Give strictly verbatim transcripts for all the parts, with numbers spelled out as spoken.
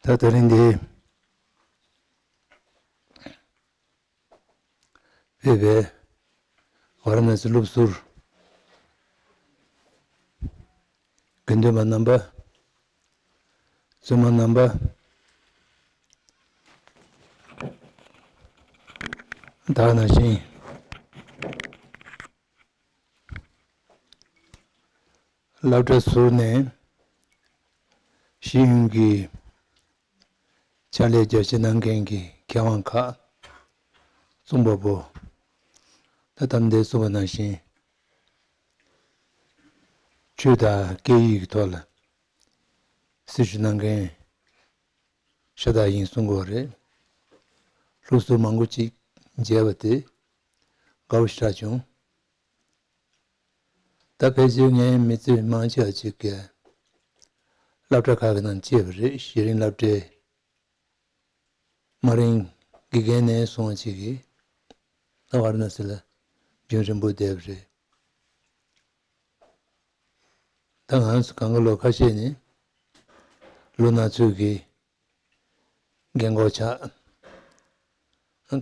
ད་དེ་རིང་འདི་ཕེབས་པའི་ཝཱ་ར་ཎ་སི་སློབ་ཟུར་དགེ་འདུན་པ་རྣམ་པ། བཙུན་མ་རྣམ་པ། ད་ག་ནང་བཞིན་སློབ་གྲྭ་ཟུར་ནས་ཤེས་ཡོན་གྱི་ཕྱག་ལས་རྒྱ་ཆེ་གནང་མཁན་གྱི་མཁས་དབང་ཁག། རྩོམ་པ་པོ། ད་ལྟ་འདིར་གསུངས་པ་ནང་བཞིན་ཆོས་དང་སྐད་ཡིག་གི་ཐོག་ལ་སྲི་ཞུ་གནང་མཁན་ཤ་སྟག་ཡིན་གསུང་གི་ཡོད་རེད། སློབ་ཟུར་མང་པོ་ཅིག་མཇལ་བ་དེ་དགའ་པོ་ཞེ་དྲག་བྱུང་། ད་ཕལ་ཆེར་ངའི་མི་ཚེ་མང་ཆེ་བ་ཅིག་གི་སློབ་གྲྭ་ཁག་གི་ནང་སྐྱེལ་བ་རེད། གཞི་རིམ་སློབ་གྲྭའི་དམའ་རིམ་དགེ་རྒན་ནས་བཟུང་བ་ཅིག་གིས་ད་ཝཱ་ར་ཎ་སི་ལ་རྒྱུན་རིང་པོ་བསྡད་པ་རེད། ད་ང་ཚོ་སྒང་ག་ལོ་ཁ་ཤས་ནི་ལོ་ན་ཚོད་ཀྱི་རྒན་གོག་ཆགས།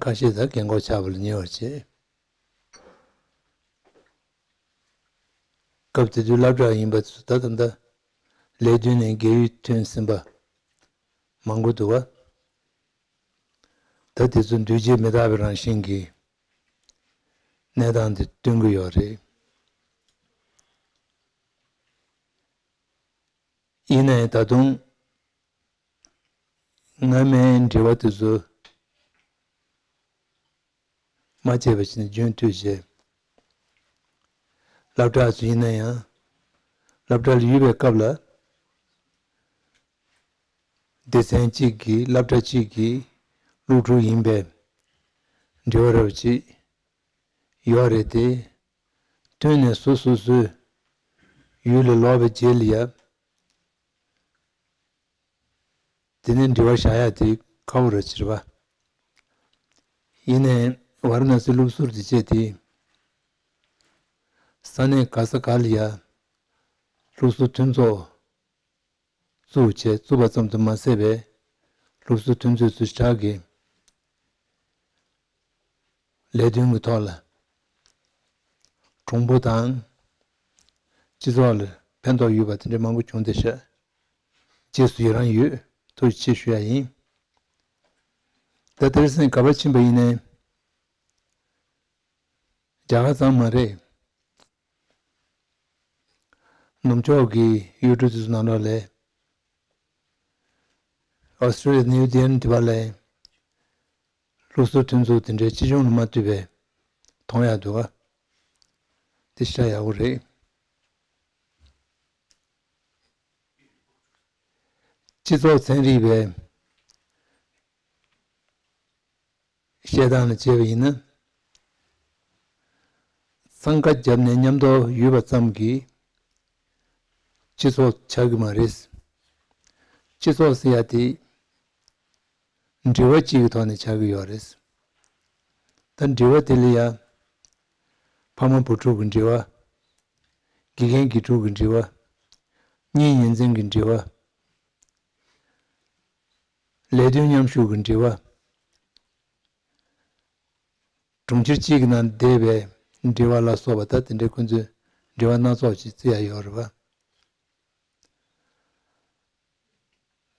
ཁ་ཤས་ད་རྒན་གོག་ཆགས་པ་ལ་ཉེ་བར་བྱེད། སྐབས་དེ་དུས་སློབ་གྲྭ་ཡིན་པ་ཚོ་ད་ད་ལྟ་ལས་དོན་ནས་རྒས་ཡོལ་ཐོན་ཟིན་པ་མང་པོ་འདུག་བ། ད་དེ་ཚོ་འདུས་བྱས་མི་རྟག་པའི་རང་བཞིན་གྱི་གནས་སྟངས་དེ་སྟོན་གྱི་ཡོད་རེད། ཡིན་ནའི་ད་དུང་སྔ་མའི་འབྲེལ་བ་དེ་ཚོ་མ་བརྗེད་པ་བྱས་ནས་རྒྱུན་མཐུད་བྱས། སློབ་གྲྭ་ཚོ་ཡིན་ན་ཡང་སློབ་གྲྭ་ལ་ཡོད་པའི་སྐབས་ལ་སྡེ་ཚན་གཅིག་གི་སློབ་གྲྭ་གཅིག་གི་སློབ་ཕྲུག་ཡིན་པའི་འབྲེལ་བ་རབ་ཅིག་ཡོད་རེད་དེ། ཐོན་ནས་སོ་སོ་སོའི་ཡུལ་ལ་ལོག་པའི་རྗེས་ལ་ཡ། དེ་ནས་འབྲེལ་བ་བཞག་ཡ་དེ་ཁག་པོ་རེད་ཟེར་བ། ཡིན་ནའི་ཝཱ་ར་ཎ་སི་སློབ་ཟུར་དེ་བྱས་ཏེ། ས་གནས་ག་ས་ག་ལ་ཡ་སློབ་ཟུར་མཐུན་ཚོགས་བཙུགས་བྱས་བཙུགས་པ་ཙམ་དུ་མ་ཟད་པའི་སློབ་ཟུར་མཐུན་ཚོགས་ཚུལ་བཞག་གི་ལས་དོན་གྱི་ཐོག་ལ་གྲོང་པོ་དང་སྤྱི་ཚོགས་ལ་ཕན་ཐོགས་ཡོད་པ་དེ་འདྲ་མང་པོ་བྱུང་བསྡད་ཤག་རྗེས་སུ་ཡི་རང་ཡོད། ཐུགས་རྗེ་ཆེ་ཞུ་ཡ་ཡིན། ད་དེར་སེང་ག་པར་ཕྱིན་པ་ཡིན་ནའི་རྒྱ་གར་ཙམ་མ་རེད། ནུབ་ཕྱོགས་ཀྱི་ཡུལ་གྲུ་དེ་ཚོ་ནང་ལོགས་ལ་ཨོ་སི་ཀྲོ་ལི་ཡ་ནིའུ་ཌེལ་ལི་དེ་བ་ལ་སློབ་ཟུར་མཐུན་ཚོགས་དེ་འདྲའི་ཅི་བྱུང་ལ་མ་ལྟོས་པའི་མཐོང་ཡག་འདུག་ག་དེ་ཤ་ཡག་པོ་རེད། སྤྱི་ཚོགས་ཚན་རིག་པའི་བཤད་སྟངས་ལ་བྱས་པ་ཡིན་ན། འཚང་ཁ་བརྒྱབ་ནས་མཉམ་དུ་ཡོད་པ་ཙམ་གྱིས་སྤྱི་ཚོགས་ཆགས་ཀྱི་མ་རེད། སྤྱི་ཚོགས་ཟེར་ཡ་དེ་འབྲེལ་བ་གཅིག་གི་ཐོག་ནས་ཆགས་ཀྱི་ཡོད་རེད། ད་འབྲེལ་བ་དེ་ལ་ཡ་ཕ་མ་བུ་ཕྲུག་གི་འབྲེལ་བ། དགེ་རྒན་དགེ་ཕྲུག་གི་འབྲེལ་བ། གཉེན་ཉེ་ཚན་གྱི་འབྲེལ་བ། ལས་དོན་མཉམ་ཞུགས་ཀྱི་འབྲེལ་བ། གྲོང་ཁྱེར་གཅིག་གི་ནང་བསྡད་པའི་འབྲེལ་བ་ལ་སོགས་པ་ད་དེ་འདྲའི་ཁོང་ཚོའི་འབྲེལ་བ་སྣ་ཚོགས་ཤིག་བརྩི་ཡ་ཡོད་རེད་པ།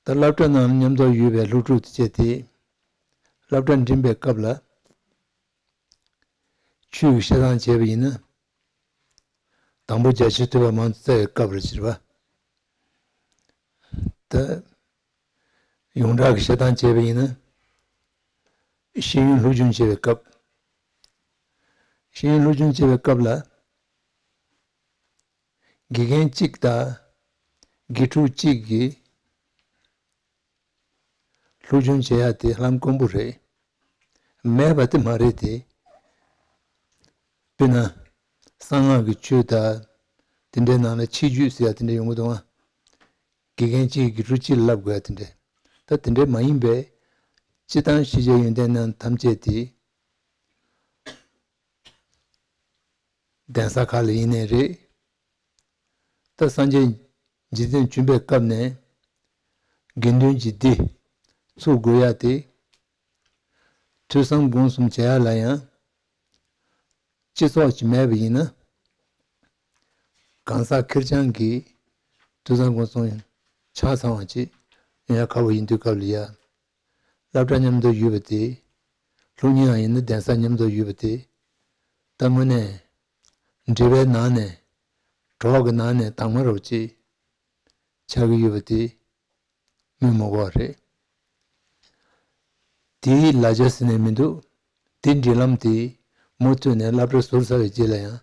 ད་སློབ་གྲྭ་ནང་མཉམ་དུ་ཡོད་པའི་སློབ་ཕྲུག་དེ་བྱས་ཏེ། སློབ་གྲྭ་འགྲིམས་པའི་སྐབས་ལ་ཆོས་ཀྱི་བཤད་སྟངས་བྱས་པ་ཡིན་ན། དང་པོ་རྒྱ་ཆེའི་ཐོས་པ་མང་དུ་བཙལ་བའི་སྐབས་རེད་ཟེར་བ། ད་ཡོངས་གྲགས་ཀྱི་བཤད་སྟངས་བྱས་པ་ཡིན་ན། ཤེས་ཡོན་སློབ་སྦྱོང་བྱེད་པའི་སྐབས། ཤེས་ཡོན་སློབ་སྦྱོང་བྱེད་པའི་སྐབས་ལ། དགེ་རྒན་གཅིག་དང་དགེ་ཕྲུག་གཅིག་གིས་སློབ་སྦྱོང་བྱེད་ཡ་དེ་ལྷམ་དཀོན་པོ་རེད། མེད་པ་དེ་མ་རེད་དེ། དཔེར་ན། གསང་སྔགས་ཀྱི་ཆོས་དང་དེ་འདྲའི་ནང་ལ་ཆེད་བརྗོད་ཟེར་ཡ་དེ་འདྲ་ཡོང་གི་འདུག་ཨང་། དགེ་རྒན་གཅིག་གིས་དགེ་ཕྲུག་གཅིག་ལ་བསླབ་དགོས་ཡ་དེ་འདྲ། ད་དེ་འདྲ་མ་ཡིན་པའི། སྤྱིར་བཏང་ཤེས་བྱའི་ཡོན་ཏན་རྣམས་ཐམས་ཅད་དེ། གདན་ས་ཁག་ལ་ཡིན་ནའི་རེད། ད་སངས་རྒྱས་རྗེས་བཟུང་བྱོན་པའི་སྐབས་ནས་ དགེ་འདུན་གྱི་སྡེ་ཚུགས་དགོས་ཡ་དེ། ཐོས་བསམ་སྒོམ་གསུམ་བྱེད་ཡ་ལ་ཡང་སྤྱི་ཚོགས་ཀྱི་མེད་པ་ཡིན་ན། གང་ཟག་ཁེར་རྐྱང་གིས་ཐོས་བསམ་སྒོམ་གསུམ་ཆ་ཚང་བ་ཅིག་ཡོང་ཡ་ཁག་པོ་ཡིན་དུས་སྐབས་ལ་ཡ། སློབ་གྲྭ་མཉམ་དུ་ཡོད་པ་དེ། སློབ་གཉེར་ཡང་ཡིན་ན་གདན་ས་མཉམ་དུ་ཡོད་པ་དེ། ད་དངོས་གནས་འབྲེལ་བའི་ནང་ནས་གྲོགས་ཀྱི་ནང་ནས་དྭངས་མ་རུ་ཅིག་ཆགས་ཀྱི་ཡོད་པ་དེ་སྨོས་མི་དགོས་པ་རེད། དེའི་ལ་རྒྱ་ཟེར་ནས་མི་འདུག་དེ་འབྲེལ་ལམ་དེ་མུ་མཐུད་ནས་སློབ་གྲྭ་ཟུར་ཚར་བའི་རྗེས་ལ་ཡང་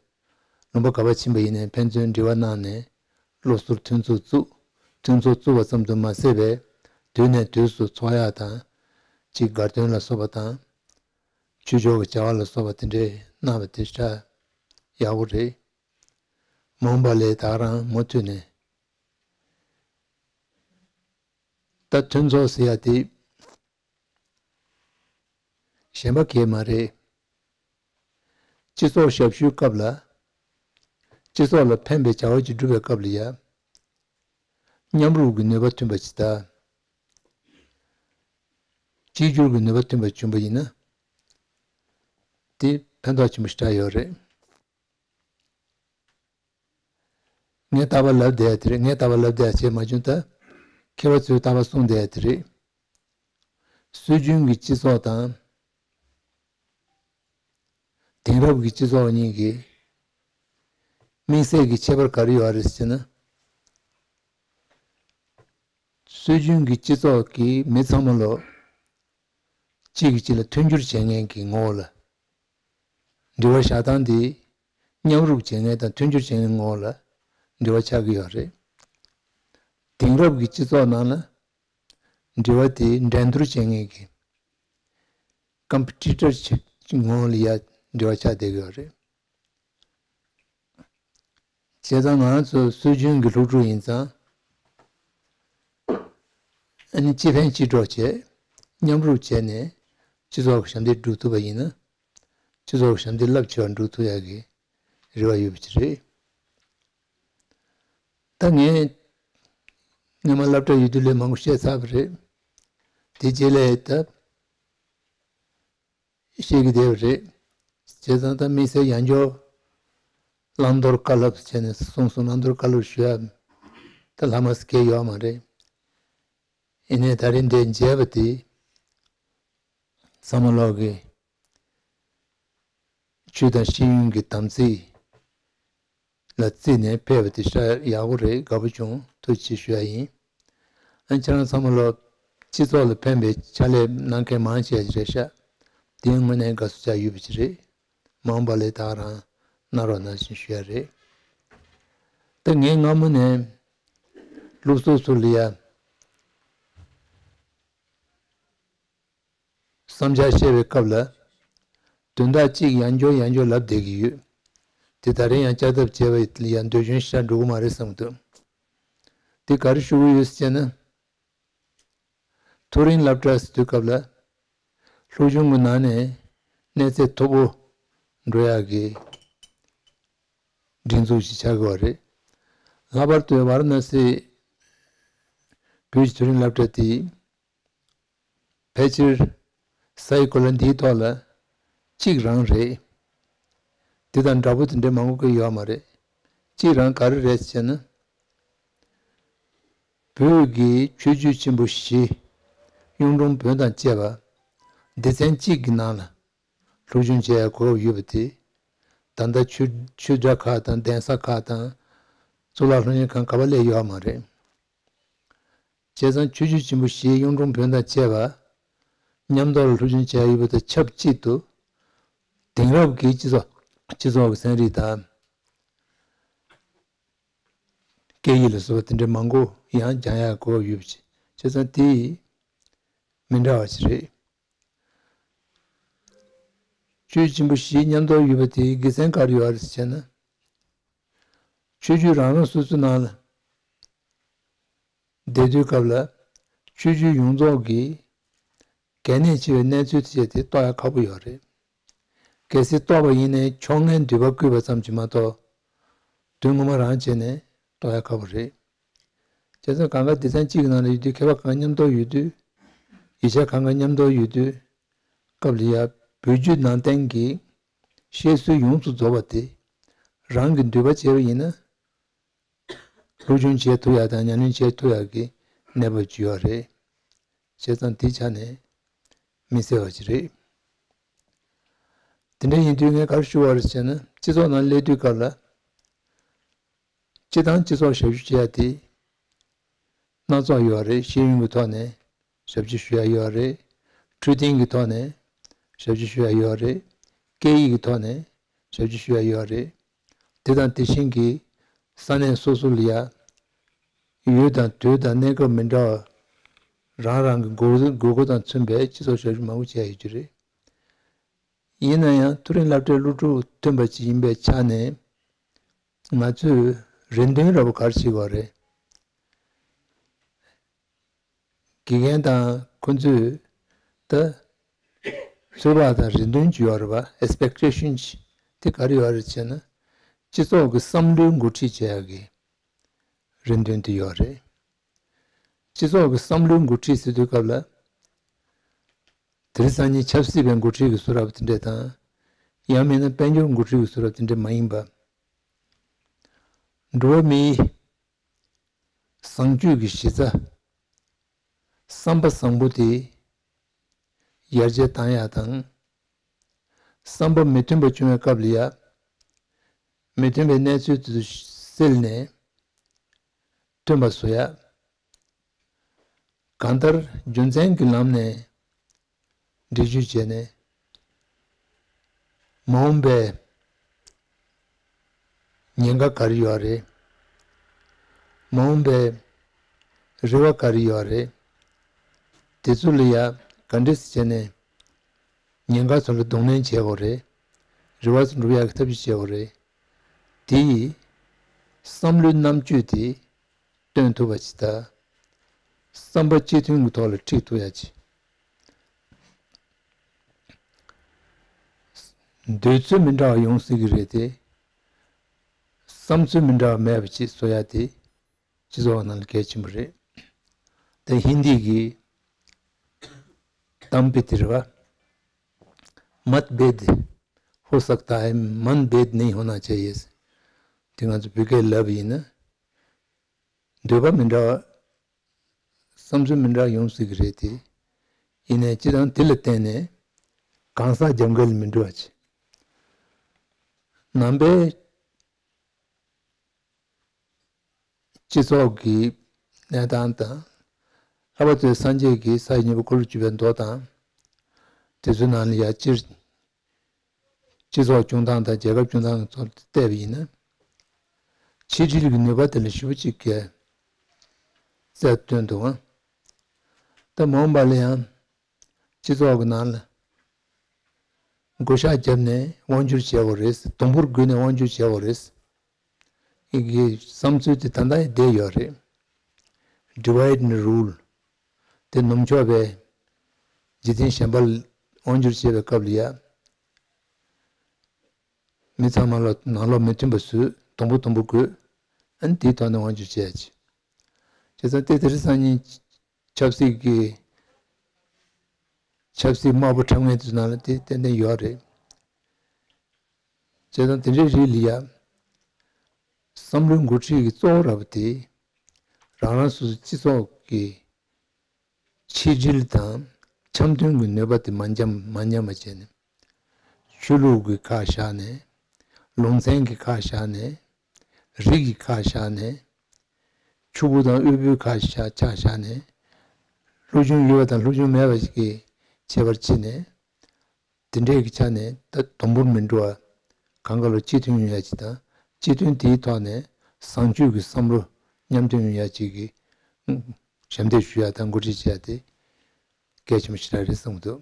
ལུང་པ་ག་པར་ཕྱིན་པ་ཡིན་ནའི་ཕན་ཚུན་འབྲེལ་བ་གནང་ནས་སློབ་ཟུར་མཐུན་ཚོགས་བཙུགས། མཐུན་ཚོགས་བཙུགས་པ་ཙམ་དུ་མ་ཟད་པའི་དུས་ནས་དུས་སུ་ཚོགས་ཡ་དང་། གཅིག་དགའ་སྟོན་ལ་སོགས་པ་དང་། ཆོས་ཕྱོགས་ཀྱི་བྱ་བ་ལ་སོགས་པ་དེ་འདྲའི་གནང་བ་དེ་ཞེ་དྲག་ཡག་པོ་རེད། མ་འོངས་པ་ལ་ད་ག་རང་མུ་མཐུད་ནས། ད་མཐུན་ཚོགས་ཟེར་ཡ་དེ་གཞན་པ་གང་ཡང་མ་རེད། སྤྱི་ཚོགས་ཞབས་ཞུའི་སྐབས་ལ། སྤྱི་ཚོགས་ལ་ཕན་པའི་བྱ་བ་ཅིག་སྒྲུབ་པའི་སྐབས་ལ་ཡ། མཉམ་རུབ་ཀྱི་ནུས་པ་ཐོན་པ་ཅིག་དང་། གཅིག་གྱུར་གྱི་ནུས་པ་ཐོན་པ་བྱུང་བ་ཡིན་ན། དེ་ཕན་ཐོགས་ཆེན་པོ་ཞེ་དྲག་ཡོད་རེད། ངས་རྟག་པར་ལབ་བསྡད་ཡ་དེ་རེད། ངས་རྟག་པར་ལབ་བསྡད་ཡ་བྱས་མ་བྱུང་ད། མཁས་པ་ཚོས་རྟག་པར་གསུངས་བསྡད་ཡ་དེ་རེད། སྲོལ་རྒྱུན་གྱི་སྤྱི་ཚོགས་དང་། དེང་རབས་ཀྱི་སྤྱི་ཚོགས་གཉིས་ཀྱི་དམིགས་བསལ་གྱི་ཁྱད་པར་ག་རེ་ཡོད་རེད་ཟེར་ན། སྲོལ་རྒྱུན་གྱི་སྤྱི་ཚོགས་ཀྱི་མི་ཚང་མ་ལོ། གཅིག་གིས་གཅིག་ལ་མཐུན་འགྱུར་བྱེད་མཁན་གྱི་ངོ་བོ་ལ། འབྲེལ་བ་བཞག་སྟངས་དེ། མཉམ་རུབ་བྱེད་མཁན་དང་མཐུན་འགྱུར་བྱེད་མཁན་ངོ་བོ་ལ་འབྲེལ་བ་ཆགས་ཀྱི་ཡོད་རེད། དེང་རབས་ཀྱི་སྤྱི་ཚོགས་ནང་ལ་འབྲེལ་བ་དེ་འགྲན་བསྡུར་བྱེད་མཁན་གྱི་ཀམ་པི་ཊི་ཊར་ངོ་བོ་ལ་ཡ་འབྲེལ་བ་ཆགས་བསྡད་ཀྱི་ཡོད་རེད། བྱས་ཙང་ང་རང་ཚོ་སྲོལ་རྒྱུན་གྱི་སློབ་ཕྲུག་ཡིན་ཙང་། ཨ་ནི་སྤྱི་ཕན་སྤྱི་གྲོགས་བྱས། མཉམ་རུབ་བྱས་ནས་སྤྱི་ཚོགས་ཀྱི་ཞབས་འདེགས་སྒྲུབ་ཐུབ་པ་ཡིན་ན། སྤྱི་ཚོགས་ཀྱི་ཞབས་འདེགས་རླབས་ཆེ་བ་སྒྲུབ་ཐུབ་ཡག་གི་རེ་བ་ཡོད་པ་ཅིག་རེད། ད་ངས་སྔོན་མ་སློབ་གྲྭ་ཡོད་དུས་ལས་མང་པོ་བཤད་ཚར་བ་རེད། དེ་རྗེས་ལ་ད། བཤད་ཀྱི་བསྡད་པ་རེད། བྱས་ཙང་ད་དམིགས་བསལ་ཡང་བསྐྱར་བླང་དོར་བཀའ་སློབ་བྱས་ནས་གསུངས་སོང་། བླང་དོར་བཀའ་སློབ་ཞུ་ཡ་ད་ལྷག་མ་སྐད་ཡོད་མ་རེད། ཡིན་ནའི་ད་རིང་འདིར་མཇལ་བ་དེ་ཚང་མ་ལོག་གི་ཆོས་དང་ཤེས་ཡོན་གྱི་དམ་ཚིག་ལ་བརྩིས་ནས་ཕེབས་པ་དེ་ཤ་ཡག་པོ་རེད། དགའ་པོ་བྱུང་། ཐུགས་རྗེ་ཆེ་ཞུ་ཡ་ཡིན། ཨ་ཁྱེད་རང་ཚང་མ་ལོ་སྤྱི་ཚོགས་ལ་ཕན་པའི་ཕྱག་ལས་གནང་མཁན་མང་ཆེ་ཞིག་རེད་ཤག་དེ་དངོས་གནས་དགའ་བསུ་ཆགས་ཡོད་པ་ཞིག་རེད། མ་འོངས་པ་ལས་ད་ག་རང་གནང་རོགས་གནང་ཞེས་ཞུ་ཡ་རེད། ད་ངས་སྔ་མོ་ནས་སློབ་ཟུར་ཚོ་ལ་ཡ། བསམ་འཆར་བཤད་པའི་སྐབས་ལ། དོན་དག་གཅིག་ཡང་བསྐྱར་ཡང་བསྐྱར་ལབ་བསྡད་ཀྱི་ཡོད། དེ་ད་རིང་ཡང་བསྐྱར་ལྡབ་བྱས་པ་ལ་ཡང་འདོད་སྐྱོན་ཞེ་དྲག་འགྲོ་གི་མ་རེད་བསམ་གྱི་འདུག་དེ་ག་རེ་ཞུ་གི་ཡོད་ཟེར་ན། མཐོ་རིམ་སློབ་གྲྭ་ཟེར་དུས་སྐབས་ལ། སློབ་སྦྱོང་གི་ནང་ནས་གནས་ཚད་མཐོ་པོ་འགྲོ་ཡག་གི་སྒྲིག་འཛུགས་ཤིག་ཆགས་དགོས་པ་རེད། ལྷག་པར་དུ་ཝཱ་ར་ཎ་སི་བོད་ཀྱི་མཐོ་རིམ་སློབ་གྲྭ་དེ། ཕལ་ཆེར་ས་ཡི་གོ་ལ་འདིའི་ཐོག་ལ་གཅིག་རང་རེད། དེ་དང་འདྲ་པོ་དེ་འདྲ་མང་པོ་ཞིག་ཡོད་མ་རེད། གཅིག་རང་ག་རེ་རེད་ཟེར་ན། བོད་ཀྱི་ཆོས་བརྒྱུད་ཆེན་པོ་བཞི། གཡུང་དྲུང་བོན་དང་བཅས་པ་སྡེ་ཚན་གཅིག་གི་ནང་ལ་སློབ་སྦྱོང་བྱེད་ཡའི་གོ་སྐབས་ཡོད་པ་དེ། ད་ལྟ་ཆོས་ཆོས་གྲྭ་ཁག་དང་གདན་ས་ཁག་དང་། གཙུག་ལག་སློབ་གཉེར་ཁང་ག་པ་སླེབས་ཡོད་མ་རེད། བྱས་ཙང་ཆོས་བརྒྱུད་ཆེན་པོ་བཞིའི་གཡུང་དྲུང་བོན་དང་བཅས་པ་མཉམ་དུ་སློབ་སྦྱོང་བྱས་ཡོད་པ་དང་ཆབས་ཅིག་ཏུ། དེང་རབས་ཀྱི་སྤྱི་ཚོགས་སྤྱི་ཚོགས་ཀྱི་ཚན་རིག་དང་། སྐད་ཡིག་ལ་སོགས་པ་དེ་འདྲའི་མང་པོ་ཡང་སྦྱང་ཡག་གོ་སྐབས་ཡོད་པ་བྱས་ཙང་དེ་མི་འདྲ་བ་ཞིག་རེད། ཆོས་ཆེན་པོ་བཞི་མཉམ་དུ་ཡོད་པ་དེའི་དགེ་མཚན་ག་རེ་ཡོད་རེད་ཟེར་ན། ཆོས་བརྒྱུད་རང་རང་སོ་སོའི་ནང་ལ་བསྡད་དུས་སྐབས་ལ། ཆོས་བརྒྱུད་ཡོངས་རྫོགས་ཀྱི་གལ་གནད་ཆེ་བའི་གནས་ཚུལ་དེ་བྱས་ཏེ་རྟོགས་ཡ་ཁག་པོ་ཡོད་རེད། གལ་སྲིད་རྟོགས་པ་ཡིན་ནའི་ཕྱོགས་སྔའི་འདོད་པ་བསྐུལ་བ་ཙམ་གྱིས་མ་གཏོགས། དོན་ངོ་མ་རང་བྱས་ནས་རྟོགས་ཡ་ཁག་པོ་རེད། བྱས་ཙང་གང་ག་སྡེ་ཚན་གཅིག་གི་ནང་ལ་ཡོད་དུས་མཁས་པ་གང་མཉམ་དུ་ཡོད་དུས། ཡིག་ཆ་གང་ག་མཉམ་དུ་ཡོད་དུས། སྐབས་ལ་ཡ་བོད་བརྒྱུད་ནང་བསྟན་གྱི་བཤད་སྲོལ་ཡོངས་སུ་རྫོགས་པ་དེ་རང་གི་འདོད་པ་བྱས་པ་ཡིན་ན། སློབ་སྦྱོང་བྱེད་ཐུབ་ཡག་དང་ཉམས་ལེན་བྱེད་ཐུབ་ཡག་གི་གནས་བབ་ཅིག་ཡོད་རེད། བྱས་ཙང་དེ་ཆ་ནས་མི་གསལ་བ་ཅིག་རེད། དེ་འདྲ་ཡིན་དུས་ངས་ག་རེ་ཞུ་བ་རེད་ཟེར་ན། སྤྱི་ཚོགས་ནང་སླེབས་དུས་སྐབས་ལ། སྤྱི་དང་སྤྱི་ཚོགས་ཞབས་ཞུ་བྱེད་ཡ་དེ་སྣ་ཚོགས་ཡོད་རེད། ཤེས་ཡོན་གྱི་ཐོག་ནས་ཞབས་ཕྱི་ཞུ་ཡ་ཡོད་རེད། འཕྲོད་བསྟེན་གྱི་ཐོག་ནས་ཞབས་ཕྱི་ཞུ་ཡ་ཡོད་རེད། སྐད་ཡིག་གི་ཐོག་ནས་ཞབས་ཕྱི་ཞུ་ཡ་ཡོད་རེད། དེ་དང་དེ་བཞིན་གྱི་ས་གནས་སོ་སོ་ལ་ཡ་ཡུལ་དང་དུས་དང་གནས་སྐབས་མི་འདྲ་བ། རང་རང་གི་དགོས་དགོས་མཁོ་དང་མཚོན་པའི་སྤྱི་ཚོགས་ཞབས་ཞུ་མང་པོ་བྱས་ཡོད་ཀྱི་རེད། ཡིན་ན་ཡང་མཐོ་རིམ་སློབ་གྲྭའི་སློབ་ཕྲུག་ཐོན་པ་ཅིག་ཡིན་པའི་ཆ་ནས། ང་ཚོས་རེ་འདུན་འདྲ་པོ་ག་རེ་བྱེད་དགོས་རེད། དགེ་རྒན་དང་ཁོ་ཚོས་ད་ཚོད་དཔག་དང་རེ་འདུན་ཅིག་ཡོད་རེད་པ། ཨེག་སི་པེག་ཊེ་ཤན་ཅིག་དེ་ག་རེ་ཡོད་རེད་ཟེར་ན། སྤྱི་ཚོགས་ཀྱི་བསམ་བློའི་འགོ་ཁྲིད་བྱེད་ཡག་གི་རེ་འདུན་དེ་ཡོད་རེད། སྤྱི་ཚོགས་ཀྱི་བསམ་བློའི་འགོ་ཁྲིད་ཟེར་དུས་སྐབས་ལ། དེང་སང་ཉིན་ཆབ་སྲིད་པའི་འགོ་ཁྲིད་ཀྱི་བཟོ་འདྲ་དེ་འདྲ་དང་། ཡང་མིན་ན་དཔལ་འབྱོར་འགོ་ཁྲིད་ཀྱི་བཟོ་འདྲ་དེ་འདྲ་མ་ཡིན་པ། འགྲོ་བ་མིའི་བཟང་སྤྱོད་ཀྱི་གཞི་རྩ། བསམ་པ་བཟང་པོ་དེ་ཡར་རྒྱས་བཏང་ཡག་དང་། བསམ་པ་མི་མཐུན་པ་བྱུང་བའི་སྐབས་ལ་ཡ། མི་མཐུན་པའི་གནས་ཚུལ་དེ་ཚོ་སེལ་ནས་མཐུན་པ་བཟོ་ཡག་གང་ལྟར་རྒྱུ་མཚན་གྱི་ལམ་ནས་འགྲེལ་བརྗོད་བྱས་ནས། མ་འོངས་པའི་ཉེན་ཁ་ག་རེ་ཡོད་རེད། མ་འོངས་པའི་རེ་བ་ག་རེ་ཡོད་རེད། དེ་ཚོ་ལ་ཡ་ག་འདྲས་བྱས་ནས་ཉེན་ཁ་ཚོ་ལ་གདོང་ལེན་བྱེད་དགོས་རེད། རེ་བ་ཚོ་འགྲུབ་ཡག་གི་ཐབས་ཤེས་བྱེད་དགོས་རེད། དེ་ཡིས་བསམ་བློའི་རྣམ་དཔྱོད་དེ་སྟོན་ཐུབ་པ་ཅིག་དང་། བསམ་པ་གཅིག་མཐུན་གྱི་ཐོག་ལ་ཁྲིད་ཐུབ་ཡག་ཅིག་འདོད་ཚུལ་མི་འདྲ་བ་ཡོང་སྲིད་ཀྱི་རེད་དེ། བསམ་ཚུལ་མི་འདྲ་བ་མེད་པ་ཅིག་བཟོ་ཡག་དེ་སྤྱི་ཚོགས་ནང་ལ་གལ་ཆེན་པོ་རེད། དེ་ཧིན་དི་གི་གཏམ་དཔེ་དེ་རེད་པ། मतभेद हो सकता है, मनभेद नहीं होना चाहिए། དེ་ང་ཚོ་བོད་སྐད་ལབ་ཡིན་ན། འདོད་པ་མི་འདྲ་བ། བསམ་ཚུལ་མི་འདྲ་བ་ཡོང་སྲིད་ཀྱི་རེད་དེ། ཡིན་ནའི་སྤྱི་བཏང་དེ་ལ་བརྟེན་ནས་གང་ཟག་རྒྱབ་འགལ་མི་འགྲོ་བ་བྱེད། ནང་པའི་སྤྱི་ཚོགས་ཀྱི་གནས་སྟངས་དང་། ལྷག་པར་དུ་སངས་རྒྱས་ཀྱིས་ས་ཡི་སྙིང་པོ་འཁོར་ལོ་བཅུ་པའི་མདོ་དང་། དེ་ཚོའི་ནང་ལ་ཡ་སྤྱིར་སྤྱི་ཚོགས་སྐྱོང་སྟངས་དང་རྒྱལ་ཁབ་སྐྱོང་སྟངས་ཀྱི་ཐོག་ཏུ་བལྟས་པ་ཡིན་ན། ཆིག་སྒྲིལ་གྱི་ནུས་པ་དེ་ལ་ཞེ་པོ་ཅིག་གིས་རྩལ་བཏོན་འདུག་ཨང་། ད་མ་འོངས་པ་ལ་ཡང་སྤྱི་ཚོགས་ཀྱི་ནང་ལ་བགོ་བཤའ་བརྒྱབ་ནས་དབང་སྒྱུར་བྱེད་དགོས་རེད། དུམ་བུར་བགོས་ནས་དབང་སྒྱུར་བྱེད་དགོས་རེད། ཡི་གེ་བསམ་ཚུལ་དེ་ད་ལྟ་ཡང་བསྡད་ཡོད་རེད། Divide and rule། དེ་ནུབ་ཕྱོགས་པའི་འཇིག་རྟེན་གཞན་པ་ལ་དབང་སྒྱུར་བྱེད་པའི་སྐབས་ལ་ཡ། མི་ཚང་མ་ལ་ནང་ལོགས་མི་མཐུན་པ་བཟོས། དུམ་བུ་དུམ་བུ་བགོས། ཨ་ནི་དེའི་ཐོག་ནས་དབང་སྒྱུར་བྱེད་ཡ་ཅིག་བྱས་ཙང་དེ་དེ་རིང་སང་ཉིན་ཆབ་སྲིད་ཀྱི་ཆབ་སྲིད་དམར་པོ་འཁྲབ་མཁན་ཚོའི་ནང་ལ་དེ་ཏན་ཏན་ཡོད་རེད། བྱས་ཙང་དེ་འདྲའི་རིགས་ལ་ཡ། བསམ་བློའི་འགོ་ཁྲིད་ཀྱི་གཙོ་བོ་ར་བ་དེ། རང་རང་སོ་སོའི་སྤྱི་ཚོགས་ཀྱི་ཆིག་སྒྲིལ་དང་འཆམ་མཐུན་གྱི་ནུས་པ་དེ་མ་འཇམ་མ་ཉམས་པ་བྱས་ནས། ཆོས་ལུགས་ཀྱི་ཁ་བཞག་ནས། ལུང་ཚན་གྱི་ཁ་བཞག་ནས། རིགས་ཀྱི་ཁ་བཞག་ནས། ཕྱུག་པོ་དང་དབུལ་པོའི་ཁ་བཞག་ཆ་བཞག་ནས། སློབ་སྦྱོང་ཡོད་པ་དང་སློབ་སྦྱོང་མེད་པ་ཞིག་གི་ཁྱད་པར་ཕྱེ་ནས། དེ་འདྲའི་གི་ཆ་ནས་ད་དུམ་བུར་མི་འགྲོ་བ། གང་ག་ལ་གཅིག་མཐུན་ཡོང་ཡ་ཅིག་དང་། གཅིག་མཐུན་དེའི་ཐོག་ནས་བཟང་སྤྱོད་ཀྱི་བསམ་བློ་མཉམ་མཐུན་ཡོང་ཡ་ཅིག་གི་ཞབས་འདེགས་ཞུ་ཡ་དང་འགོ་ཁྲིད་བྱེད་ཡ་དེ་གལ་ཆེན་པོ་ཞེ་དྲག་རེད་བསམ་གྱི་འདུག་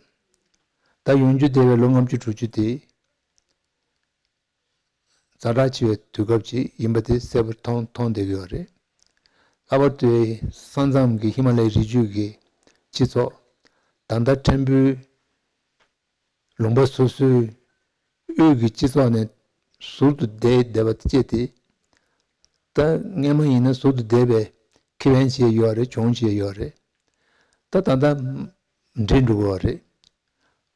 ད་ཡོང་རྒྱུ་འདས་པའི་ལོ་ལྔ་བཅུ་དྲུག་ཅུ་དེ་ཛ་དྲག་ཆེ་བའི་དུས་སྐབས་ཅིག་ཡིན་པ་དེ་གསལ་པོར་མཐོང་མཐོང་བསྡད་ཀྱི་ཡོད་རེད། ལྷག་པར་དུ་ས་མཚམས་ཀྱི་ཧི་མ་ལའི་རི་རྒྱུད་ཀྱི་སྤྱི་ཚོགས། ད་ལྟ་ཕྲན་བུའི་ལུང་པ་སོ་སོའི་དབུས་ཀྱི་སྤྱི་ཚོགས་ནས་ཟུར་དུ་བསྡད་བསྡད་པ་བཅས་ཏེ། ད་སྔས་མ་ཡིན་ན་ཟུར་དུ་བསྡད་པའི་ ཁེ་ཕན་བྱས་ཡོད་རེད། གྱོང་བྱས་ཡོད་རེད། ད་ད་ལྟ་འགྲིག་འགྲོ་གི་ཡོད་རེད།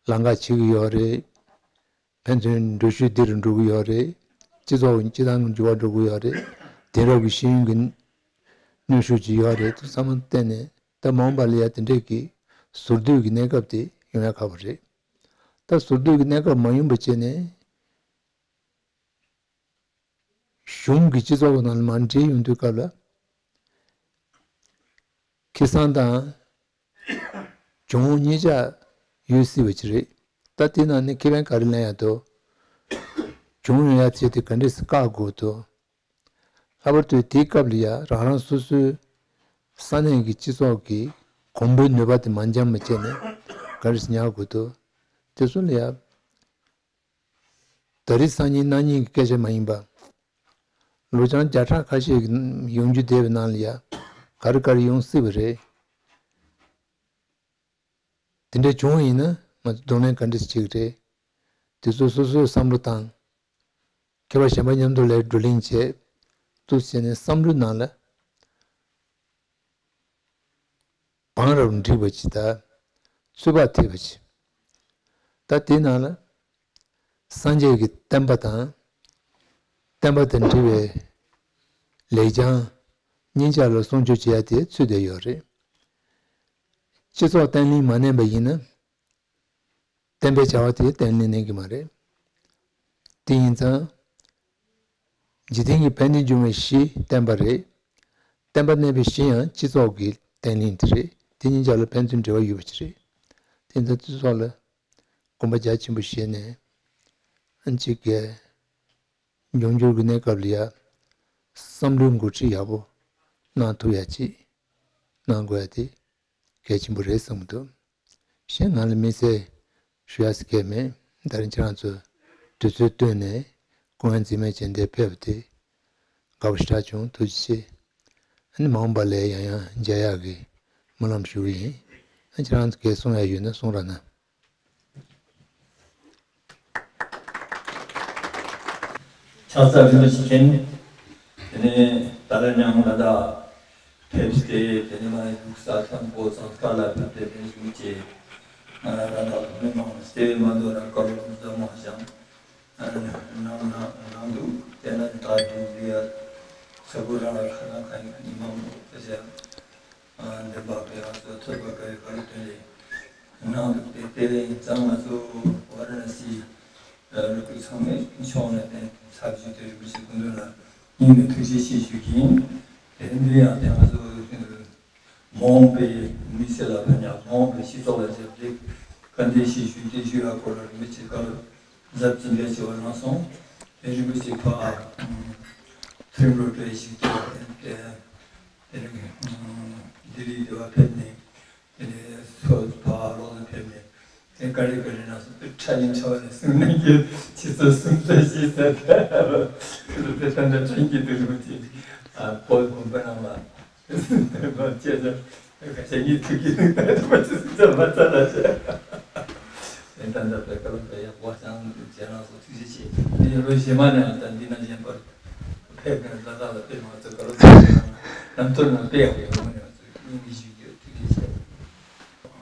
ལམ་ཁ་ཕྱེ་གི་ཡོད་རེད། ཕན་ཚུན་འགྲུལ་བཞུད་འདི་རུ་འགྲོ་གི་ཡོད་རེད། སྤྱི་ཚོགས་ཀྱི་སྤྱི་བཏང་གི་འགྱུར་བ་འགྲོ་གི་ཡོད་རེད། དེང་རབས་ཀྱི་ཤེས་ཡོན་གྱི་གནོན་ཤུགས་ཅིག་ཡོད་རེད། དེ་ཚང་མ་བལྟས་ནས་ད་མ་འོངས་པ་ལ་ཡ་དེ་འདྲས་ཀྱི་ཟུར་བསྡུས་ཀྱི་གནས་སྐབས་དེ་ཡོང་ཡ་ཁག་པོ་རེད། ད་ཟུར་བསྡུས་ཀྱི་གནས་སྐབས་མ་ཡོང་པ་བྱས་ནས། གཞུང་གི་སྤྱི་ཚོགས་ནང་ལ་མར་འདྲེས་ཡོང་དུས་སྐབས་ལ། ཁེ་བཟང་དང་གྱོང་གཉིས་ཆ་ཡོད་སྲིད་པ་ཅིག་རེད། ད་དེ་ནང་ནས་ཁེ་ཕན་ག་རེ་ལེན་ཡ་འདུག་གྱོང་ཡོང་ཡ་ཆེད་དུ་ག་འདྲས་སེ་བཀག་དགོས་འདུག་ལྷག་པར་དུ་དེའི་སྐབས་ལ་ཡ་རང་རང་སོ་སོའི་ས་གནས་ཀྱི་སྤྱི་ཚོགས་ཀྱི་གོང་བུའི་ནུས་པ་དེ་མ་འཇམ་མ་བྱས་ནས་ག་འདྲས་སེ་ཉར་དགོས་འདུག་དེ་ཚོ་ལ་ཡ། ད་རེས་སང་ཉིན་གནངས་ཉིན་གྱི་སྐད་ཆ་མ་ཡིན་པ། ལོ་ཆུང་བརྒྱ་ཕྲག་ཁ་ཤས་ཀྱི་ཡོང་རྒྱུ་བསྡད་པའི་ནང་ལ་ཡ་ག་རེ་ག་རེ་ཡོང་སྲིད་པ་རེད། དེ་འདྲ་བྱུང་བ་ཡིན་ན་ང་ཚོ་གདོང་ལེན་ག་འདྲ་ཞིག་བྱེད་ཀྱི་རེད། དེ་ཚོ་སོ་སོའི་བསམ་བློ་བཏང་། མཁས་པ་གཞན་པ་མཉམ་དུ་ལས་བགྲོ་གླེང་བྱས། འདུག་བྱས་ནས་བསམ་བློའི་ནང་ལ། བང་རབ་འགྲིག་པ་ཅིག་དང་། ཚོད་དཔག་ཐེབས་པ་ཅིག་ད་དེའི་ནང་ལ། སངས་རྒྱས་ཀྱི་བསྟན་པ་དང་། བསྟན་པ་དང་འབྲེལ་བའི་ལེགས་བྱང་གཉིས་ཆར་ལ་སྲུང་སྐྱོབ་བྱེད་ཡ་དེ་ཚུད་བསྡད་ཡོད་རེད། སྤྱི་ཚོགས་བརྟན་ལྷིང་མ་གནས་པ་ཡིན་ན། བསྟན་པའི་བྱ་བ་དེ་བརྟན་ལྷིང་གནས་ཀྱི་མ་རེད། དེ་ཡིན་ཙང་། འཇིག་རྟེན་གྱི་ཕན་བདེ་འབྱུང་བའི་གཞི་བསྟན་པ་རེད། བསྟན་པ་གནས་པའི་གཞི་ཡང་སྤྱི་ཚོགས་ཀྱི་བརྟན་ལྷིང་དེ་རེད། དེ་གཉིས་ཆར་ལ་ཕན་ཚུན་འབྲེལ་བ་ཡོད་པ་ཅིག་རེད། དེ་ཡིན་ཙང་སྤྱི་ཚོགས་ལ་དགོངས་པ་རྒྱ་ཆེན་པོ་བཞེས་ནས། ཨ་ནི་གཅིག་གི་འབྱུང་འགྱུར་གྱི་གནས་སྐབས་ལ་ཡ་བསམ་བློའི་འགོ་ཁྲིད་ཡག་པོ་གནང་ཐུབ་ཡ་ཅིག་གནང་དགོས་ཡ་དེ་གལ་ཆེན་པོ་རེད་བསམ་གྱི་འདུག་གཞན་ང་ལ་དམིགས་བསལ་ཞུ་ཡ་ཟེར་མཁན་མེད། ད་རིང་ཁྱེད་རང་ཚོ་དུས་ཚོད་བཏོན་ནས་སྐུ་ངལ་འཛེམས་མེད་བྱས་འདིར་ཕེབས་པ་དེ་དགའ་པོ་ཞེ་དྲག་བྱུང་། ཐུགས་རྗེ་ཆེ། ཨ་ནི་མ་འོངས་པ་ལ་ཡང་ཡང་མཇལ་ཡག་གི་སྨོན་ལམ་ཞུ་གི་ཡིན། ཨ་ཁྱེད་རང་ཚོ་གིས་གསུང་ཡག་ཡོད་ན་གསུང་རོགས་གནང་། ཕྱག་འཚལ་རིན་པོ་ཆེ་མཁྱེན། དེ་ནས་ཏཱ་ལའི་ཉང་ལ་དྭགས་ཕེབས་ཏེ། དེ་ནས་མ་ཡུག་ས་ཐང་པོ་ཚང་ཁ་ལ་ཕེབས་ཏེ། དེ་ནས་གཞུང་གི་ང་རང་དང་ཐོག་མའི་མང་སྟེ་མ་འདོད་ན་བཀའ་སློབ་མཛད་མ་ཞང་གནང་གནང་གནང་འདུག་དེ་ན་ད་དུང་འདི་ཡ་ས་བུ་རང་ལ་ཁ་ན་ཁ་ཡིན་ཉི་མ་མོ་ཁ་ཤས། འདི་འབག་པའི་ང་ཚོ་ཐོས་པ་དཀའ་བའི་བཀའ་སློབ་དེ་ལས་གནང་འདུག་དེ་དེ་ལས་ཡིན་ཙང་ང་ཚོ་ཝཱ་ར་ཎ་སི་ལུགས་ཀྱི་ཚང་མས་ཕྱོགས་ནས་བསྟན་ཚར་རྒྱུ་དེ་རིན་པོ་ཆེ་སྐུ་མདུན་ལ་སྙིང་ནས་ཐུགས་རྗེ་ཆེ་ཞུ་གི་ཡིན། དེ་འདི་ཡང་དེ་ང་ཚོ་མ་འོངས་པའི་མི་ཚེ་ལ་ཕན་ཡག་མ་འོངས་པའི་སྤྱི་ཚོགས་ལ་ཞབས་འདེགས་ག་འདྲ་ཞིག་ཞུ་དེ་ཞུ་ཡག་སྐོར་ལ་རིན་པོ་ཆེ་བཀའ་སློབ་ཟབ་ཅིང་རྒྱ་ཆེ་བ་གནང་སོང་། དེ་རིན་པོ་ཆེ་ཕ་ཐིམ་རོ་བཀྲ་ཤིས་དེ་དེ་དེ་རིང་ལྡི་ལི་དེ་བ་ཕེབས་ནས། དེ་ནས་སོ་ཕ་ལོག་ཏུ་ཕེབས་ནས་དེ་ཀ་རི་ཀ་རི་ན་སོ་དེ་ཁྲ་ཡིན་ཁྲ་བ་ནས་གསུང་ནས་ཀྱི་ཆི་ཚོད་གསུམ་ཙམ་ཞིག་ཟེར་ཏེ་དེ་ལ་དེ་ད་ལྟ་ཕྲན་གྱི་དུ་རུ་ཅིག་པོ་དགོན་པ་ནང་ལ་གསུང་ནས་ལོ་བཅད་ཚར། ཁ་ཤས་ཉིད་ཐུགས་ཀྱི་རིང་ལ་དུ་མ་ཅི་སུ་ཚོད་མ་ཚར་ལ་ཟེར། དེ་ད་ལྟ་བེ་ཀ་ལ་བེ་ཡག་པོ་ཅང་དུ་བྱས་ན་སོ་ཐུགས་རྗེ་ཆེ། དེ་ལོ་ཞེ་མ་ནས་ད་འདི་ན་གཞན་པར་ཕེབས་ནས་ལ་ལ་ལ་ཕེབས་མ་ཚོ་ག་ལ་ཚོ་ནམ་ཐོར་ན་དཔེ་ཡག་པོ་ཡོང་ནས་ང་ཚོ་སྙིང་གི་ཞུ་རྒྱུ་ཐུགས་རྗེ་ཆེ།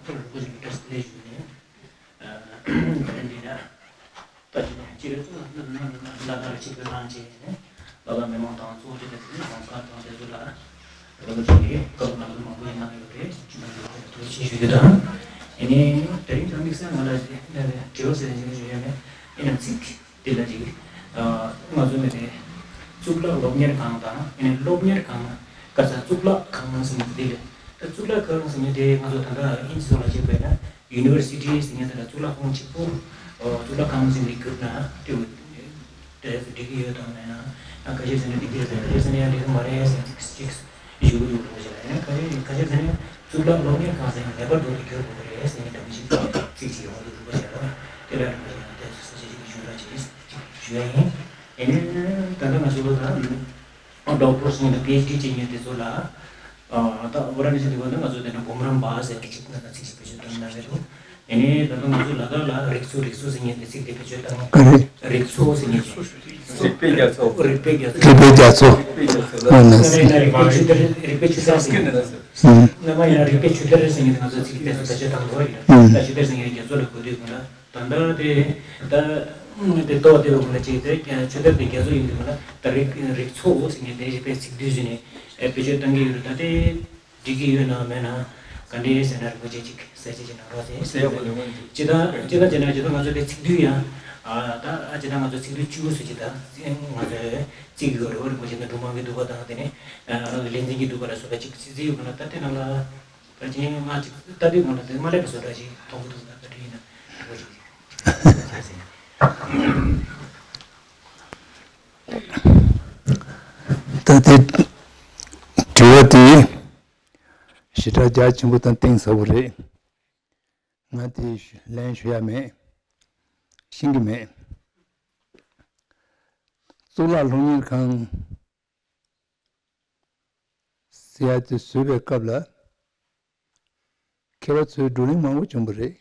ཁོ་ལ་ཁོ་ཞིག་གི་བཀྲ་ཤིས་བདེ་ལེགས་ཞུ་ནས། ཨ་ད་འདི་ན་ད་ཅི་ནས་ཅི་རེད་ཚོ་ལ་ལ་ལ་ལ་ཅིག་གི་རང་བྱས་ནས་ལ་ལ་མི་མང་དང་ཚོགས་སྡེ་དེ་ཚོ་ལ་ལ་ལ་ཚོགས་སྡེ་ཚོ་ལ་ལ་ལ་ཚོགས་ཀྱི་སྐབས་ལ་ལ་མང་པོ་ཡིན་ན་ཡོད་རེད། ཅི་ན་ཡོད་རེད། ཐུགས་རྗེ་ཆེ་ཞུ་རྒྱུ་དང་། ཡིན་ནའི་དེ་རིང་ད་དམིགས་བསལ་ང་ལ་དྲི་བ་ཟེར་ཞིག་ཞུ་ཡ་མེད། ཡིན་ནའང་ཚིག་དེ་ལ་ཅིག་ང་ཚོ་ནི་རེད། གཙུག་ལག་སློབ་གཉེར་ཁང་དང་ཡིན་ནའི་སློབ་གཉེར་ཁང་། ཁ་ས་གཙུག་ལག་ཁང་ཟེར་ནས་དེ་ལས་ད་གཙུག་ལག་ཁང་ཟེར་ནས་དེ་ང་ཚོ་ད་ལྟ་ཨིན་ཇི་ཐོག་ལ་བྱས་པས་ན་ཡུ་ནི་ཝར་སི་ཊི་ཟེར་ནས་ད་ལྟ་གཙུག་ལག་ཁང་གཅིག་པུ་གཙུག་ལག་ཁང་ཟེར་ནས་བརྒྱབ་ན་དེ་འདྲ་ཟེར་འགྲིག་གི་ཡོད་དམ་མེད་ན། ཡང་ཁ་ཤས་ཟེར་ན་འགྲིག་གི་རེད། ཁ་ཤས་ཟེར་ན་ཡང་འགྲིག་གི་མ་རེད་ཟེར་ཅིག་ཅིག་ཞུ་གི་འདུག་རེད་པ། ཡང་ཁ་ཤས་ཁ་ཤས་ཟེར་ན་གཙུག་ལག་སློབ་གཉེར་ཁང་ཟེར་ནས་ངེས་པར་དུ་དེ་བརྒྱབ་དགོས་ཀྱི་རེད་ཟེར་ནས་འདྲ་མི་ཞིག་ཚིག་ཅིག་ཡོང་གི་འདུག་རེད་པ། དེ་ལ་འགྲོ་བཞིན་ཡང་དེ་ཚོ་ས་ཆ་ཅིག་གི་ཞུ་ར་ཅིག་ཞུ་ཡ་ཡིན། ཡིན་ནའི་ད་ལྟ་ང་ཚོ་ད་ཌོག་ཊར་ཟེར་ནས་པི་ཨེཆ་ཌི་བྱེད་མཁན་དེ་ཚོ་ལ་ད་ཝཱ་ར་ཎ་སི་དེ་བ་ད་ང་ཚོ་དེ་འདྲ་སྒོམ་རམས་པ་ཟེར་གི་ཅིག་ང་ཚིག་ཅིག་བེད་སྤྱོད་གཏོང་གནང་གི་འདུག་ཡིན་ནའི་ད་དུང་ང་ཚོ་ལ་དྭགས་ལ་རིགས་ཚོགས་རིགས་ཚོགས་ཟེར་མཁན་དེ་ཚིག་དེ་བེད་སྤྱོད་བཏང་། ག་རེ། རིགས་ཚོགས་ཟེར་མཁན་དེ། རིགས་པའི་རྒྱ་མཚོ། རིགས་པའི་རྒྱ་མཚོ། རིགས་པའི་རྒྱ་མཚོ། ཨོ་ན་སེ། ད་ཡིན་ན་རིགས་པའི་ཆུ་གཏེར། རིགས་པའི་ཆུ་གཏེར་ཟེར་མཁན་དེ། ཨུམ། སྔོན་མ་ཡིན་ན་རིགས་པའི་ཆུ་གཏེར་ཟེར་མཁན་དེ་ང་ཚོ་ཚིག་དེ་ཚོ་བེད་སྤྱོད་བཏང་འདུག་རེད། ཨུམ། ད་ཆུ་གཏེར་ཟེར་མཁན་རྒྱ་མཚོ་ལ་གོ་དུས་ཀུན་ལ། ད་ལྟ་དེ་ད་དེ་ཏོག་དེ་བ་ཀུན་ལ་ཅིག་དེ་ཆུ་གཏེར་དེ་རྒྱ་མཚོ་ཡིན་དུས་ཀུན་ལ། ད་རིགས་རིགས་ཚོགས་ཟེར་མཁན་དེ་རིགས་པའི་ཚིག་བསྡུས་ཟིན་ནས་བེད་སྤྱོད་བཏང་གི་ཡོད་རེད། ད་དེ། འགྲིག་གི་ཡོད་ན་མེད་ན། ག་འདྲའི་ཟེར་ན་རིན་པོ་ཆེ་གཅིག་གསལ་བཤད་ཅིག་གནང་རོགས་ཟེར། ཟེར་ཡག་པོ་ལས་མ་འདུག་ཇི་ལྟར་ཇི་ལྟར་བྱས་ན་ཇི་ལྟར་ང་ཚོ་དེ་ཚིག་བསྡུས་ཡང་། ཨ་ད་ཨ་ཇི་ལྟར་ང་ཚོ་ཚིག་བསྡུས་བཅུ་དགུ་ཟེར་ཇི་ལྟར་ང་ཚོས་བརྩི་གི་ཡོད་རེད། རིན་པོ་ཆེ་ནི་སྒྲུབ་དབང་གི་འདུས་པ་དང་དེ་ནས་ལེགས་ལྡན་གྱི་འདུས་པ་ལ་སོགས་པ་ཅིག་བརྩི་བརྩི་ཡོད་པ་ན། ད་དེ་ནང་ལ་ཕལ་ཆེར་ང་ཅིག་ལྟ་དུས་ང་ལ་དེ་མ་ལེགས་པའི་བཟོ་འདྲ་ཞིག་མཐོང་གི་འདུག་ན། བཀའ་དྲིན་ཡིན་ན་རིན་པོ་ཆེ་ཟེར། ད་དེ་དྲི་བ་དེ་ཞེ་དྲག་རྒྱ་ཆེན་པོ་དང་གཏིང་ཟབ་པོ་རེད། ང་དེ་ལན་ཞུ་ཡ་མེད། ཤེས་ཀྱི་མེད། གཙུག་ལག་སློབ་གཉེར་ཁང་ཟེར་ཡ་དེ་བཟོས་པའི་སྐབས་ལ། མཁས་པ་ཚོས་བགྲོ་གླེང་མང་པོ་བྱུང་བ་རེད།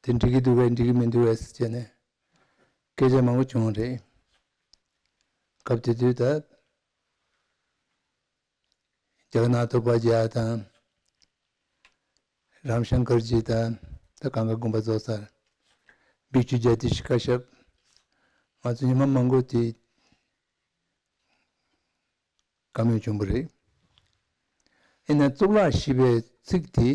དེ་འགྲིག་གི་འདུག་གས་འགྲིག་གི་མི་འདུག་གས་ཟེར་བྱས་ནས་སྐད་ཆ་མང་པོ་བྱུང་བ་རེད། སྐབས་དེ་དུས་ད་ཇག་ན་ཐོ་པ་རྒྱ་དང་། རམ་ཤང་ཀར་ཇི་དང་། ད་གངྒཱ་དགོན་པ་རྫོགས་ཚར། བི་ཀྲུ་ཛ་ཏི་ཤི་ཀ་ཤབ། ང་ཚོ་ཉི་མ་མང་པོ་དེ་བཀའ་མོལ་བྱུང་བ་རེད། ཡིན་ན་གཙུག་ལག་ཞེས་པའི་ཚིག་དེ།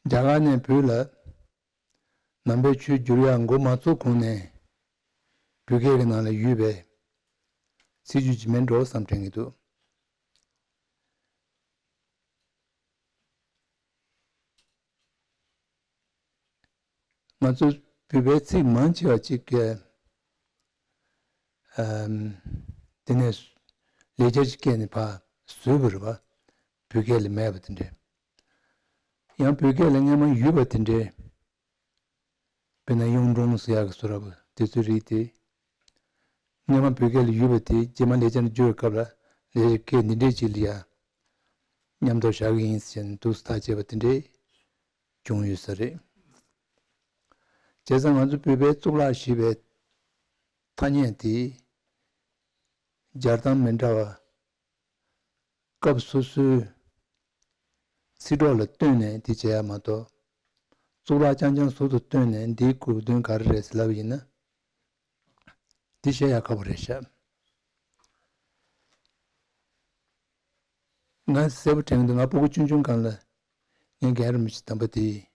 རྒྱ་གར་ནས་བོད་ལ་ནང་པའི་ཆོས་བསྒྱུར་ཡག་འགོ་མ་ཚུགས་གོང་ནས་བོད་སྐད་ཀྱི་ནང་ལ་ཡོད་པའི་ཚིག་བརྗོད་ཅིག་མིན་འགྲོ་བསམ་དྲན་གྱི་འདུག་ང་ཚོ་བོད་པའི་ཚིག་མང་ཆེ་བ་ཅིག་གིས་ཨམ། དེ་ནས་ལེགས་སྦྱར་ཅིག་བཀལ་ནས་ཕར་བཟོས་པ་རེད་པ། བོད་སྐད་ལ་མེད་པ་དེ་འདྲས། ཡང་བོད་སྐད་ལ་སྔན་མ་ཡོད་པ་དེ་འདྲས། དཔེར་ན་གཡུང་དྲུང་ཟེར་ཡག་གི་བཟོ་འདྲ་པོ་དེ་ཚོའི་རིགས་དེ། སྔན་མ་བོད་སྐད་ལ་ཡོད་པ་དེ་རྗེས་མ་ལེགས་སྦྱར་བསྒྱུར་བའི་སྐབས་ལ་ལེགས་སྦྱར་སྐད་འདི་འདྲས་ཅིག་ལ་ཡ་མཉམ་དུ་བཞག་གི་ཡིན་ཟེར་ནས་འདུག་སེ་ཐག་བཅད་པ་དེ་འདྲས་བྱུང་ཡོད་ས་རེད། བྱས་ཙང་ང་ཚོ་བོད་པའི་གཙུག་ལག་ཞེས་པའི་ཐ་སྙད་དེ་སྦྱར་སྟངས་མི་འདྲ་བ། སྐབས་སོ་སོའི་ཚིག་གྲོགས་ལ་བསྟུན་ནས་དེ་བྱེད་ཡ་མ་གཏོགས། གཙུག་ལག་རྐྱང་རྐྱང་ཟུར་དུ་བཏོན་ནས་འདིའི་གོ་དོན་ག་རེ་རེད་ཟེར་ལབ་ཡིན་ན། འདི་བཤད་ཡ་ཁག་པོ་རེད་ཤག་ང་གསལ་པོ་དྲན་གྱི་འདུག་ང་སྤུ་གུ་ཆུང་ཆུང་སྒང་ལ་ངའི་རྒན་རིན་པོ་ཆེ་དམ་པ་དེས།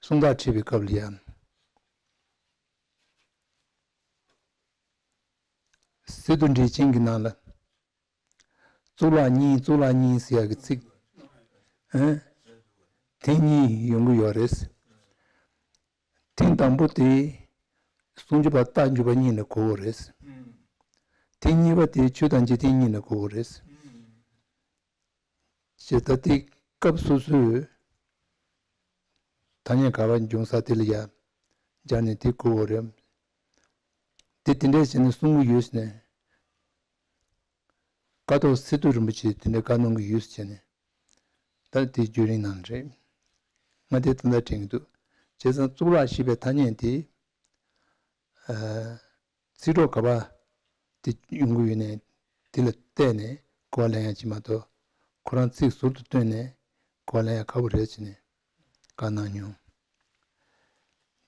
གསུང་བདག་ཁྲིད་པའི་སྐབས་ལ་ཡང་། སི་ཏུ་འགྲེལ་ཆེན་གྱི་ནང་ལ། གཙུག་ལག་གཉིས་གཙུག་ལག་གཉིས་ཟེར་ཡག་གི་ཚིག་ཨེ། ཐེངས་གཉིས་ཡོང་གི་ཡོད་རེད། ཐེངས་དང་པོ་དེ་ཟུང་འཇུག་པ་རྟགས་འཇུག་པ་གཉིས་ལ་གོ་དགོས་རེད། ཐེངས་གཉིས་པ་དེ་ཆོས་དང་འཇིག་རྟེན་གཉིས་ལ་གོ་དགོས་རེད། ཞེས་ད་ལྟའི་སྐབས་སོ་སོའི་ཐ་སྙད་ག་བ་འབྱུང་ས་དེ་ལ་ཡ་སྦྱར་ནས་དེ་གོ་དགོས་རེད། དེ་དེ་འདྲས་བྱས་ནས་གསུང་གི་ཡོད་ཟེར་ནས། ཀཿཐོག་སི་ཏུ་རིན་པོ་ཆེས་དེ་འདྲས་བཀའ་གནང་གི་ཡོད་ཟེར་ནས། ད་དེ་བརྒྱུད་རིམ་ནང་རེད། ང་དེ་ད་ལྟ་དྲན་གྱི་འདུག་བྱས་ཙང་གཙུག་ལག་ཞེས་པའི་ཐ་སྙད་དེ། ཨ། ཚིག་གྲོགས་ག་པར་དེ་ཡོང་གི་ཡོད་ནའི་དེ་ལ་བལྟས་ནས་གོ་བ་ལེན་ཡ་ཅིག་མ་གཏོགས། ཁོ་རང་ཚིག་ཟུར་དུ་བཏོན་ནས་གོ་བ་ལེན་ཡ་ཁག་པོ་རེད་ཅེས་ནས་བཀའ་གནང་མྱོང་།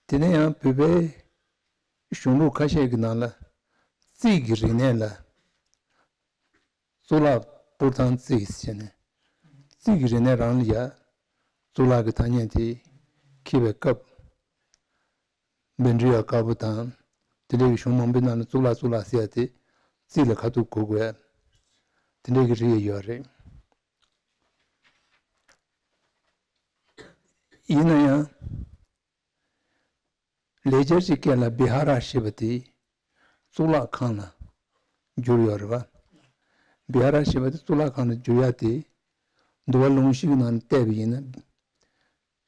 དེ་ནས་ཡང་བོད་པའི་གཞུང་ལུགས་ཁ་ཤས་ཀྱི་ནང་ལ་རྩིས་ཀྱི་རིག་གནས་ལ། གཙུག་ལག་སྤུར་ཐང་རྩིས་ཟེར་ནས། རྩིས་ཀྱི་རིག་གནས་རང་ལ་ཡ། གཙུག་ལག་གི་ཐ་སྙད་དེ་འཁྱེར་བའི་སྐབས། བཻ་ཌཱུརྱ་དཀར་པོ་དང་། དེ་འདྲའི་གཞུང་མང་པོའི་ནང་ལ་གཙུག་ལག་གཙུག་ལག་ཟེར་ཡ་དེ་རྩིས་ལ་ཁ་ཐུག་གོ་དགོས་ཡ། དེ་འདྲའི་གི་རིགས་ཡོད་རེད། ཡིན་ན་ཡང་། ལེགས་སྦྱར་གྱི་སྐད་ལ་བི་ཧཱ་ར་ཞེས་པ་དེ་གཙུག་ལག་ཁང་ལ་བསྒྱུར་ཡོད་རེད་པ། བི་ཧཱ་ར་ཞེས་པ་དེ་གཙུག་ལག་ཁང་ལ་བསྒྱུར་ཡ་དེ། འདུལ་བ་ལུང་གཞི་གི་ནང་ནས་བལྟས་པ་ཡིན་ན།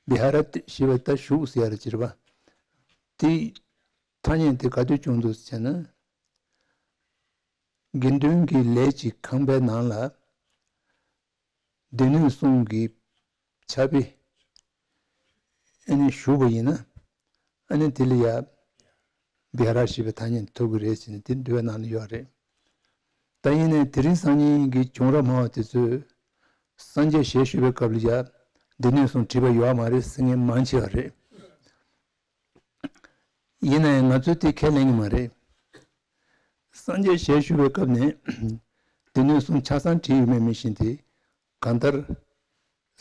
བི་ཧཱ་ར་ཞེས་པ་ད་བཞུགས་ཟེར་ཡ་རེད་ཅེས་པ། དེ་ཐ་སྙད་དེ་ག་དུས་བྱུང་འདུག་ཟེར་ན། དགེ་འདུན་གྱི་ལས་ཀྱི་ཁང་པའི་ནང་ལ་སྡེ་སྣོད་གསུམ་གྱི་ཕྱག་དཔེ་ཨ་ནི་བཞུགས་པ་ཡིན་ན། ཨ་ནི་དེ་ལ་ཡ་བི་ཧ་ར་ཞེས་པའི་ཐ་སྙད་ཐོབ་ཀྱི་རེད་ཟེར་ནས་དེ་འདུལ་བའི་ནང་ལ་ཡོད་རེད། ད་ཡིན་ནའི་དེ་རིང་སང་ཉིན་གྱི་བྱུང་རབས་སྨྲ་བ་དེ་ཚོས་སངས་རྒྱས་ཞལ་བཞུགས་པའི་སྐབས་ལ་ཡ་སྡེ་སྣོད་གསུམ་བྲིས་པ་ཡོད་མ་རེད་ཟེར་མཁན་མང་ཆེ་བ་རེད། ཡིན་ན་ཡང་ང་ཚོས་དེ་ཁས་ལེན་གྱི་མ་རེད། སངས་རྒྱས་ཞལ་བཞུགས་པའི་སྐབས་ནས་སྡེ་སྣོད་གསུམ་ཆ་ཚང་བྲིས་ཡོད་མེད་མི་ཤེས་ཏེ། གང་ལྟར་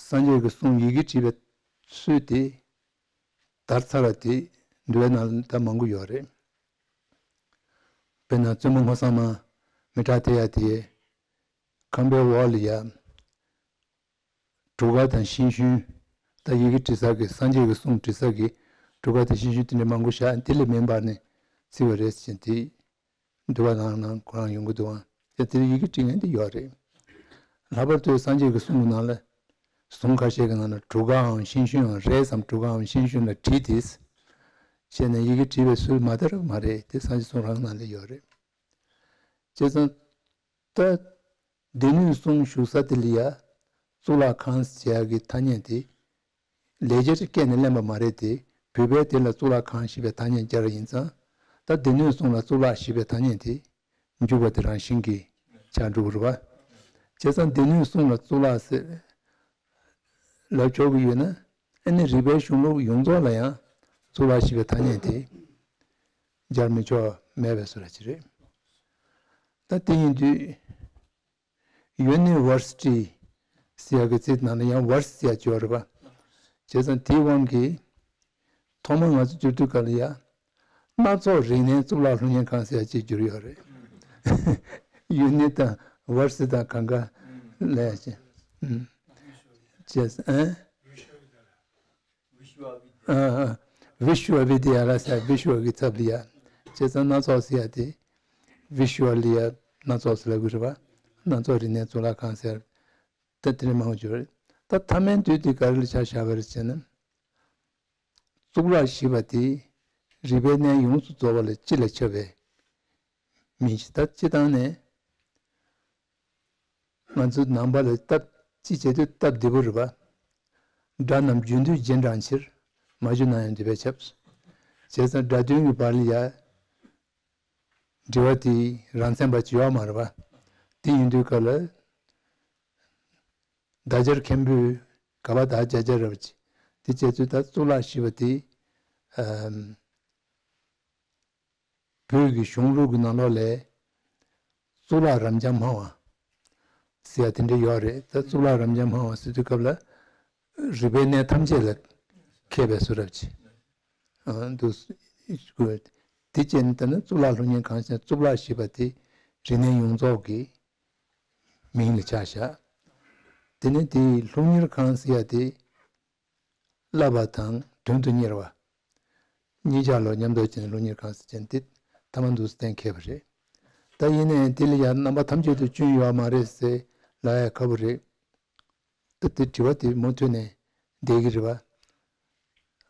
སངས་རྒྱས་ཀྱི་གསུང་ཡི་གེ་བྲིས་པའི་ཚུལ་དེ་དར་ཚར་བ་དེ་འདུལ་བའི་ནང་ལ་ད་མང་པོ་ཡོད་རེད། དཔེར་ན་བཙུན་མོ་སྔོ་བསངས་མ་མི་ཏྲ་ཏི་ཡ་དེ་ཁང་པའི་འོག་ལ་ཡ་གྲུ་ཁ་དང་ཤིང་ཤུན། ད་ཡི་གེ་འབྲི་ས་གི་སངས་རྒྱས་ཀྱི་གསུང་འབྲི་ས་གི་གྲུ་ཁ་དང་ཤིང་ཤུན་དེ་འདྲ་མང་པོ་བཞག་དེ་ལས་མེ་འབར་ནས་བརྩིགས་པ་རེད་ཟེར་དེ་འདུལ་བ་ནང་ནང་ཁོ་རང་ཡོང་གི་འདུག་ཨང་། དེ་དེར་ཡི་གེ་འབྲི་མཁན་དེ་ཡོད་རེད། ལྷག་པར་དུ་སངས་རྒྱས་ཀྱི་གསུང་གི་ནང་ལ་གཟུངས་ཁ་ཤས་ཀྱི་ནང་ལ་གྲུ་ཁའང་ཤིང་ཤུན་ཡང་རེད་བསམ། གྲུ་ཁའང་ཤིང་ཤུན་ལ་བྲིས་ཏེ་བྱས་ནས་ཡི་གེ་བྲིས་པའི་སྲོལ་མ་དར་མ་རེད། དེ་སངས་རྒྱས་གསུང་རང་ནང་ལ་ཡོད་རེད། བྱས་ཙང་། ད། སྡེ་སྣོད་གསུམ་བཞུགས་ས་དེ་ལ་ཡ། གཙུག་ལག་ཁང་ཟེར་ཡ་གི་ཐ་སྙད་དེ། ལེགས་སྦྱར་སྐད་ནས་ལེན་པ་མ་རེད་དེ། བོད་པའི་དེ་ལ་གཙུག་ལག་ཁང་ཞེས་པའི་ཐ་སྙད་སྦྱར་བ་ཡིན་ཙང་། ད་སྡེ་སྣོད་གསུམ་ལ་གཙུག་ལག་ཞེས་པའི་ཐ་སྙད་དེ། འཇུག་པ་དེ་རང་བཞིན་གྱིས་ཆགས་འགྲོ་གི་རེད་པ། བྱས་ཙང་སྡེ་སྣོད་གསུམ་ལ་གཙུག་ལག་ཟེར། ལབ་ཆོག་གི་ཡོད་ན། ཨ་ནི་རིག་པའི་གཞུང་ལུགས་ཡོངས་རྫོགས་ལ་ཡང་གཙུག་ལག་ཞེས་པའི་ཐ་སྙད་དེ་སྦྱར་མི་ཆོག་མེད་པའི་བཟོ་འདྲ་ཅིག་རེད། ད་དེ་ཡིན་དུས་ཡུ་ནི་ཝར་སི་ཊི་ཟེར་ཡག་གི་ཚིག་ནང་ལ་ཡང་ཝར་སི་ཟེར་ཡག་ཅིག་ཡོད་རེད་པ། བྱས་ཙང་དེའི་དབང་གིས་ཐོག་མར་ང་ཚོ་བསྒྱུར་དུས་སྐབས་ལ་ཡ། སྣ་ཚོགས་རིག་གནས་གཙུག་ལག་སློབ་གཉེར་ཁང་ཟེར་ཡག་ཅིག་བསྒྱུར་ཡོད་རེད། ཡུ་ནི་དང་ཝར་སི་དང་གང་ག་ལས་ཀྱི། ཨུམ། བྱས་ཨ། ཨ་ཨ། བི་ཤུ་ཨ་བི་དི་ཡ་ལ་ཟེར། བི་ཤུ་ཨ་གི་ཚབ་ལ་ཡ། བྱས་ཙང་སྣ་ཚོགས་ཟེར་ཡ་དེ། བི་ཤུ་ཨ་ལ་ཡ་སྣ་ཚོགས་ཟེར་ལབ་གི་རེད་པ། སྣ་ཚོགས་རིག་གནས་གཙུག་ལག་ཁང་ཟེར། ད་དེ་ནས་མང་པོ་ཡོད་རེད། ད་མཐའ་མའི་མདུན་དེ་ག་རེ་ལ་ཆ་བཞག་པ་རེད་ཟེར་ན། གཙུག་ལག་ཞེས་པ་དེ་རིག་པའི་གནས་ཡོངས་སུ་རྫོགས་པ་ལ་སྤྱི་ལ་ཁྱབ་པའི་མིང་ཞིག་ད་སྤྱི་བཏང་ནས་ང་ཚོ་ནང་པ་ལ་སྟབས་སྤྱི་བྱེད་དུས་སྟབས་བདེ་པོ་རེད་པ། དགྲ་རྣམས་རྒྱུན་དུ་རྗེས་འབྲང་ཕྱིར། མ་གྱུར་ན་ཡང་འདོད་པས་ཁྱབ། བྱས་ཙང་དགྲ་གདོན་གྱི་བར་ལ་ཡ། འབྲེལ་བ་དེ་རང་མཚན་པ་ཅིག་ཡོད་མ་རེད་པ། དེ་ཡིན་དུས་སྐབས་ལ། བདག་ཅག་མཁན་པོས་ག་བ་དག་བྱ་བྱ་རབ་ཅིག་དེ་བྱས་ཚུལ་ད་གཙུག་ལག་ཞེས་པ་དེ། ཨམ། བོད་ཀྱི་གཞུང་ལུགས་ཀྱི་ནང་ལོགས་ལས་གཙུག་ལག་རབ་འབྱམས་སྨྲ་བ་ཟེར་ཡ་དེ་འདྲ་ཡོད་རེད། ད་གཙུག་ལག་རབ་འབྱམས་སྨྲ་བ་ཟེར་དུས་སྐབས་ལ་རིག་པའི་གནས་ཐམས་ཅད་ལ་མཁས་པའི་བཟོ་འདྲ་ཅིག་ཨ་འདུག་དགོས། དེ་བྱས་ནས་ད་ནི་གཙུག་ལག་སློབ་གཉེར་ཁང་ཟེར། གཙུག་ལག་ཞེས་པ་དེ་རིག་གནས་ཡོངས་རྫོགས་ཀྱི་མིང་ལ་ཆ་བཞག་དེ་ནས་དེའི་སློབ་གཉེར་ཁང་ཟེར་ཡ་དེ་བསླབ་པ་དང་དོན་དུ་གཉེར་བ་གཉིས་ཆར་ལ་མཉམ་དུ་བྱས་ནས་སློབ་གཉེར་ཁང་ཟེར་བྱས་ནས་དེ་ཐ་མ་འདུག་སེ་གཏན་འཁེལ་བ་རེད། ད་ཡིན་ནའི་དེ་ལ་ཡང་རྣམ་པ་ཐམས་ཅད་དུ་སྐྱོན་ཡོད་མ་རེད་ཟེར་ལབ་ཡ་ཁག་པོ་རེད། ད་དེ་དྲི་བ་དེ་མུ་མཐུད་ནས་བསྡད་ཀྱི་རེད་པ།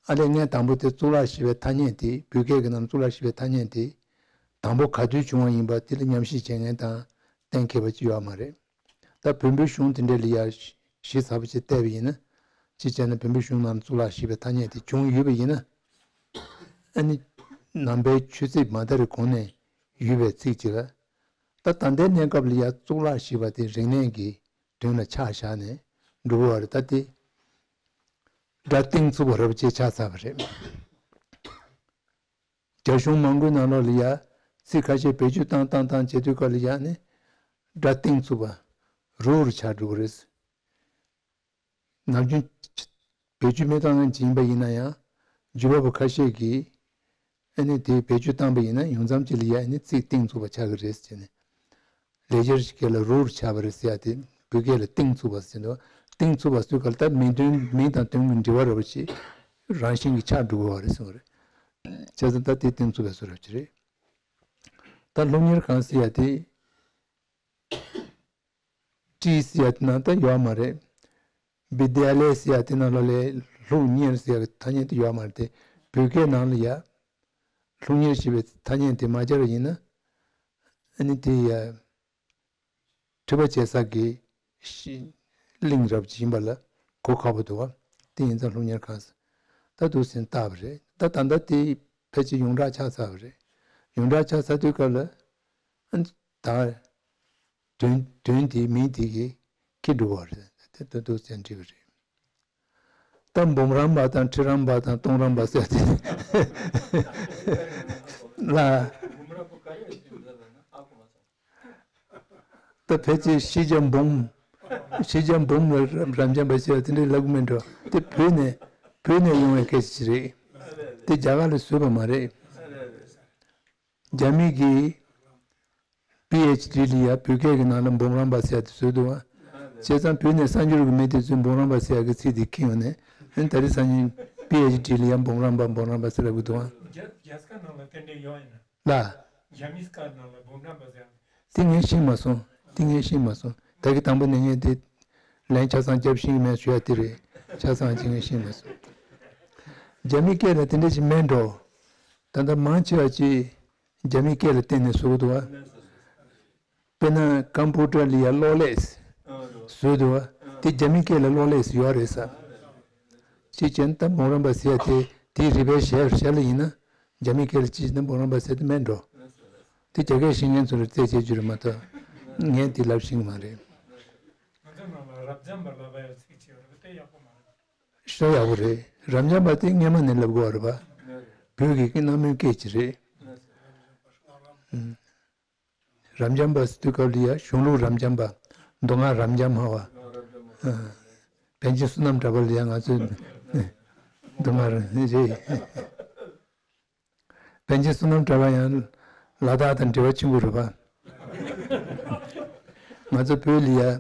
ཨ་ལས་ངས་དང་པོ་དེ་གཙུག་ལག་ཞེས་པའི་ཐ་སྙད་དེ། བོད་སྐད་ཀྱི་ནང་གཙུག་ལག་ཞེས་པའི་ཐ་སྙད་དེ་དང་པོ་ག་དུས་བྱུང་བ་ཡིན་པ་དེ་ལ་མཉམ་བཞག་བྱེད་མཁན་དང་གཏན་འཁེལ་བ་ཅིག་ཡོད་མ་རེད། ད་བོན་པོའི་གཞུང་དེ་འདྲ་ལ་ཡ་གཞི་ཚ་པོ་ཅིག་བལྟས་པ་ཡིན་ན། གཅིག་བྱས་ན་བོན་པོའི་གཞུང་ནང་གཙུག་ལག་ཞེས་པའི་ཐ་སྙད་དེ་བྱུང་ཡོད་པ་ཡིན་ན། ཨ་ནི་ནང་པའི་ཆོས་ཚིག་མ་དར་གོང་ནས་ཡོད་པའི་ཚིག་ཅིག་ལ། ད་ད་ལྟའི་གནས་སྐབས་ལ་ཡ་གཙུག་ལག་ཞེས་པ་དེ་རིག་གནས་ཀྱི་དོན་ལ་ཆ་བཞག་ནས་འགྲོ་གི་ཡོད་རེད། ད་དེ་སྒྲ་གཏིང་ཚུགས་པ་རབ་ཅིག་ཆགས་ཚར་བ་རེད། རྒྱ་གཞུང་མང་པོའི་ནང་ལོགས་ལ་ཡ་ཚིག་ཁ་ཤས་བེད་སྤྱོད་བཏང་བཏང་བཏང་བྱེད་དུས་སྐབས་ལ་ཡ་ནི་སྒྲ་གཏིང་ཚུགས་པ་རབ་རུ་ཆགས་འགྲོ་གི་རེད། ནམ་རྒྱུན་བེད་སྤྱོད་མི་བཏང་མཁན་ཅིག་ཡིན་པ་ཡིན་ན་ཡང་། བརྒྱུད་པ་པོ་ཁ་ཤས་ཀྱིས་ཨ་ནི་དེ་བེད་སྤྱོད་བཏང་པ་ཡིན་ན་ཡང་མཚམས་ཅིག་ལ་ཡ་ཨ་ནི་ཚིག་གཏིང་ཚུགས་པ་ཆགས་ཀྱི་རེད་ཟེར་ནས། ལེགས་སྦྱར་སྐད་ལ་རབ་རུ་ཆགས་པ་རེད་ཟེར་ཡ་དེ་བོད་སྐད་ལ་གཏིང་ཚུགས་པ་ཟེར་འདུག་གཏིང་ཚུགས་པ་ཟེར་སྐབས་ལ་ད་མིང་དོན། མིང་དང་དོན་གྱི་འབྲེལ་བ་རབ་པོ་ཆེ་རང་བཞིན་གྱིས་ཆགས་འགྲོ་གི་ཡོད་རེད་གསུངས་པ་རེད། བྱས་ཙང་ད་དེ་གཏིང་ཚུགས་པའི་བཟོ་འདྲ་ཅིག་རེད། ད་སློབ་གཉེར་ཁང་ཟེར་ཡ་དེ། ཊི་ཟེར་ཡ་དེ་ནང་ད་ཡོད་མ་རེད། བི་དྱ་ལ་ཡ་ཟེར་ཡ་དེ་ནང་ལོགས་ལ་སློབ་གཉེར་ཟེར་ཡ་གི་ཐ་སྙད་དེ་ཡོད་མ་རེད་དེ། བོད་སྐད་ནང་ལ་ཡ་སློབ་གཉེར་ཞེས་པའི་ཐ་སྙད་དེ་མ་སྦྱར་བ་ཡིན་ན། ཨ་ནི་དེ་ཡ་ ཁྲི་པ་བྱེད་ས་གི་ཤི་གླིང་རབ་ཅིག་ཡིན་པ་ལ་གོ་ཁག་པོ་འདུག་བ། དེ་ཡིན་ཙང་སློབ་གཉེར་ཁང་ཟེར། ད་འདུག་སེ་བཏགས་པ་རེད། ད་ད་ལྟ་དེ་ཕལ་ཆེར་ཡོངས་གྲགས་ཆགས་ཚར་བ་རེད། ཡོངས་གྲགས་ཆགས་ཚར་དུས་སྐབས་ལ་ཨ་ནི་ད་དོན་དོན་དེ་མིང་དེ་གིས་འཁྱེར་འགྲོ་བ་རེད། དེ་ད་འདུག་སེ་འབྲི་བ་རེད། ད་འབུམ་རམས་པ་དང་ཁྲི་རམས་པ་དང་སྟོང་རམས་པ་ཟེར་དེ་ལ། ད་ཕལ་ཆེར་ཤེས་བྱ་འབུམ། ཤེས་བྱ་འབུམ་ལ་རབ་འབྱམས་པ་ཞེས་པ་དེ་འདྲའི་ལབ་ཀྱི་མེད་འགྲོ། དེ་བོད་ནས་བོད་ནས་ཡོང་བའི་སྐད་ཆ་ཞིག་རེད། དེ་རྒྱ་གར་ལ་བཟོས་པ་མ་རེད། རྒྱ་མི་གིས་པི་ཨེཆ་ཌི་ལ་ཡ་བོད་སྐད་ཀྱི་ནང་ལ་འབུམ་རམས་པ་ཟེར་ཡ་དེ་བཟོས་འདུག་བ། བྱས་ཙང་བོད་ནས་གསར་འབྱོར་གྱི་མི་དེ་ཚོས་འབུམ་རམས་པ་ཟེར་ཡ་གི་ཚིག་དེ་འཁྱེར་ཡོང་ནས་ཨ་ནི་ད་རེས་སང་ཉིན་པི་ཨེཆ་ཌི་ལ་ཡ་འབུམ་རམས་པ་འབུམ་རམས་པ་ཟེར་ལབ་ཀྱི་འདུག་བ། རྒྱ་རྒྱ་སྐད་ནང་ལ་དེ་འདྲ་ཡོད་ཡིན་ན། ལ། རྒྱ་མིའི་སྐད་ནང་ལ་འབུམ་རམས་པ་ཟེར་ཡ། དེ་ངས་ཤེས་མ་སོང་། དེ་ངས་ཤེས་མ་སོང་། ད་གི་དང་པོ་ནས་ངས་དེ་ལན་ཆ་ཚང་རྒྱབ་ཤེས་ཀྱི་མེད་ཞུ་ཡ་དེ་རེད། ཆ་ཚང་ཅིག་ངས་ཤེས་མ་སོང་། རྒྱ་མི་སྐད་ལ་དེ་འདྲ་ཞིག་མེད་འགྲོ། ད་ལྟ་མང་ཆེ་བ་ཅིག་རྒྱ་མི་སྐད་ལ་བརྟེན་ནས་བཟོ་གི་འདུག་བ། དཔེར་ན་ཀམ་པུ་ཊར་ལ་ཡ་གློག་ཀླད་བཟོས་འདུག་བ། དེ་རྒྱ་མི་སྐད་ལ་གློག་ཀླད་ཡོད་རེད་ས། ཅིག་བྱས་ན་ད་འབུམ་རམས་པ་ཟེར་ཡ་དེ་དེའི་རིག་པའི་གཞལ་གཞལ་ལ་ཡིན་ན་རྒྱ་མི་སྐད་ལ་ཅིག་བྱས་ན་འབུམ་རམས་པ་ཟེར་དེ་མེད་འགྲོ། དེ་རྒྱ་སྐད་ཤེས་མཁན་ཚོ་ལ་རྩད་གཅོད་རྒྱུ་རེད་མ་གཏོགས་ངས་དེ་ལབ་ཤེས་ཀྱི་མ་རེད། ང་ཚོ་ནང་ལ་རབ་འབྱམས་པ་ལབ་ཡ་ཚིག་ཅིག་ཡོད་རེད་པ། དེ་ཡག་པོ་མ་རེད། ཤ་ཡག་པོ་རེད། རབ་འབྱམས་པ་དེ་སྔས་མ་ནས་ལབ་དགོས་པ་རེད་པ། བོད་ཀྱི་སྐད་སྔ་མོའི་སྐད་ཅིག་རེད། ཨང་། རབ་འབྱམས་པ་ཟེར་དུས་སྐབས་ལ་ཡ་གཞུང་ལུགས་རབ་འབྱམས་པ། མདོ་སྔགས་རབ་འབྱམས་སྨྲ་བ། ཨང་། པཎ་ཆེན་བསོད་ནམས་གྲགས་པ་ལ་ཡ་ང་ཚོས་མདོ་སྔགས་རེད། པཎ་ཆེན་བསོད་ནམས་གྲགས་པ་ཡང་ལ་དྭགས་དང་འབྲེལ་བ་ཆེན་པོ་རེད་པ། ང་ཚོ་བོད་ལ་ཡ་དགེ་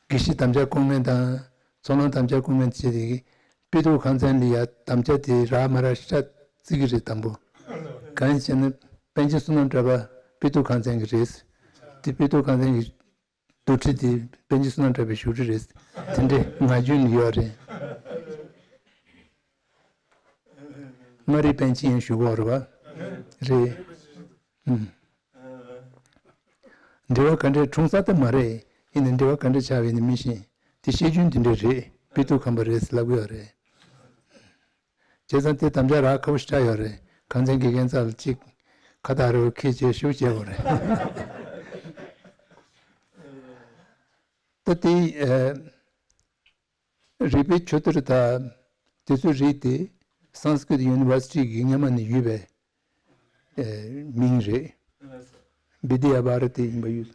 བཤེས་དམ་བཅའ་སྐོང་མཁན་དང་ཚོགས་ལམ་དམ་བཅའ་སྐོང་མཁན་བྱས་ཏེ་དཔེ་ཐུབ་ཁང་ཚན་ལ་ཡ་དམ་བཅའ་དེ་རག་མ་རག་ཤ་བརྩི་གི་རེད། དང་པོ་གང་ཡིན་ཟེར་ན་པཎ་ཆེན་བསོད་ནམས་གྲགས་པ་དཔེ་ཐུབ་ཁང་ཚན་གྱི་རེད། དེ་དཔེ་ཐུབ་ཁང་ཚན་གྱི་བསྡུ་ཁྲིད་དེ་པཎ་ཆེན་བསོད་ནམས་གྲགས་པའི་བཞུགས་ཁྲི་རེད། དེ་འདྲའི་ངག་རྒྱུན་ནི་ཡོད་རེད། མངའ་རིས་པཎ་ཆེན་ཡང་བཞུགས་ཡོད་རེད་པ། རེད། ཨུམ། འབྲེལ་བ་ག་འདྲའི་འཁྲུངས་ས་དེ་མ་རེད། ཡིན་ནའི་འབྲེལ་བ་ག་འདྲ་ཆགས་པ་ཡིན་ནི་མི་ཤེས། དེ་བཤད་རྒྱུན་དེ་འདྲ་རེད། དཔེ་ཐུབ་ཁང་པ་རེད་ཟེར་ལབ་གི་ཡོད་རེད། བྱས་ཙང་དེ་དམ་བཅའ་རག་ཁག་པོ་ཞེ་དྲག་ཡོད་རེད། ཁང་ཚན་དགེ་རྒན་རྩ་ལ་གཅིག་ཁ་བཏགས་རེ་བ་ཁྱེད་ཅེས་ཞུ་བྱས་པ་རེད། ད་དེ་ཨ། རིག་པའི་ཆོས་དེར་ད་དེ་ཚོའི་རིགས་དེ་Sanskrit University གི་སྔ་མ་ནས་ཡོད་པའི་ཨ། མིང་རེད། བི་དི་ཡ་བྷ་ར་ཏི་ཡིན་པ་ཡོད།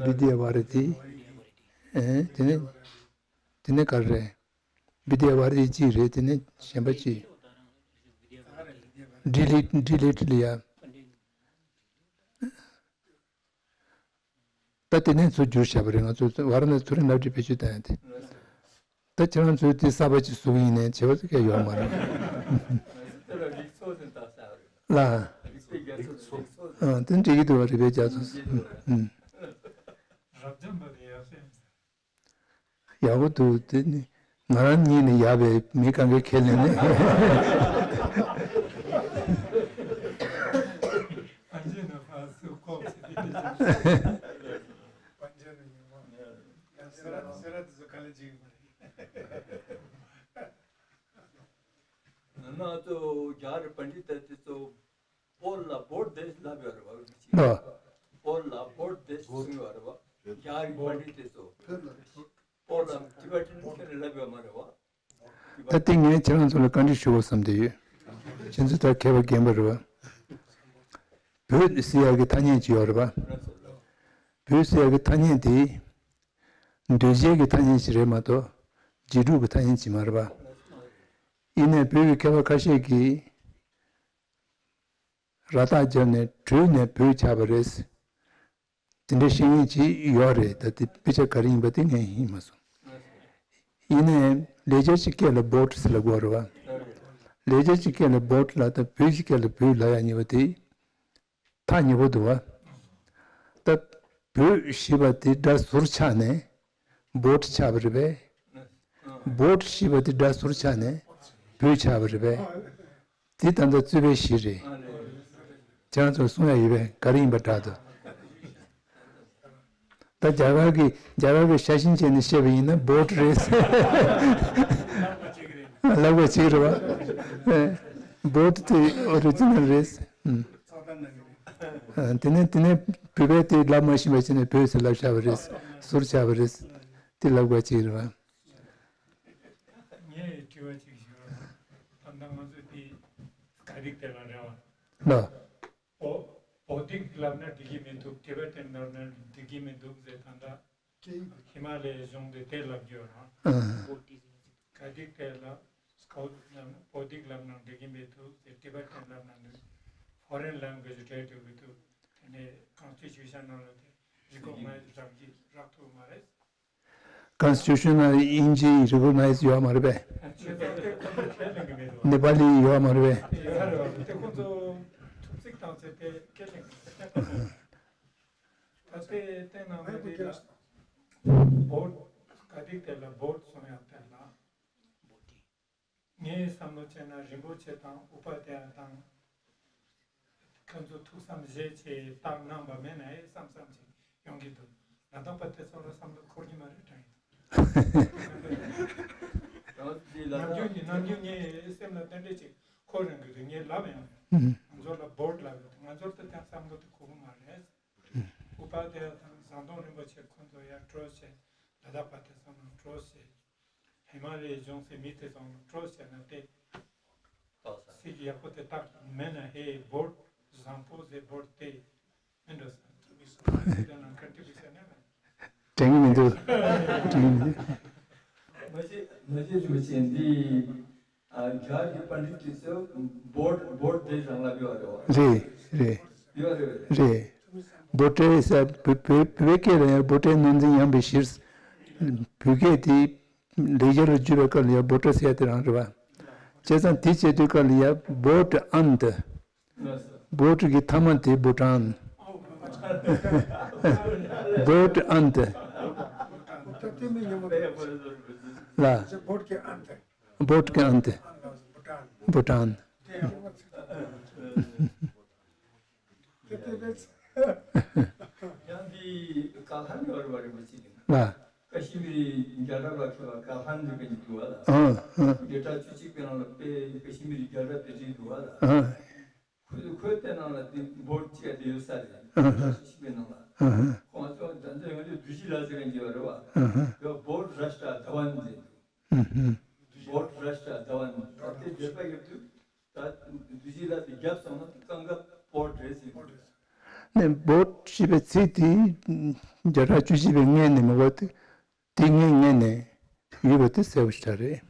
བི་དི་ཡ་བྷ་ར་ཏི། ཨེ། དེ་ནས་དེ་ནས་ག་རེ་རེད། བི་དི་ཡ་བྷ་ར་ཏི་གཅིག་རེད། དེ་ནས་གཞན་པ་གཅིག་ཌི་ལི་ཌི་ལི་ཊི་ལ་ཡ། ད་དེ་ནས་ཚུར་བསྒྱུར་བྱས་པ་རེད། ང་ཚོ་ཝཱ་ར་ཎ་སི་མཐོ་རིམ་སློབ་གྲྭའི་བེད་སྤྱོད་བཏང་ཡ་དེ། ད་ཁྱེད་རང་ཚོས་དེ་གསར་པ་ཅིག་བཟོ་གི་ཡིན་ནའི་བྱེད་པ་ཟེར་མཁན་ཡོད་མ་རེད། ལ། ཨ། དེ་འགྲིག་གི་འདུག་བ། རིག་པའི་རྒྱ་མཚོ། ཨ། དེ་འགྲིག་གི་འདུག་བ། རིག་པའི་རྒྱ་མཚོ། ཨུམ། རབ་འབྱམས་པ་དེ་ཡག་ཤོས་ཡིན། ཡག་པོ་འདུག་དེ་ནི་ང་རང་གཉིས་ནི་ཡག་པའི་མི་གང་གའི་ཁས་ལེན་ནི། ཨ་ཇེ་ན་ཕ་སུ་ཁོག་ཅི་དེ་ནི། ཨ་ཇེ་ན་ཉི་མ། ཡང་སེ་ར་སེ་ར་དེ་ཚོ་ག་ལེ་ཅིག་མ་རེད། ང་ཚོ་རྒྱ་རི་པཎྜི་ཏ་དེ་ཚོ་བོད་ལ་བོད་དེ་ལབ་ཡོད་རེད་བ། ལ། བོད་ལ་བོད་དེ་གསུང་ཡོད་རེད་བ། རྒྱ་རི་པཎྜི་ཏ་དེ་ཚོ་བོད་ལ་ཊི་བེ་ཊན་ཟེར་ནས་ལབ་ཡོད་མ་རེད་བ། ད་ལྟ་ངས་ཁྱེད་རང་ཚོ་ལ་བཀའ་འདྲི་ཞུ་དགོས་བསམ་བསྡད་ཡོད། ཁྱེད་ཚོ་ད་མཁས་པ་རྒན་པ་རེད་བ། བོད་ཟེར་ཡག་གི་ཐ་སྙད་ཅིག་ཡོད་རེད་བ། བོད་ཟེར་ཡག་གི་ཐ་སྙད་དེ་འདོད་བྱའི་གི་ཐ་སྙད་ཅིག་རེད་མ་གཏོགས་རྗེས་འཇུག་གི་ཐ་སྙད་ཅིག་མ་རེད་བ། ཡིན་ནའི་བོད་ཀྱི་མཁས་པ་ཁ་ཤས་ཀྱིས་ར་བཏགས་བརྒྱབ་ནས་བྲོས་ནས་བོད་ཆགས་པ་རེད། དེ་འདྲའི་བཤད་མཁན་ཅིག་ཡོད་རེད། ད་དེ་དཔེ་ཆ་ག་རེ་ཡིན་པ་དེ་ངས་ཤེས་མ་སོང་། ཡིན་ནའི་ལེགས་སྦྱར་གྱི་སྐད་ལ་བོད་ཟེར་ལབ་དགོས་རེད་བ། ལེགས་སྦྱར་གྱི་སྐད་ལ་བོད་ལ་ད་བོད་ཀྱི་སྐད་ལ་བོད་ལབ་ཡ་གཉིས་པོ་དེ་ཐག་ཉེ་པོ་འདུག་བ། ད་བོད་ཞེས་པ་དེ་སྒྲ་ཟུར་ཆག་ནས་བོད་ཆགས་པ་རེད་པས། བོད་ཞེས་པ་དེ་སྒྲ་ཟུར་ཆག་ནས་བོད་ཆགས་པ་རེད་པས། དེ་ད་ལྟ་རྩོད་པའི་གཞི་རེད། ཁྱེད་རང་ཚོ་གསུང་ཡ་ཡོད་པས་ག་རེ་ཡིན་པ་དྲག་འདུག་ད་རྒྱ་གར་གྱི་རྒྱ་གར་གྱི་ཤ་ཞེན་བྱས་ནས་བཤད་པ་ཡིན་ན་བོཊ་རེད། ལབ་པ་གཅིག་རེད་བ། བོཊ་དེ་ཨོ་རི་ཇི་ནལ་རེད། ཨ། དེ་ནས་དེ་ནས་བོད་པས་དེ་ལབ་མ་ཤེས་པ་བྱས་ནས་བོད་ཟེར་ལབ་བཞག་པ་རེད། ཟུར་བཞག་པ་རེད། དེ་ལབ་དགོས་ཅིག་རེད་བ། ངས་དྲི་བ་ཅིག་ཞུ་རོགས། ད་ལྟ་ང་ཚོས་དེ་ག་རིགས་དེ་ལ་རེ་བ། ལ། བོ་བོ་དིག་ལབ་ན་འགྲིག་གི་མི་འདུག་ཊི་བེ་ཊན་ལབ་ན་འགྲིག་གི་མི་འདུག་ཟེར། ད་ལྟ་ཧི་མ་ལ་ཡའི་གཞུང་དེ་དེ་ལབ་རྒྱུ་ཡོད་རེད། ཨ། ག་དེ་ལབ་ན་སྐའོ་ཊི་ལབ་ན་བོ་དིག་ལབ་ན་འགྲིག་གི་མི་འདུག་ཟེར། ཊི་བེ་ཊན་ལབ་ན་འདུག་ཕོ་རེན་ལེང་གུ་ཨེ་ཇི་བྲིས་འགྲོ་གི་འདུག་དེ་ནས་ཀོན་སི་ཊི་ཊུ་ཤན་ནང་ལ་དེ་རི་ཀོག་ནའི་ཛི་རག་གི་རག་ཐུབ་མ་རེད། ཀོན་སི་ཊི་ཊུ་ཤན་ནང་དབྱིན་ཇིའི་རི་ཀོག་ནའི་ཛི་ཡོད་མ་རེད་པས། ནེ་པ་ལི་ཡོད་མ་རེད་པས། ཡོད་རེད་པ། དེ་ཁོང་ཚོ་ཐུབ་ཚིག་བཏང་ཚེ་དེ་སྐད་ཆ་ད་ལྟའི་སྟེང་ནང་མེད་དེ་ལ་བོཊ་ག་དེ་དེ་ལ་བོཊ་སོང་ཡང་དེ་ལ་ངའི་བསམ་བློ་བྱས་ན་རིན་པོ་ཆེ་དང་ཨུ་པ་དེ་ཡ་དང་ཁོང་ཚོ་ཐུགས་བསམ་བཞེས་བྱས་བཏང་གནང་པ་མེད་ན་ཨེ་བསམ་བསམ་བྱས་ཡོང་གི་འདུག་ལ་དྭགས་པ་དེ་ཚོ་ལ་བསམ་བློ་འཁོར་གྱི་མ་རེད་དྲན་ཡོད། ནམ་རྒྱུན་གྱི་ནམ་རྒྱུན་ངའི་སེམས་ལ་དེ་འདྲས་ཅིག་འཁོར་ཡོང་གི་འདུག་ངས་ལབ་ཡང་ང་ཚོ་ལ་བོཊ་ལབ་ཡོད། ང་ཚོར་ད་ཐེངས་བསམ་བློ་དེ་འཁོར་གི་མ་རེད། ཨུ་པ་དེ་ཡ་དང་ཟམ་གདོང་རིན་པོ་ཆེ་ཁོང་ཚོ་ཡར་འགྲོ་བྱས། ལ་དྭགས་པ་དེ་ཚོ་ལ་འགྲོ་བྱས། ཧི་མ་ལ་ཡའི་ལྗོངས་སུ་མི་དེ་ཚོ་ལ་འགྲོ་བྱས་ན་དེ་ཚིག་ཡག་པོ་དེ་བཏགས་མེད་ན་ཧེ་བོཊ་བཟང་པོ་ཟེར་བོཊ་དེ་མི་འགྲོ་ས་དེ་ན་ཁ་ཏི་བི་ཤ་ནས་དྲན་གྱི་མི་འདུག་དྲན་གྱི་མི་འདུག་མ་གཞི་མ་གཞི་རིན་པོ་ཆེ་འདི། ཨ། རྒྱ་གི་པཎ་ཌི་ཏ་དེ་ཚོས་བོཊ་བོཊ་དེ་རང་ལ་ཡོད་རེད་བ། རེད་རེད། ཡོད་རེད་བ། རེད། བོད་ཏྲེ་ཟེར་བོད་བོད་བོད་སྐད་ལ་ཡང་བོད་ཏྲེ་ནོར་འཛིན་ཡངས་པའི་གཞིར། བོད་སྐད་དེ་ལེགས་སྦྱར་ལ་བསྒྱུར་བའི་སྐབས་ལ་ཡང་བོད་ཏྲེ་ཟེར་ཡ་དེ་རང་རེད་བ། བྱས་ཙང་དེ་བྱེད་དུས་སྐབས་ལ་ཡང་བོཊ་ཨན་ཏི། བོཊ་གི་མཐའ་མ་དེ་བྷུ་ཊཱན། བོཊ་ཨན་ཏི། ལ། བོཊ་གི་ཨན་ཏི། བྷུ་ཊཱན། ཡང་འདི་ཀ་ལྷན་ཡོད་རེད་བ། རིན་པོ་ཆེ་གི་ལ། ཀ་ཤི་མིར་རྒྱལ་རབས་ལ་ཁེལ་བ་ཀ་ལྷན་ཟེར་མཁན་ཅིག་འདུག་བ་ལ། ཨ་ཨ། བརྒྱ་ཕྲག་བཅུ་གཅིག་པའི་ནང་ལ་དཔེ་ཀ་ཤི་མིར་རྒྱལ་རབས་དེ་བྲིས་འདུག་བ་ལ། ཨ། ཁོས་ཁོས་དེ་ནང་ལ་དེ་བོཊ་གཅིག་དེ་ཡོད་ས་རེད། ཨ་ཧ། བཅུ་གཅིག་པའི་ནང་ལ། ཨ་ཧ། ཁོང་ཚོ་ད་ལྟ་ཡོང་དུས་བདུད་བཞི་ལ་ཟེར་མཁན་ཅིག་ཡོད་རེད་བ། ཨ་ཧ། དེ་བོཊ་རཱཤ་ཏྲ་དྷ་ཝན་ཟེར་འདུག་ཨ་ཧ། བོཊ་རཱཤ་ཏྲ་དྷ་ཝན་ད་ལྟའི་འདོད་པ་ཡོད་དུས། ད་བདུད་བཞི་ལ་དེ་རྒྱབ་སོང་ན་དེ་གང་ག་བོཊ་རེད་ཟེར་གྱི་འདུག་ནས་བོཊ་ཞེས་པའི་ཚིག་དེ་བརྒྱ་ཕྲག་བཅུ་གཅིག་པའི་སྔས་ནས་མ་གོ་དེ་དེ་སྔས་སྔས་ནས་ཡོད་པ་དེ་གསལ་པོ་ཞིག་རེད།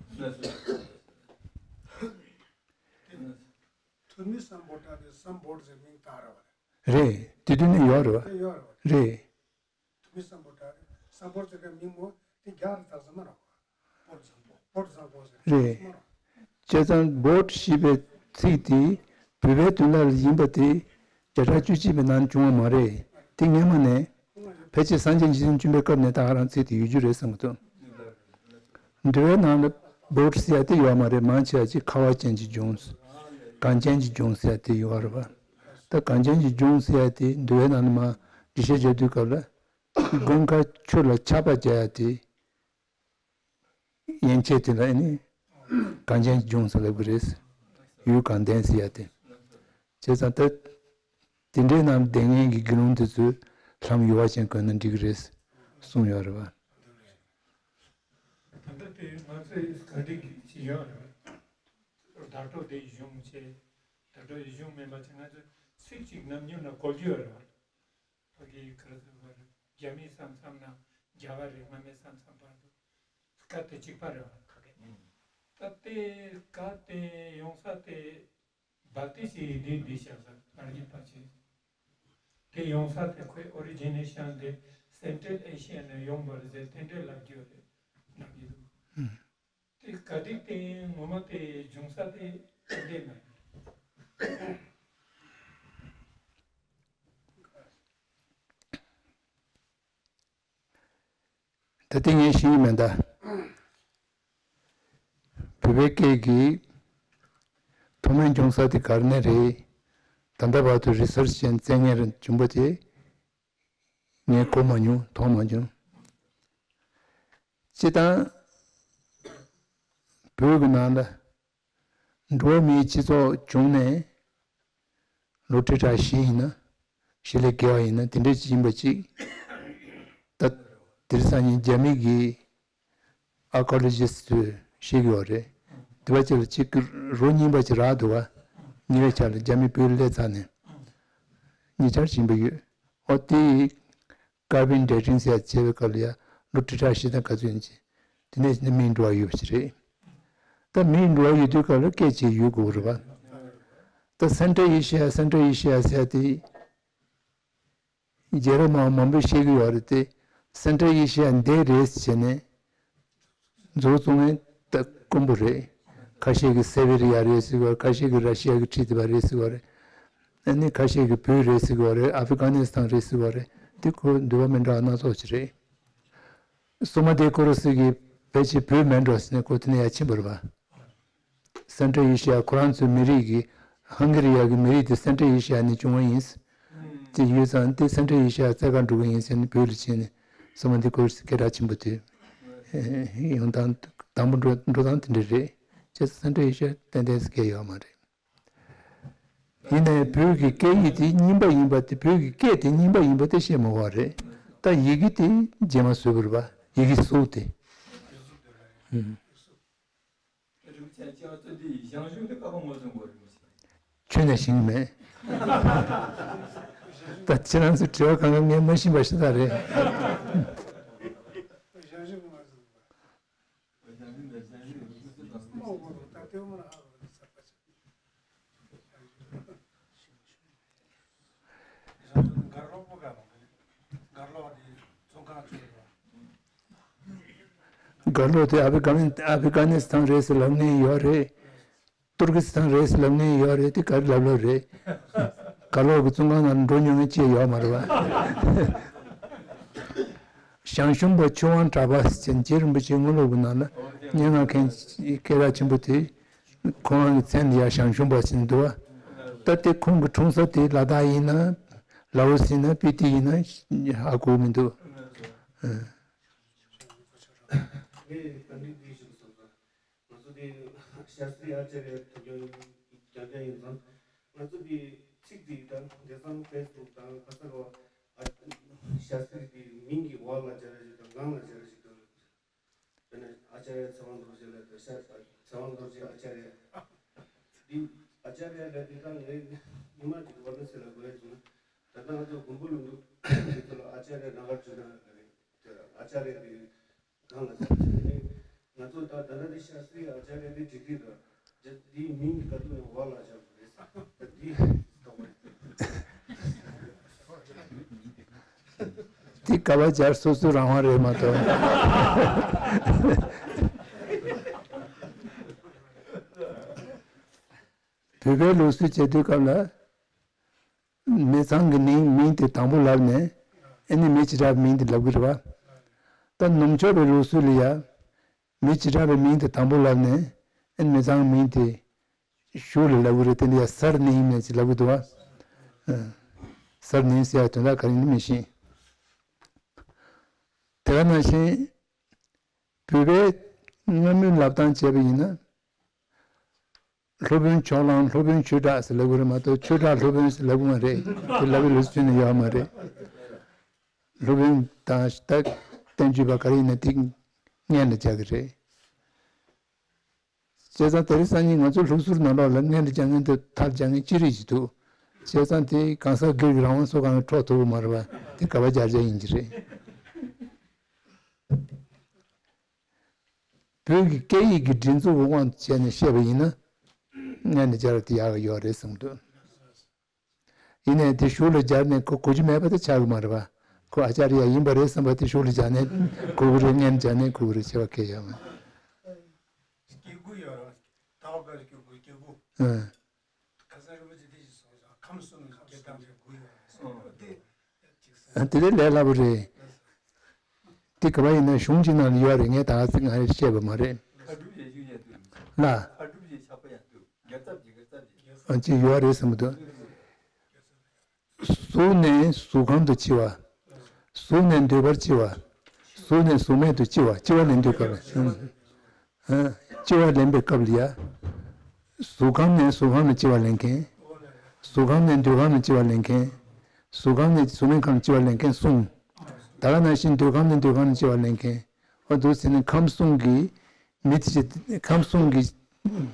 ཐུ་མི་སམ་བྷོ་ཊ་དེ་སམ་བྷོཊ་ཟེར་མིང་བཏགས་རེད་བ། རེད། དེ་དུས་ནས་ཡོད་རེད་བ། དེ་ཡོད་རེད་བ། རེད། ཐུ་མི་སམ་བྷོ་ཊ་རེད། སམ་བྷོཊ་ཟེར་མཁན་མིང་མོ་དེ་རྒྱ་རེད་ད་ཟེར་མ་རེད་བ། བོཊ་བཟང་པོ། བོཊ་བཟང་པོ་ཟེར་རེད། བྱས་ཙང་བོཊ་ཞེས་པའི་ཚིག་དེ་བོད་པའི་དོན་དག་ལ་ཡིན་པ་དེ་བརྒྱ་ཕྲག་བཅུ་གཅིག་པའི་ནང་བྱུང་བ་མ་རེད། དེ་སྔས་མ་ནས་ཕལ་ཆེར་སངས་རྒྱས་རྗེ་བཙུན་མཆོད་པའི་སྐབས་ནས་ད་ག་རང་ཚིག་དེ་ཡོད་རྒྱུ་རེད་བསམ་གྱི་འདུག་འདུལ་བའི་ནང་ལ་བོཊ་ཟེར་ཡ་དེ་ཡོད་མ་རེད། མང་ཆེ་བ་ཅིག་ཁ་བ་ཅན་གྱི་ལྗོངས། གངས་ཅན་གྱི་ལྗོངས་ཟེར་ཡ་དེ་ཡོད་རེད་བ། ད་གངས་ཅན་གྱི་ལྗོངས་ཟེར་ཡ་དེ་འདུལ་བའི་ནང་ལ་མར་འགྲེལ་བཤད་རྒྱག་དུས་སྐབས་ལ་དགུན་ཁ་ཆུ་ལ་ཆར་པ་རྒྱག་ཡ་དེ། ཡན་ཆད་དེ་ལ་ཨེ་ནི་གངས་ཅན་གྱི་ལྗོངས་སུ་ལབ་ཀྱི་རེད། ཡུལ་གངས་ལྡན་ཟེར་ཡ་དེ། བྱས་ཙང་ད་དེ་འདྲའི་ནང་བསྡད་མཁན་གྱི་དགེ་སློང་དེ་ཚོས་ལྷམ་ཡུ་བ་ཅན་གོན་ན་འགྲིག་གི་རེད་གསུངས་ཡོད་རེད་བ། ད་ལྟ་དེ་ང་ཚོས་ག་འདྲ་གི་ཅི་ཡོད་རེད་བ། བརྡ་སྤྲོད་དེ་གཞུང་བྱས། བརྡ་སྤྲོད་གཞུང་མིན་པ་ཅིག་ང་ཚོས་ཚིག་གཅིག་ནམ་རྒྱུན་ལ་གོ་རྒྱུ་ཡོད་རེད་བ། ཕ་གི་ག་རེ་ཟེར་བ་རེད། རྒྱ་མི་བསམ་བསམ་ན་རྒྱ་གར་རེད། སྔ་མའི་བསམ་བསམ་བར་དུ་སྐད་དེ་གཅིག་པ་རེད་བ། ཁ་སྐད། ད་ལྟའི་སྐད་དེ་ཡོང་ས་དེ་བལ་ཏི་ཞིག་འདི་འདི་བཞག་ས་ང་རྒྱལ་པ་ཆེ། དེ་ཡོང་ས་དེ་ཁོའི་ཨོ་རི་ཇི་ནེ་ཤན་དེ་སེན་ཊྲལ་ཨེ་ཤི་ཡ་ནས་ཡོང་བ་རེད་ཟེར་དེ་འདྲའི་ལབ་རྒྱུ་རེད་ལབ་ཀྱི་འདུག་དེ་ག་དེ་སྟེང་ངོ་མ་དེ་འབྱུང་ས་དེ་དེ་འདྲས་མེད། ད་དེ་ངས་ཤེས་ཀྱི་མེད་ད། བོད་པའི་སྐད་ཀྱི་ཐོག་མའི་འབྱུང་ས་དེ་ག་རེ་ནས་རེད། ད་ལྟ་བར་དུ་རི་སར་ཆི་བྱས་ནས་བཙལ་མཁན་རེ་བྱུང་པ་དེ། ངས་གོ་མ་མྱོང་། མཐོང་མ་མྱོང་། སྤྱིར་བཏང་བོད་ཀྱི་ནང་ལ་འགྲོ་བ་མིའི་སྤྱི་ཚོགས་བྱུང་ནས་ལོ་ཁྲི་ཕྲག་བཞི་ཡིན་ན། བཞི་ལས་བརྒལ་བ་ཡིན་ན། དེ་འདྲ་ཅིག་ཡིན་པ་ཅིག་ད་དེང་སང་ཉིན་རྒྱ་མི་གི་ཨར་ཀོ་ལོ་ཇི་སི་ཊི་ཚོས་བཤད་ཀྱི་ཡོད་རེད། དེ་བ་ཅིག་ལ་གཅིག་གི་རོ་གཉིས་པ་ཅིག་རག་འདུག་བ། ཉེ་བའི་ཆར་ལ་རྒྱ་མི་བོད་ལ་སླེབས་ཚར་ནས་ཉེ་ཆར་ཕྱིན་པ་ཡོད། ཨོ་དེ་ཀར་བན་ཌེ་ཊིང་ཟེར་ཡ་བྱས་པའི་སྐབས་ལ་ཡ་ལོ་ཁྲི་ཕྲག་བཞི་དང་ག་ཚོད་ཡིན་ཅིག་དེ་ནས་ནི་མིའི་འགྲོ་བ་ཡོད་པ་ཅིག་རེད། ད་མིའི་འགྲོ་བ་ཡོད་དུས་སྐབས་ལ་སྐད་ཅིག་ཡོད་དགོས་རེད་བ། ད་སེན་ཊྲལ་ཨེ་ཤི་ཡ། སེན་ཊྲལ་ཨེ་ཤི་ཡ་ཟེར་ཡ་དེ། རྒྱལ་རབས་མང་མང་པོས་བཤད་ཀྱི་ཡོད་རེད་དེ། སེན་ཊྲལ་ཨེ་ཤི་ཡ་འདི་རེད་ཟེར་ནས་མཛུབ་བཙུགས་མཁན་ད་དཀོན་པོ་རེད། ཁ་ཤས་ཀྱིས་སེ་བེ་རི་ཡ་རེད་ཟེར་གྱི་ཡོད་རེད། ཁ་ཤས་ཀྱིས་ར་ཤི་ཡ་གིས་ཁྲིད་བསྡད་པ་རེད་ཟེར་གྱི་ཡོད་རེད། ཨ་ནི་ཁ་ཤས་ཀྱིས་བོད་རེད་ཟེར་གྱི་ཡོད་རེད། ཨ་ཧྥི་གྷ་ནི་སི་ཐན་རེད་ཟེར་གྱི་ཡོད་རེད། དེ་ཁོ་འདོད་པ་མི་འདྲ་བ་སྣ་ཚོགས་ཅིག་རེད། སོ་མ་ཏི་ཀུ་རུ་སི་གིས་ཕལ་ཆེར་བོད་མིན་འགྲོ་ཟེར་ནས་ཁོ་དེ་ནས་ཡར་ཕྱིན་པ་རེད་པ། སེན་ཊྲལ་ཨེ་ཤི་ཡ་ཁོ་རང་ཚོའི་མི་རིགས་ཀྱི། ཧང་ག་རི་ཡ་གི་མི་རིགས་དེ་སེན་ཊྲལ་ཨེ་ཤི་ཡ་ནས་བྱུང་བ་ཡིན། དེ་ཡོད་ཙང་དེ་སེན་ཊྲལ་ཨེ་ཤི་ཡ་རྩེ་ཁར་འགྲོ་གི་ཡིན་ཟེར་ནས་བོད་ལ་ཕྱིན་ནས་སོ་མ་ཏི་ཀུ་རུ་སི་སྐད་གྲགས་ཆེན་པོ་དེ་ཡོང་སྟངས་དང་པོ་འགྲོ་འགྲོ་སྟངས་དེ་འདྲ་རེད། བྱས་ཙང་སེན་ཊྲལ་ཨེ་ཤི་ཡ་ཏན་ཏན་སྐད་ཡོད་མ་རེད། ཡིན་ནའི་བོད་ཀྱི་སྐད་ཡིག་དེ་རྙིང་པ་ཡིན་པ་དེ། བོད་ཀྱི་སྐད་དེ་རྙིང་པ་ཡིན་པ་དེ་བཤད་མ་དགོས་པ་རེད། ད་ཡི་གེ་དེ་རྗེས་མ་བཟོས་པ་རེད་པ། ཡི་གེ་གཟུགས་དེ། ཨུམ། རིན་པོ་ཆེ་ལྕགས་བཙོ་འདི་ཞང་ཞུང་དུ་བཀའ་པོད་ངོས་འཛིན་དགོས་རིན་པོ་ཆེ། ཁྱོན་ནས་ཤེས་ཀྱི་མེད། ད་ཁྱེད་རང་ཚོས་དྲི་བ་གང་ག་ངས་མ་ཤེས་པ་ཞིག་ད་རེད། གར་ལོག་དེ་ཨ་ཕི་ག་ནི་ཨ་ཕི་ག་ནི་སི་ཐན་རེད་ཟེར་ལབ་མཁན་ཡོད་རེད། ཏུར་ཀི་སི་ཐན་རེད་ཟེར་ལབ་མཁན་ཡོད་རེད། དེ་ག་རེ་ལབ་ལབ་རེད། གར་ལོག་གི་བཙོན་ཁང་ནང་འགྲོ་མྱོང་མཁན་ཅིག་ཡོད་མ་རེད་པ། ཞང་ཞུང་པ་ཆོས་དབང་གྲགས་པ་ཟེར་མཁན་རྗེ་རིན་པོ་ཆེའི་དངོས་སློབ་ཀྱི་ནང་ལ་སྙན་ངག་མཁན་སྐད་གྲགས་ཆེན་པོ་དེ། ཁོ་རང་གི་མཚན་ལ་ཡ་ཞང་ཞུང་པ་ཟེར་འདུག་བ། ད་དེ་ཁོང་གི་འཁྲུངས་ས་དེ་ལ་དྭགས་ཡིན་ན། ལའོ་སི་ཡིན་ན། སྤི་ཏི་ཡིན་ན་ཧ་གོ་མི་འདུག་ཨ། ང་ཚོ་དེ་ཤཱསྟྲི་ཨཱ་ཙཱརྱ་ཐུགས་རྒྱལ་རྒྱལ་ཡིན་ཙང་། ང་ཚོ་དེ་ཚིག་དེ་དང་དེང་སང་ཕེ་སི་བུག་དང་ག་ས་ག་བ། ཨ། ཤཱསྟྲི་དེ་མིང་གི་འོག་ལ་སྦྱར་ཡ་ཞིག་དང་སྒང་ལ་སྦྱར་ཡ་ཞིག་དང་། དཔེར་ན་ཨཱ་ཙཱ་རྱ་ཚེ་དབང་རྡོ་རྗེ་ལ་དང་ཤ་ཚེ་དབང་རྡོ་རྗེ་ཨཱ་ཙཱ་རྱ། འདི་ཨཱ་ཙཱ་རྱ་ལ་འདི་དག་ངས་ཉི་མ་འདི་ཝར་ན་སི་ལ་གོ་ཡ་བྱུང་ན། ད་ལྟ་ང་ཚོ་མགོན་པོ་ལུང་ཁྲིད་འདི་ཚོ་ལ་ཨཱ་ཙཱ་རྱ་ནཱ་གཱརྫུ་ན་ལ་རེད། ཨཱ་ཙཱ་རྱ་འདི་གང་ལ་ཟེར་ན། ང་ཚོ་ད་ད་ལྟ་འདི་ཤཱསྟྲི་ཨཱ་ཙཱ་རྱ་འདི་འགྲིག་གི་རེད། འདིའི་མིང་གི་ག་དུས་ཡང་བ་ལ་བཞག་དགོས་རེད། ད་འདི་དེ་ག་བ་སྦྱར་སོ་སོའི་རང་དབང་རེད་མ་གཏོགས། བོད་པའི་ལུགས་སྲོལ་བྱེད་དུས་སྐབས་ལ། མི་ཚང་གི་མིང་མིང་དེ་དང་པོ་ལབ་ནས། ཨ་ནི་མི་བྱེ་བྲག་པའི་མིང་དེ་ལབ་གི་རེད་བ། ད་ནུབ་ཕྱོགས་པའི་ལུགས་སྲོལ་ལ་ཡ། མི་བྱེ་བྲག་པའི་མིང་དེ་དང་པོ་ལབ་ནས། ཨ་ནི་མི་ཚང་གི་མིང་དེ་གཞུག་ལ་ལབ་གི་རེད། དེ་འདྲ་ཡ་སར་ནེ་ཡིམ་ནས་ཅིག་ལབ་གི་འདུག་བ། ཨ། སར་ནེ་ཡིམ་ཟེར་ཡ་དོན་དག་ག་རེ་ཡིན་མི་ཤེས། དེ་ག་ནང་བཞིན། བོད་པའི་སྔ་མོའི་ལབ་སྟངས་བྱས་པ་ཡིན་ན། སློབ་དཔོན་ཕྱོགས་གླང་སློབ་དཔོན་ཆོས་གྲགས་ཟེར་ལབ་གི་རེད་མ་གཏོགས། ཆོས་གྲགས་སློབ་དཔོན་ཟེར་ལབ་གི་མ་རེད། དེ་ལབ་པའི་ལུགས་སྲོལ་ནི་ཡོད་མ་རེད། སློབ་དཔོན་དང་ད་བསྟན་བཅོས་པ་ག་རེ་ཡིན་ན་དེ་སྔོན་ལ་སྦྱར་གི་རེད། བྱས་ཙང་དེ་རིང་སང་ཉིན་ང་ཚོ་ལུགས་སྲོལ་ནང་ལོགས་ལ་སྔོན་ལ་སྦྱར་མཁན་དེ་མཐར་སྦྱར་མཁན་ཅི་རིགས་ཅིག་འདུག་བྱས་ཙང་དེ་གང་ཟག་སྒེར་གྱི་རང་དབང་སོགས་གང་གི་འཕྲོག་ཐུབ་ཀྱི་མ་རེད་པ། དེ་ག་བ་སྦྱར་སྦྱར་ཡིན་གྱི་རེད། བོད་ཀྱི་སྐད་ཡིག་གི་སྒྲིག་འཛུགས་དབང་དུ་བྱས་ནས་བཤད་པ་ཡིན་ན། སྔོན་ལ་སྦྱར་བ་དེ་ཡག་གི་ཡོད་རེད་བསམ་འདུག་ཡིན་ནའི་དེ་གཞུག་ལ་སྦྱར་ནས་ཁོ་གོ་རྒྱུ་མེད་པ་དེ་ཆགས་ཀྱི་མ་རེད་པ། ཁོ་ཨཱ་ཙཱརྱ་ཡིན་པ་རེད་བསམ་པ་དེ་གཞུག་ལ་སྦྱར་ནས་གོ་གི་རེད། སྔོན་སྦྱར་ནས་གོ་གི་རེད། བྱས་པ་གལ་ཡོད་མ་རེད། སྐྱེ་དགུ་ཡོད་ར། ད་བར་སྐྱེ་དགུ་སྐྱེ་དགུ། ཨ། ཁ་སང་རིན་པོ་ཆེ་དེ་ཞིག་གསུངས་སོང་། ཁམས་གསུམ་གྱི་སྐྱེ་སྟངས་དེ་དགུ་ཡོད་རེད་གསུངས། དེ་ཅིག་ཟེར། ཨ། དེ་ལས་ལས་སླ་པོ་རེད། དེ་ག་བ་ཡིན་ན་གཞུང་གཅིག་ནང་ལ་ཡོད་རེད། ངས་ད་ག་ཚོད་ང་རེ་བཤད་པ་མ་རེད། ལྷ་སྒྲུབ་ཡེ་ཤུ་ཡེ་དུ། ལྷ། ལྷ་སྒྲུབ་ཡེ་ཆགས་པ་ཡ་དུ། རྒྱལ་ཚབ་ཀྱི་རྒྱལ་ཚབ་ཀྱི། ཨ། ཅིག་ཡོད་རེད་བསམ་གི་འདུག་གཟུགས་ནས་གཟུགས་ཁམས་དུ་འཆི་བ། གཟུགས་ནས་འདོད་པར་སྐྱེ་བ། གཟུགས་ནས་གཟུགས་མེད་དུ་སྐྱེ་བ། སྐྱེ་བ་ལེན་དུས་སྐབས་ལ། ཨ། སྐྱེ་བ་ལེན་པའི་སྐབས་ལ་ཡ། གཟུགས་ཁམས་ནས་གཟུགས་ཁམས་ལ་སྐྱེ་བ་ལེན་མཁན། གཟུགས་ཁམས་ནས་འདོད་ཁམས་ལ་སྐྱེ་བ་ལེན་མཁན། གཟུགས་ཁམས་ནས་གཟུགས་མེད་ཁམས་ལ་སྐྱེ་བ་ལེན་མཁན་གསུམ། ད་ག་ནང་བཞིན་འདོད་ཁམས་ནས་འདོད་ཁམས་ལ་སྐྱེ་བ་ལེན་མཁན། འོ་འདུག་ཟེར་ནས་ཁམས་གསུམ་གྱི་མི་དེ་བྱས། ཁམས་གསུམ་གྱི་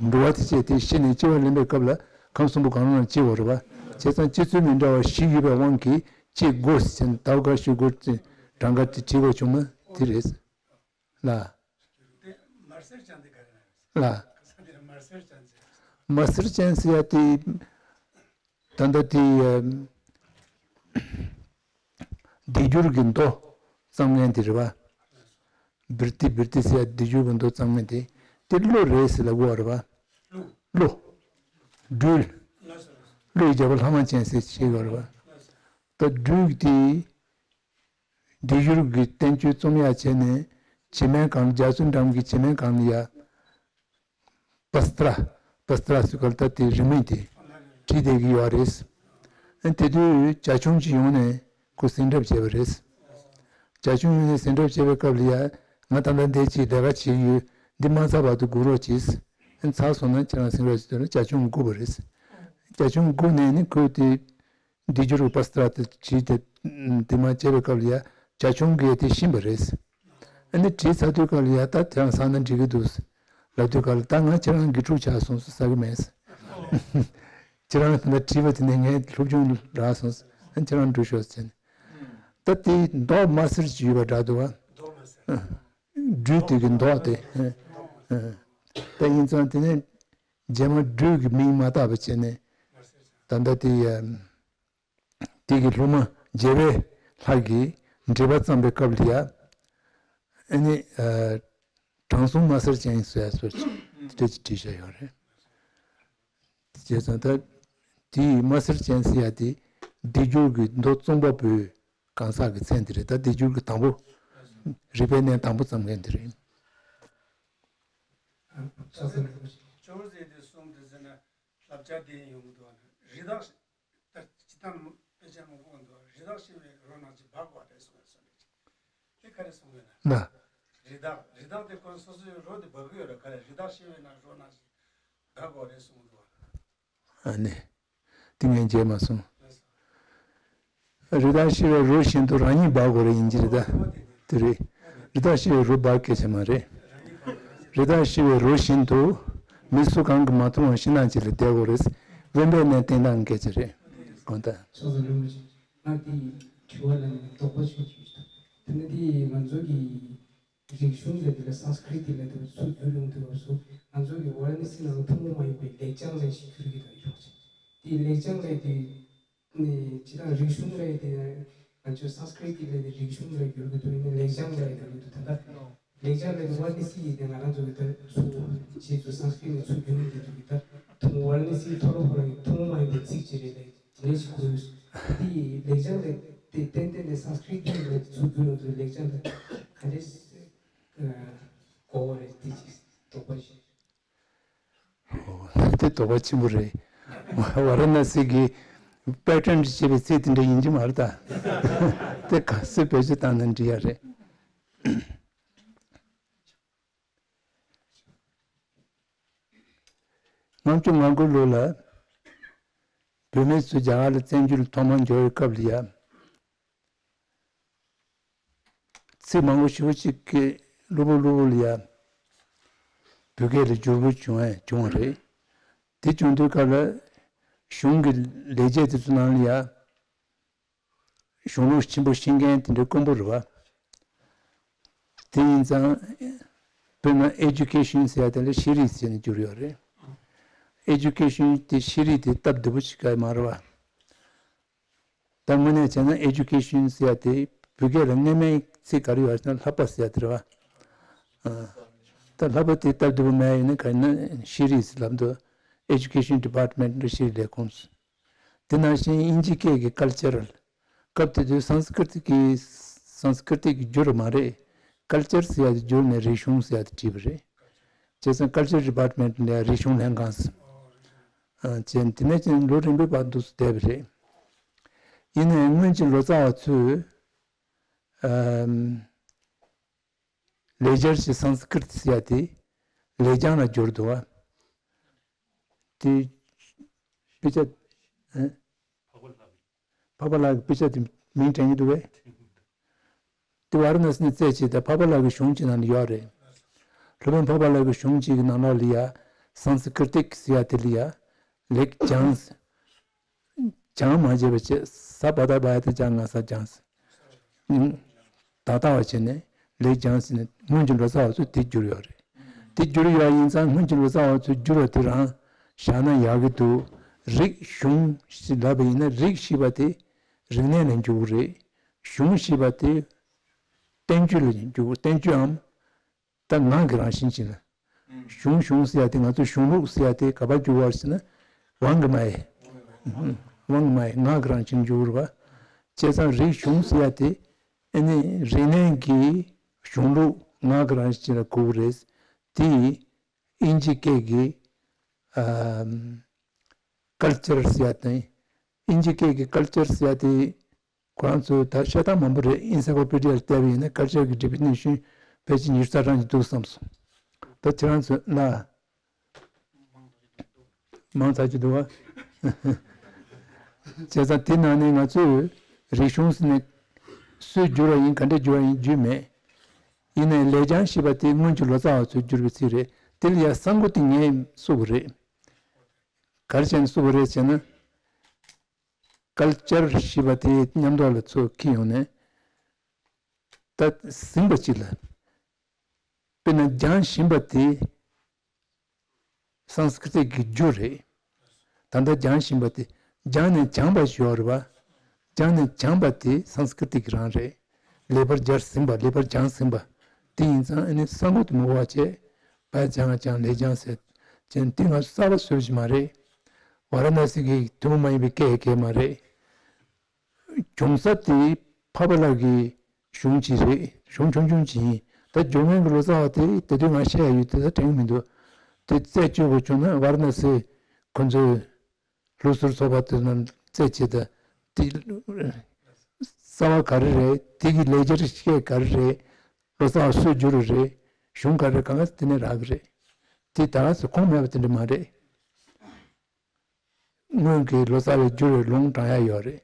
འགྲོ་བ་དེ་བྱས་དེ་ཤི་ནས་སྐྱེ་བ་ལེན་པའི་སྐབས་ལ་ཁམས་གསུམ་པོ་གང་རུང་ལ་སྐྱེ་བ་རེད་པ། བྱས་ཙང་སྐྱེ་ཚུལ་མི་འདྲ་བ་བཞི་ཡོད་པའི་དབང་གིས་སྐྱེ་དགོས་ཟེར་ནས་ཟླ་བ་དཀར་ཞུ་དགོས་ཟེར་གྲངས་ཀ་དེ་བྲིས་དགོས་བྱུང་མ་དེ་རེད། ལ། དེ་མར་སེར་ཅན་དེ་ག་རེ་ན་རེད། ལ། ཁ་སང་དེ་མར་སེར་ཅན་ཟེར། མར་སེར་ཅན་ཟེར་ཡ་དེ། ད་ལྟ་དེ། ཨ། སྡིག་སྦྱོར་གྱི་མདོ་བརྩམས་མཁན་དེ་རེད་པ། བིརྟི་བིརྟི་ཟེར་ཡ་སྡིག་སྦྱོར་གྱི་མདོ་བརྩམས་མཁན་དེ། དེ་ཀླུ་རེད་ཟེར་ལབ་དགོས་པ་རེད་པ། ཀླུ། སྦྲུལ། ཀླུ་ཡི་རྒྱལ་པོ་ལྷ་མ་ཅན་ཟེར་བཤད་དགོས་པ་རེད་པ། ད་སྦྲུལ་དེ། སྡིག་སྦྱོར་གྱི་བསྟན་བཅོས་རྩོམ་ཡག་བྱས་ནས། བྱེ་མའི་སྒང་། རྒྱ་མཚོའི་འགྲམ་གྱི་བྱེ་མའི་སྒང་ལ་ཡ། པ་སི་ཏྲ། པ་སི་ཏྲ་ཟེར་ག་ལ་ད་དེ་རི་མོ་དེ་བྲིས་བསྡད་ཀྱི་ཡོད་རེད། ཨ། དེ་དུས་བྱ་ཁྱུང་ཅིག་ཡོང་ནས་ཁོ་ཟིང་འཁྲབ་བྱས་པ་རེད། བྱ་ཁྱུང་ཡོང་ནས་ཟིང་འཁྲབ་བྱས་པའི་སྐབས་ལ་ཡ། ང་ད་ལྟ་འདིར་ཅིག་ལས་ཀ་བྱེད་ཀྱི་ཡོད། འདི་མ་ཚར་བར་དུ་སྒུག་རོགས་གྱིས། ཨ། ཚར་སོང་ན་ཁྱེད་རང་ཟིང་འཁྲབ་བྱེད་དུས་ན། བྱ་ཁྱུང་སྒུག་པ་རེད། བྱ་ཁྱུང་སྒུག་ནས་ནི་ཁོས་དེ། སྡིག་སྦྱོར་གྱི་པ་སི་ཏྲ་དེ་བྲིས་ཏེ། དེ་མ་བྱས་པའི་སྐབས་ལ་ཡ། བྱ་ཁྱུང་གིས་དེ་ཤེས་པ་རེད། ཨ་ནི་བྲིས་ཚར་དུས་སྐབས་ལ་ཡ། ད་དེ་རང་ཟ་ན་འགྲིག་གི་འདུག་ལབ་དུས་སྐབས་ལ། ད་ང་ཁྱེད་རང་དགེ་ཕྲུག་ཆགས་སོང་ཟེར། ཟ་གི་མེད་ཟེར། ཁྱེད་རང་ད་ལྟ་བྲིས་པ་དེ་ནས་ངའི་སློབ་སྦྱོང་རག་སོང་ཟེར། ཨ། ཁྱེད་རང་འགྲོ་ཤོག་ཟེར་ནས། ད་དེ་མདོག་དམར་སེར་ཅིག་ཡོད་པ་འདྲ་འདུག་པ། སྦྲུལ་དེ་གི་མདོག་དེ། ཨ། ད་ཡིན་ཙང་དེ་ནས་རྗེས་མ་སྦྲུལ་གྱི་མིང་མ་བཏགས་པ་བྱས་ནས། ད་ལྟ་དེ་ཡ། དེ་གི་སློབ་མ་རྒྱལ་བའི་ལྷ་གིས་འགྲེལ་པ་བརྩམས་པའི་སྐབས་ལ་ཡ། ཨ་ནི། ཨ། དྲང་སྲོང་དམར་སེར་ཅན་ཟེར་ཡ་སོགས་ཀྱི་དེ་འདྲ་ཅིག་བྲིས་བཞག་ཡོད་རེད། བྱས་ཙང་ད་དེའི་དམར་སེར་ཅན་ཟེར་ཡ་དེ་སྡིག་སྦྱོར་གྱི་མདོ་རྩོམ་པ་པོའི་གང་ཟག་གི་མཚན་དེ་རེད། ད་སྡིག་སྦྱོར་གྱི་དང་པོ། རིག་པའི་གནས་དང་པོ་བརྩམས་མཁན་དེ་རེད། ལྕགས་ཟེར་ནས། ཅོར་ཟེར་དེ་གསུམ་དེ་ཟེར་ན་བསླབ་བྱ་དེ་ཡིན་ཡོང་གི་འདུག་ཨ་ནི། རི་དྭགས་ལྟར་ཇི་ལྟར་དཔེ་ཆ་མང་པོ་འདུག་རི་དྭགས་ཤི་བའི་རོ་ནང་བཞིན་འབབ་དགོས་རེད་གསུངས་སོང་ནས། དེ་ག་རེ་གསུངས་ཡོད་ན། ན། རི་དྭགས། རི་དྭགས་དེ་ཁོ་སོ་སོའི་རོ་དེ་འབབ་ཀྱི་ཡོད་རེད། ག་རེ། རི་དྭགས་ཤི་བའི་ནང་རོ་ནང་བཞིན་འབབ་དགོས་རེད་གསུངས་འདུག་ཨ་ནི། དེ་ངས་མཇལ་མ་སོང་། རི་དྭགས་ཤི་བའི་རོ་བཞིན་དུ་རང་ཉིད་འབབ་དགོས་རེད། ཡིན་གྱི་རེད་ད། དེ་རེད། རི་དྭགས་ཤི་བའི་རོ་འབབ་སྐད་ཆ་མ་རེད། རི་དྭགས་ཤི་བའི་རོ་བཞིན་དུ་མི་སུ་གང་གིས་མ་མཐོང་བར་ཤིང་ནགས་ཅིག་ལ་བསྡད་དགོས་རེད། དབེན་པའི་གནས་བསྟེན་སྟངས་སྐད་ཆ་རེད། དགོངས་དག་ཕྱག་འཚལ་ལོ། ང་དེའི་དྲི་བ་ལ་ནི་དོགས་པ་ཞིག་ཞུ་ཞིག་དང་། དེ་ནི་དེ་ང་ཚོ་གི་རིག་གཞུང་ལས་དེ་ལ་སཾ་སྐྲྀ་ཏི་ལས་དེ་ཚུར་བསྒྱུར་ཡོང་དུས་སྐབས་སུ། ང་ཚོ་གི་ཝཱ་ར་ཎ་སི་ནང་ལ་ཐུན་མོང་མ་ཡིན་པའི་ལེགས་བྱང་ལས་ཤིག་བསྒྱུར་གྱི་དང་ཡོད་ཅིང་། དེའི་ལེགས་བྱང་ལས་དེ་ནི་སྤྱིར་བཏང་རིག་གཞུང་ལས་དེ་ང་ཚོས་སཾ་སྐྲྀ་ཏི་ལས་དེ་རིག་གཞུང་ལ་བསྒྱུར་གྱི་འདུག་ཡིན་ནའི་ལེགས་བྱང་ལས་བསྒྱུར་གྱི་འདུག་ད་ལྟ་ལེགས་བྱང་ལས་དེ་ཝཱ་ར་ཎ་སི་ཡི་དེ་ང་རང་ཚོ་གི་ད་ཚུར་རྗེས་སུ་སཾ་སྐྲྀ་ཏི་ནས་ཚུར་བསྒྱུར་ཡོང་གི་འདུག་གི། ད་ཐུན་མོང་ཝཱ་ར་ཎ་སིའི་མཐོ་སློབ་ཁོ་རང་གི་ཐུན་མོང་མ་ཡིན་པའི་ཚིག་ཅིག་རེད་ལས། དེ་ནས་ཞིག་དགོས། དེ་ལེགས་བྱང་ལས་དེ་ཏན་ཏན་ནས་སཾ་སྐྲྀ་ཏི་ལ་ཚུར་བསྒྱུར་ཡོང་དུས་ལེགས་བྱང་ལ་ག་འདྲས་གོ་བ་རེད། དེ་ཅིག་དོགས་པ་ཞིག་ཨོ། དེ་དོགས་པ་ཆེན་པོ་རེད། ཝཱ་ར་ཎ་སི་གི་པེ་ཊན་བྱས་པའི་ཚིག་དེ་འདྲ་ཡིན་གྱི་མ་རེད་ད། དེ་ག་ཚོད་བེད་སྤྱོད་བཏང་ན་འགྲིག་ཡ་རེད། ལྔ་བཅུ་ང་དགུ་ལོ་ལ་བོད་མི་ཚོ་རྒྱ་གར་ལ་བཙན་བྱོལ་ཐོག་མར་འབྱོར་བའི་སྐབས་ལ་ཡ། ཚིག་མང་པོ་ཞེ་པོ་ཅིག་གིས་གློ་བུར་གློ་བུར་ལ་ཡ། བོད་སྐད་ལ་བསྒྱུར་དགོས་བྱུང་བ་བྱུང་བ་རེད། དེ་བྱུང་དུས་སྐབས་ལ་གཞུང་གི་ལས་བྱེད་དེ་ཚོ་ནང་ལ་ཡ། གཞུང་ལུགས་ཆེན་པོ་ཤེས་མཁན་དེ་འདྲ་དཀོན་པོ་རེད་པ། དེ་ཡིན་ཙང་། དཔེར་ན་ཨེ་ཌུ་ཀེ་ཤན་ཟེར་ཡ་དེ་ལ་ཤེས་རིག་ཟེར་ནས་བསྒྱུར་ཡོད་རེད། ཨེ་ཌུ་ཀེ་ཤན་དེ་ཤེས་རིག་དེ་སྟབས་བདེ་པོ་ཞིག་ག་མ་རེད་པ། ད་དངོས་གནས་བྱས་ན་ཨེ་ཌུ་ཀེ་ཤན་ཟེར་ཡ་དེ་བོད་སྐད་ལ་སྔ་མའི་ཚིག་ག་རེ་ཡོད་ཟེར་ན་ལྷག་པ་ཟེར་ཡ་དེ་རེད་པ། ཨ། ད་ལྷག་པ་དེ་སྟབས་བདེ་པོ་མེད་ཡོད་ན་ག་ཡིན་ན་ཤེས་རིག་ཟེར་ལབ་འདུག་ཨེ་ཌུ་ཀེ་ཤན་ཌི་པཱར་ཊི་མེན་ཊི་ལ་ཤེས་རིག་ལས་ཁུངས་ཟེར། དེ་ནང་བཞིན་དབྱིན་ཇི་སྐད་ཀྱི་ཀལ་ཅར། སྐབས་དེ་དུས་སཾ་སྐྲྀ་ཏི་གི་སཾ་སྐྲྀ་ཏི་གི་བསྒྱུར་མ་རེད། ཀལ་ཅར་ཟེར་ཡ་དེ་བསྒྱུར་ནས་རིག་གཞུང་ཟེར་ཡ་དེ་བྲིས་པ་རེད། བྱས་ཙང་ཀལ་ཅར་ཌི་པཱར་ཊི་མེན་ཊི་ལ་ཡ་རིག་གཞུང་ལྷན་ཁང་ཟེར། ཨ། བྱས་དེ་ནས་ཅིག་ལོ་རིམ་པའི་བར་དུ་བསྡད་པ་རེད། ཡིན་ནའི་སྔོན་གྱི་ལོ་ཙཱ་བ་ཚོས། ཨམ། ལེགས་སྦྱར་གྱི་སཾ་སྐྲྀཏ་ཟེར་ཡ་དེ་ལེགས་སྦྱང་ལ་བསྒྱུར་འདུག་བ། དེ་དཔེ་ཆ། ཨེ། འཕགས་པ་ལྷ་གི་དཔེ་ཆ་དེ་མིང་དྲན་གྱི་འདུག་བས། དེ་ཝཱ་ར་ཎ་སི་ནས་བཙལ་བྱས་ད་འཕགས་པ་ལྷ་གི་གཞུང་ཅིག་ནང་ལ་ཡོད་རེད། སློབ་དཔོན་འཕགས་པ་ལྷ་གི་གཞུང་ཅིག་གི་ནང་ལོགས་ལ་ཡ། སཾ་སྐྲྀཏ་ཟེར་ཡ་དེ་ལ་ཡ། ལེགས་སྦྱང་། སྦྱང་མ་བྱས་པ་བྱས། ས་པ་ད་བ་ཡ་ཏ་སྦྱང་ང་ས་སྦྱངས། ད་ལྟ་བ་བྱས་ནས་ལེགས་སྦྱང་ཟེར་ནས་སྔོན་གྱི་ལོ་ཙཱ་བ་ཚོས་དེ་བསྒྱུར་ཡོད་རེད། དེ་བསྒྱུར་ཡོད་ཡིན་ཙང་སྔོན་གྱི་ལོ་ཙཱ་བ་ཚོས་བསྒྱུར་བ་དེ་རང་བཞག་ན་ཡག་གི་འདུག་རིག་གཞུང་ཞེས་ལབ་པ་ཡིན་ན་རིག་ཞེས་པ་དེ་རིག་གནས་ལ་འཇུག་གི་རེད། གཞུང་ཞེས་པ་དེ་བསྟན་བཅོས་ལ་འཇུག་བསྟན་བཅོས་འམ། ད་ངག་གི་རང་བཞིན་ཅིག་ལ། གཞུང་གཞུང་ཟེར་ཡ་དེ་ང་ཚོ་གཞུང་ལུགས་ཟེར་ཡ་དེ་ག་པར་འགྱུར་བ་ཟེར་ན། དབང་གིས་མ་ཡིན། དབང་གིས་མ་ཡིན་ངག་གི་རང་བཞིན་འགྱུར་བ། བྱས་ཙང་རིག་གཞུང་ཟེར་ཡ་དེ། ཨ་ནི་རིག་གནས་ཀྱི་གཞུང་ལུགས་ངག་གི་རང་བཞིན་ལ་གོ་གི་རེད། དེ་ཡིན་དབྱིན་ཇི་སྐད་ཀྱི། ཨམ། ཀལ་ཅར་ཟེར་ཡ་དང་། དབྱིན་ཇི་སྐད་ཀྱི་ཀལ་ཅར་ཟེར་ཡ་དེ། ཁོ་རང་ཚོས་ད་བཤད་སྟངས་མང་པོ་རེད། ཨིན་སའི་ཀོ་པི་ཌི་ཡ་ལ་བལྟས་པ་ཡིན་ན་ཀལ་ཅར་གྱི་ཌི་ཕི་ནེ་ཤན་ཕལ་ཆེར་ཉི་ཤུ་རྩ་གྲངས་ཅིག་འདུག་བསམ་སོང་། ད་ཁྱེད་རང་ཚོས་ལ་མང་ཙམ་ཅིག་འདུག་བ། བྱས་ཙང་དེ་ནང་ནས་ང་ཚོས་རིག་གཞུང་ཟེར་ནས་སུས་བསྒྱུར་བ་ཡིན་ག་འདྲས་བསྒྱུར་བ་ཡིན་རྒྱུས་མེད། ཡིན་ནའི་ལེགས་སྦྱང་ཞེས་པ་དེ་སྔོན་གྱི་ལོ་ཙཱ་བ་ཚོས་བསྒྱུར་བའི་ཚིག་རེད། དེ་ལ་ཡ་ས་མགོ་དེ་ངས་བསུབས་པ་རེད། ག་རེ་བྱས་ནས་བསུབས་པ་རེད་ཟེར་ན། ཀལ་ཅར་ཞེས་པ་དེ་མཉམ་ཐོག་ལ་ཚུར་འཁྱེར་ཡོང་ནས། ད་ཟིན་པ་ཅིག་ལ། དཔེར་ན་སྦྱང་བཞིན་པ་དེ་སཾ་སྐྲྀཏ་གི་རྒྱུ་རེད། ད་ལྟ་སྦྱང་བཞིན་པ་དེ་སྦྱངས་ནས་སྦྱངས་པ་ཞིག་ཡོད་རེད་པ། སྦྱངས་ནས་སྦྱངས་པ་དེ་སཾ་སྐྲྀཏ་གི་རང་རེད། ལེགས་པར་སྦྱར་ཟིན་པ། ལེགས་པར་སྦྱངས་ཟིན་པ། དེ་ཡིན་ཙང་ཨ་ནི་ས་མགོ་དེ་མི་གོ་བ་བྱས། བ་སྦྱང་སྦྱང་ལེགས་སྦྱང་ཟེར། བྱས་ནས་དེ་ང་ཚོ་གསར་པ་བཟོས་ཀྱི་མ་རེད། ཝཱ་ར་ཎ་སི་གི་ཐུན་མོང་མ་ཡིན་པའི་སྐད་སྐད་མ་རེད། འབྱུང་ས་དེ་འཕགས་པ་ལྷ་གི་གཞུང་ཅིག་རེད། གཞུང་ཆུང་ཆུང་ཅིག་ཡིན། ད་སྦྱོར་མཁན་གྱི་ལོ་ཙཱ་བ་དེ་དེ་དུས་ང་བཤད་ཡ་ཡོད་དེ་ད་དྲན་གྱི་མི་འདུག་དེ་རྩད་གཅོད་དགོས་བྱུང་ན་ཝཱ་ར་ཎ་སི་ཁོ་ཚོའི་ལུགས་སྲོལ་ཚོགས་པ་དེ་རྣམས་རྩད་བྱེད་ད། དེ་རྩ་བ་ག་རེ་རེད། དེ་གི་ལེགས་སྦྱར་སྐད་ག་རེ་རེད། ལོ་ཙཱ་བ་སུས་བསྒྱུར་བ་རེད། གཞུང་ག་རེ་གང་ག་དེ་ནས་རག་གི་རེད། དེ་ད་ག་སེ་ཁུངས་མེད་པ་དེ་འདྲ་མ་རེད། སྔོན་གྱི་ལོ་ཙཱ་བས་བསྒྱུར་བའི་ལུང་དྲངས་ཡ་ཡོད་རེད།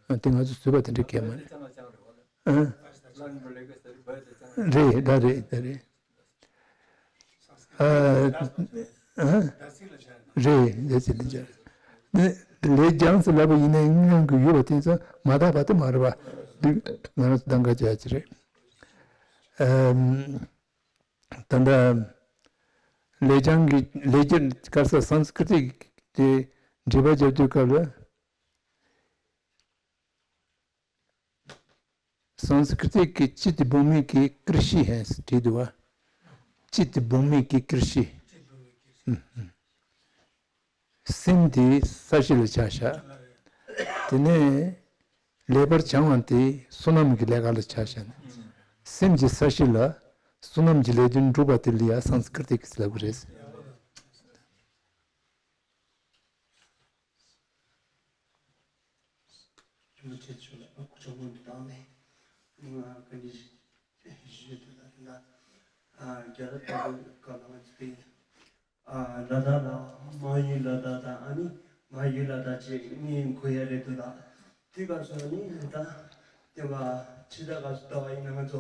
ཨ། དེ་ང་ཚོས་བཟོས་པ་དེ་འདྲ་གང་ཡང་མ་རེད། ཨ། རེད། ད་རེད། ད་རེད། ཨ། ཨ། རེད། ལེགས་སྦྱར་ལ་སྦྱར། ནི་ལེགས་སྦྱང་ཟེར་ལབ་པ་ཡིན་ནའི་སྔོན་གྱི་ཡོད་པ་དེ་ཚོ་མ་དག་པ་དེ་མ་རེད་པ། འདི་ང་རང་ཚོ་གདམ་ག་བྱ་ཡ་ཅིག་རེད། ཨམ། ད་ལྟ་ལེགས་སྦྱང་གི་ལེགས་སྦྱར་ག་རེ་ཟེར། སཾ་སྐྲྀཏ་དེ་འགྲེལ་པ་རྒྱབ་དུས་སྐབས་ལ། སཾ་སྐྲྀཏ་གི་ཅིཏྟ་བྷུ་མི་གི་ཀྲི་ཤི་ཧེ་ཟེར་བྲིས་འདུག་བ། ཅིཏྟ་བྷུ་མི་གི་ཀྲི་ཤི། སེམས་དེ་ས་གཞི་ལ་ཆ་བཞག་དེ་ནས་ལེགས་པར་སྦྱང་བ་དེ་བསོད་ནམས་ཀྱི་ལས་ཀ་ལ་ཆ་བཞག་ནས། སེམས་ཀྱི་ས་གཞི་ལ་བསོད་ནམས་ཀྱི་ལས་དོན་སྒྲུབ་པ་དེ་ལ་ཡང་སཾ་སྐྲྀཏ་གི་ལབ་ཀྱི་རེད། རིན་པོ་ཆེ་མཆོག་ལ་སྐུ་ཕྱག་སྔོན་དུ་བཏང་ནས་ང་བཀའ་འདྲི་ཞུ་རྒྱུ་དེ་ལ་ད་ལྟ་རྒྱ་རབས་ལྟ་བུའི་སྐབས་ལ་ང་ཚོ་དེ། ཨ། ལ་དྭགས་ལ་མང་ཡུལ་ལ་དྭགས་དང་ཨ་ནི་མང་ཡུལ་ལ་དྭགས་བཅས་གཉིས་གོ་ཡ་རེད་འདུག་ད། དེ་སྐབས་སུ་ནི་ད་དེ་བ་ཕྱི་ཟླ་སྐབས་སུ་ལྟ་བ་ཡིན་ན་ང་ཚོ་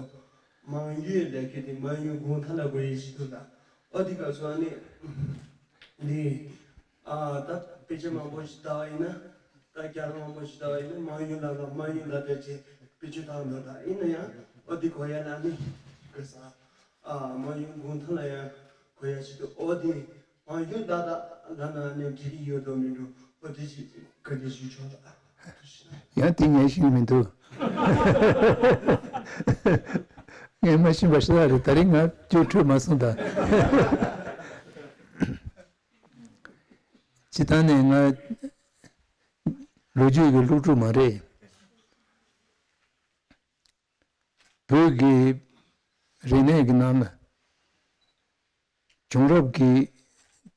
མང་ཡུལ་ལས་ཁྱད་དེ་མང་ཡུལ་གུང་ཐང་ལ་གོ་ཡི་ཞིག་འདུག་ད། ཨོ་དེ་སྐབས་སུ་ཨ་ནི་འདི་ཨ་ད་དཔེ་ཆ་མང་པོ་ཞིག་ལྟ་བ་ཡིན་ན་ད་རྒྱ་ལ་མང་པོ་ཞིག་ལྟ་བ་ཡིན་ན་མང་ཡུལ་ལ་དྭགས་མང་ཡུལ་ལ་དྭགས་བཅས་དཔེ་ཆ་བཏང་འདུག་ད། ཡིན་ན་ཡང་ཨོ་དེ་གོ་ཡ་ན་ནི་ག་ས་ཨ་མང་ཡུལ་གུང་ཐང་ལ་ཡང་གོ་ཡ་ཞིག་འདུག་ཨོ་དེ། ཨ། ཡུལ་ད་ལྟ་ལ་ན་ནས་འགྲིག་གི་ཡོད་དོ་མི་འདུག་ཨོ་དེ་ཞིག་བཀའ་འདྲི་ཞུ་ཆོག་ལ། ཡང་དེ་ངས་ཤེས་ཀྱི་མི་འདུག་ངས་མ་ཤེས་པ་ཞིག་ལ་རེད། ད་རིང་ང་བཅུ་འཕྲོད་མ་སོང་ད། སྤྱིར་བཏང་ནས་ང་ལོ་རྒྱུས་ཀྱི་སློབ་ཕྲུག་མ་རེད། བོད་ཀྱི་རིག་གནས་ཀྱི་ནང་ལ་བྱུང་རབས་ཀྱི་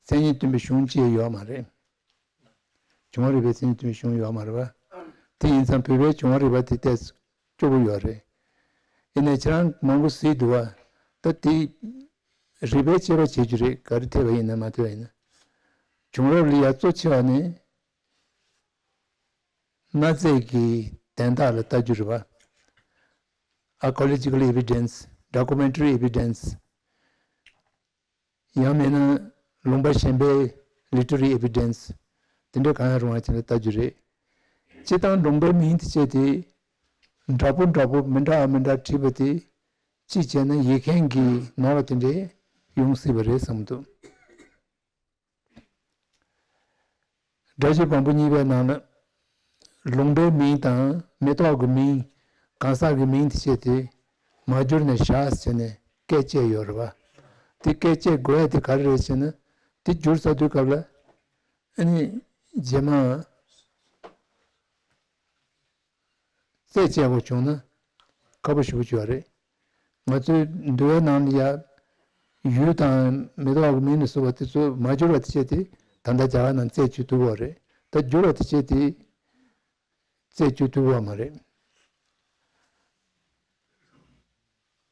མཚན་ཉིད་སྟོན་པའི་གཞུང་ཅིག་ཡོད་མ་རེད། བྱུང་བ་རིག་པའི་མཚན་ཉིད་སྟོན་པའི་གཞུང་ཡོད་མ་རེད་པ། དེ་ཡིན་ཙང་བོད་པའི་བྱུང་བ་རིག་པ་དེ་ཏོག་ཙམ་སྐྱོ་པོ་ཡོད་རེད། ཡིན་ནའི་ཁྱེད་རང་མང་པོ་གཟིགས་འདུག་བ། ད་དེ་རིག་པའི་དཔྱད་པ་བྱེད་རྒྱུ་རེད། ག་རེ་འཐད་པ་ཡིན་ན་མ་འཐད་པ་ཡིན་ན། བྱུང་རབས་ལ་ཡ་གཙོ་ཆེ་བ་ནི། གནའ་རྫས་ཀྱི་དན་རྟགས་ལ་ལྟ་རྒྱུ་རེད་བ། Archaeological evidence, documentary evidence. ཡང་མིན་ན་ལུང་པ་གཞན་པའི་literary evidence དེ་འདྲ་གང་ཡང་རུང་བ་ཅིག་ལ་ལྟ་རྒྱུ་རེད། སྤྱིར་བཏང་ལུང་པའི་མིང་དེ་བྱས་ཏེ། འདྲ་པོ་འདྲ་པོ་མི་འདྲ་བ་མི་འདྲ་བྲིས་པ་དེ། གཅིག་བྱས་ན་ཡིག་མཁན་གྱི་ནོར་བ་དེ་འདྲས་ཡོང་སྲིད་པ་རེད་བསམ་འདུག་སྒྲ་བཤད་བམ་པོ་གཉིས་པའི་ནང་ལ། ལུང་པའི་མིང་དང་མེ་ཏོག་གི་མིང་། གང་ཟག་གི་མིང་དེ་བྱས་ཏེ། མ་བསྒྱུར་ནས་བཞག་ཟེར་ནས་བཀས་བཅད་ཡོད་རེད་བ། དེ་བཀས་བཅད་དགོས་ཡ་དེ་ག་རེ་རེད་ཟེར་ན། དེ་བསྒྱུར་ཚར་དུས་སྐབས་ལ། ཨ་ནི། རྗེས་མ། རྩད་གཅོད་དགོས་བྱུང་ན་ཁག་པོ་ཞེ་པོ་ཅིག་ཡོད་རེད། ང་ཚོའི་འདུལ་བའི་ནང་ལ་ཡ། ཡུལ་དང་མེ་ཏོག་གི་མིང་ལ་སོགས་པ་དེ་ཚོ་མ་བསྒྱུར་བ་དེ་བྱས་ཏེ་ད་ལྟ་རྒྱ་གར་ནང་རྩད་གཅོད་ཐུབ་ཀྱི་ཡོད་རེད། ད་བསྒྱུར་བ་དེ་བྱས་ཏེ་རྩད་གཅོད་ཐུབ་ཀྱི་ཡོད་མ་རེད།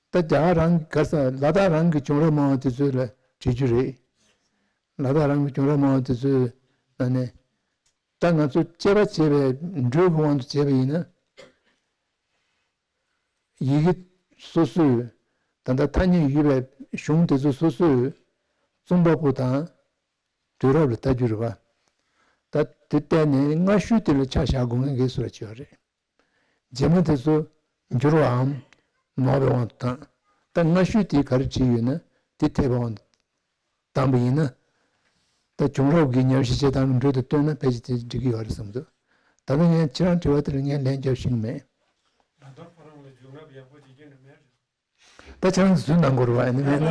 ད་རྒྱ་གར་རང་གི་ག་ས་ལ་དྭགས་རང་གི་བྱུང་རབས་སྨྲ་བ་དེ་ཚོ་ལ་བྲིས་རྒྱུ་རེད། ལ་དྭགས་རང་གི་བྱུང་རབས་སྨྲ་བ་དེ་ཚོའི་ནང་ནས། ད་ང་ཚོ་དཔྱད་པ་བྱས་པའི་འགྲོས་ཀྱི་དབང་དུ་བྱས་པ་ཡིན་ན། ཡི་གེ་སོ་སོས། ད་ལྟ་ཐ་སྙད་ཡོད་པའི་གཞུང་དེ་ཚོ་སོ་སོས་རྩོམ་པ་པོ་དང་དུས་རབས་ལ་ལྟ་རྒྱུ་རེད་བ། ད་དེ་བལྟས་ནས་སྔ་ཤོས་དེ་ལ་ཆ་བཞག་དགོས་ངེས་ཀྱི་བཟོ་འདྲ་ཅིག་ཡོད་རེད། རྗེས་མ་དེ་ཚོ་འགྱུར་བའམ་ནོར་བའི་དབང་དུ་བཏང་། ད་སྔ་ཤོས་དེ་ག་རེ་བྲིས་ཡོད་ན་དེ་འཐད་པའི་དབང་དུ་བཏང་པ་ཡིན་ན། ད་བྱུང་རབས་ཀྱི་ཉམས་ཞིབ་བྱེད་སྟངས་ཀྱི་འགྲོས་དང་བསྟུན་ན་ཕལ་ཆེར་དེ་འགྲིག་གི་ཡོད་རེད་བསམ་འདུག་ད་ལྟ་ངས་ཁྱེད་རང་དྲི་བ་དེ་ལ་ངས་ལན་རྒྱབ་ཤེས་ཀྱི་མེད། ལ་དྭགས་ཁོ་རང་ལ་བྱུང་རབས་ཡག་པོ་ཅིག་ཁྱོན་ནས་མེད་རེད། ད་ཁྱེད་རང་ཚོས་ཟུར་གནང་དགོས་རེད་བ། ཨ་ནི་མེད་ན།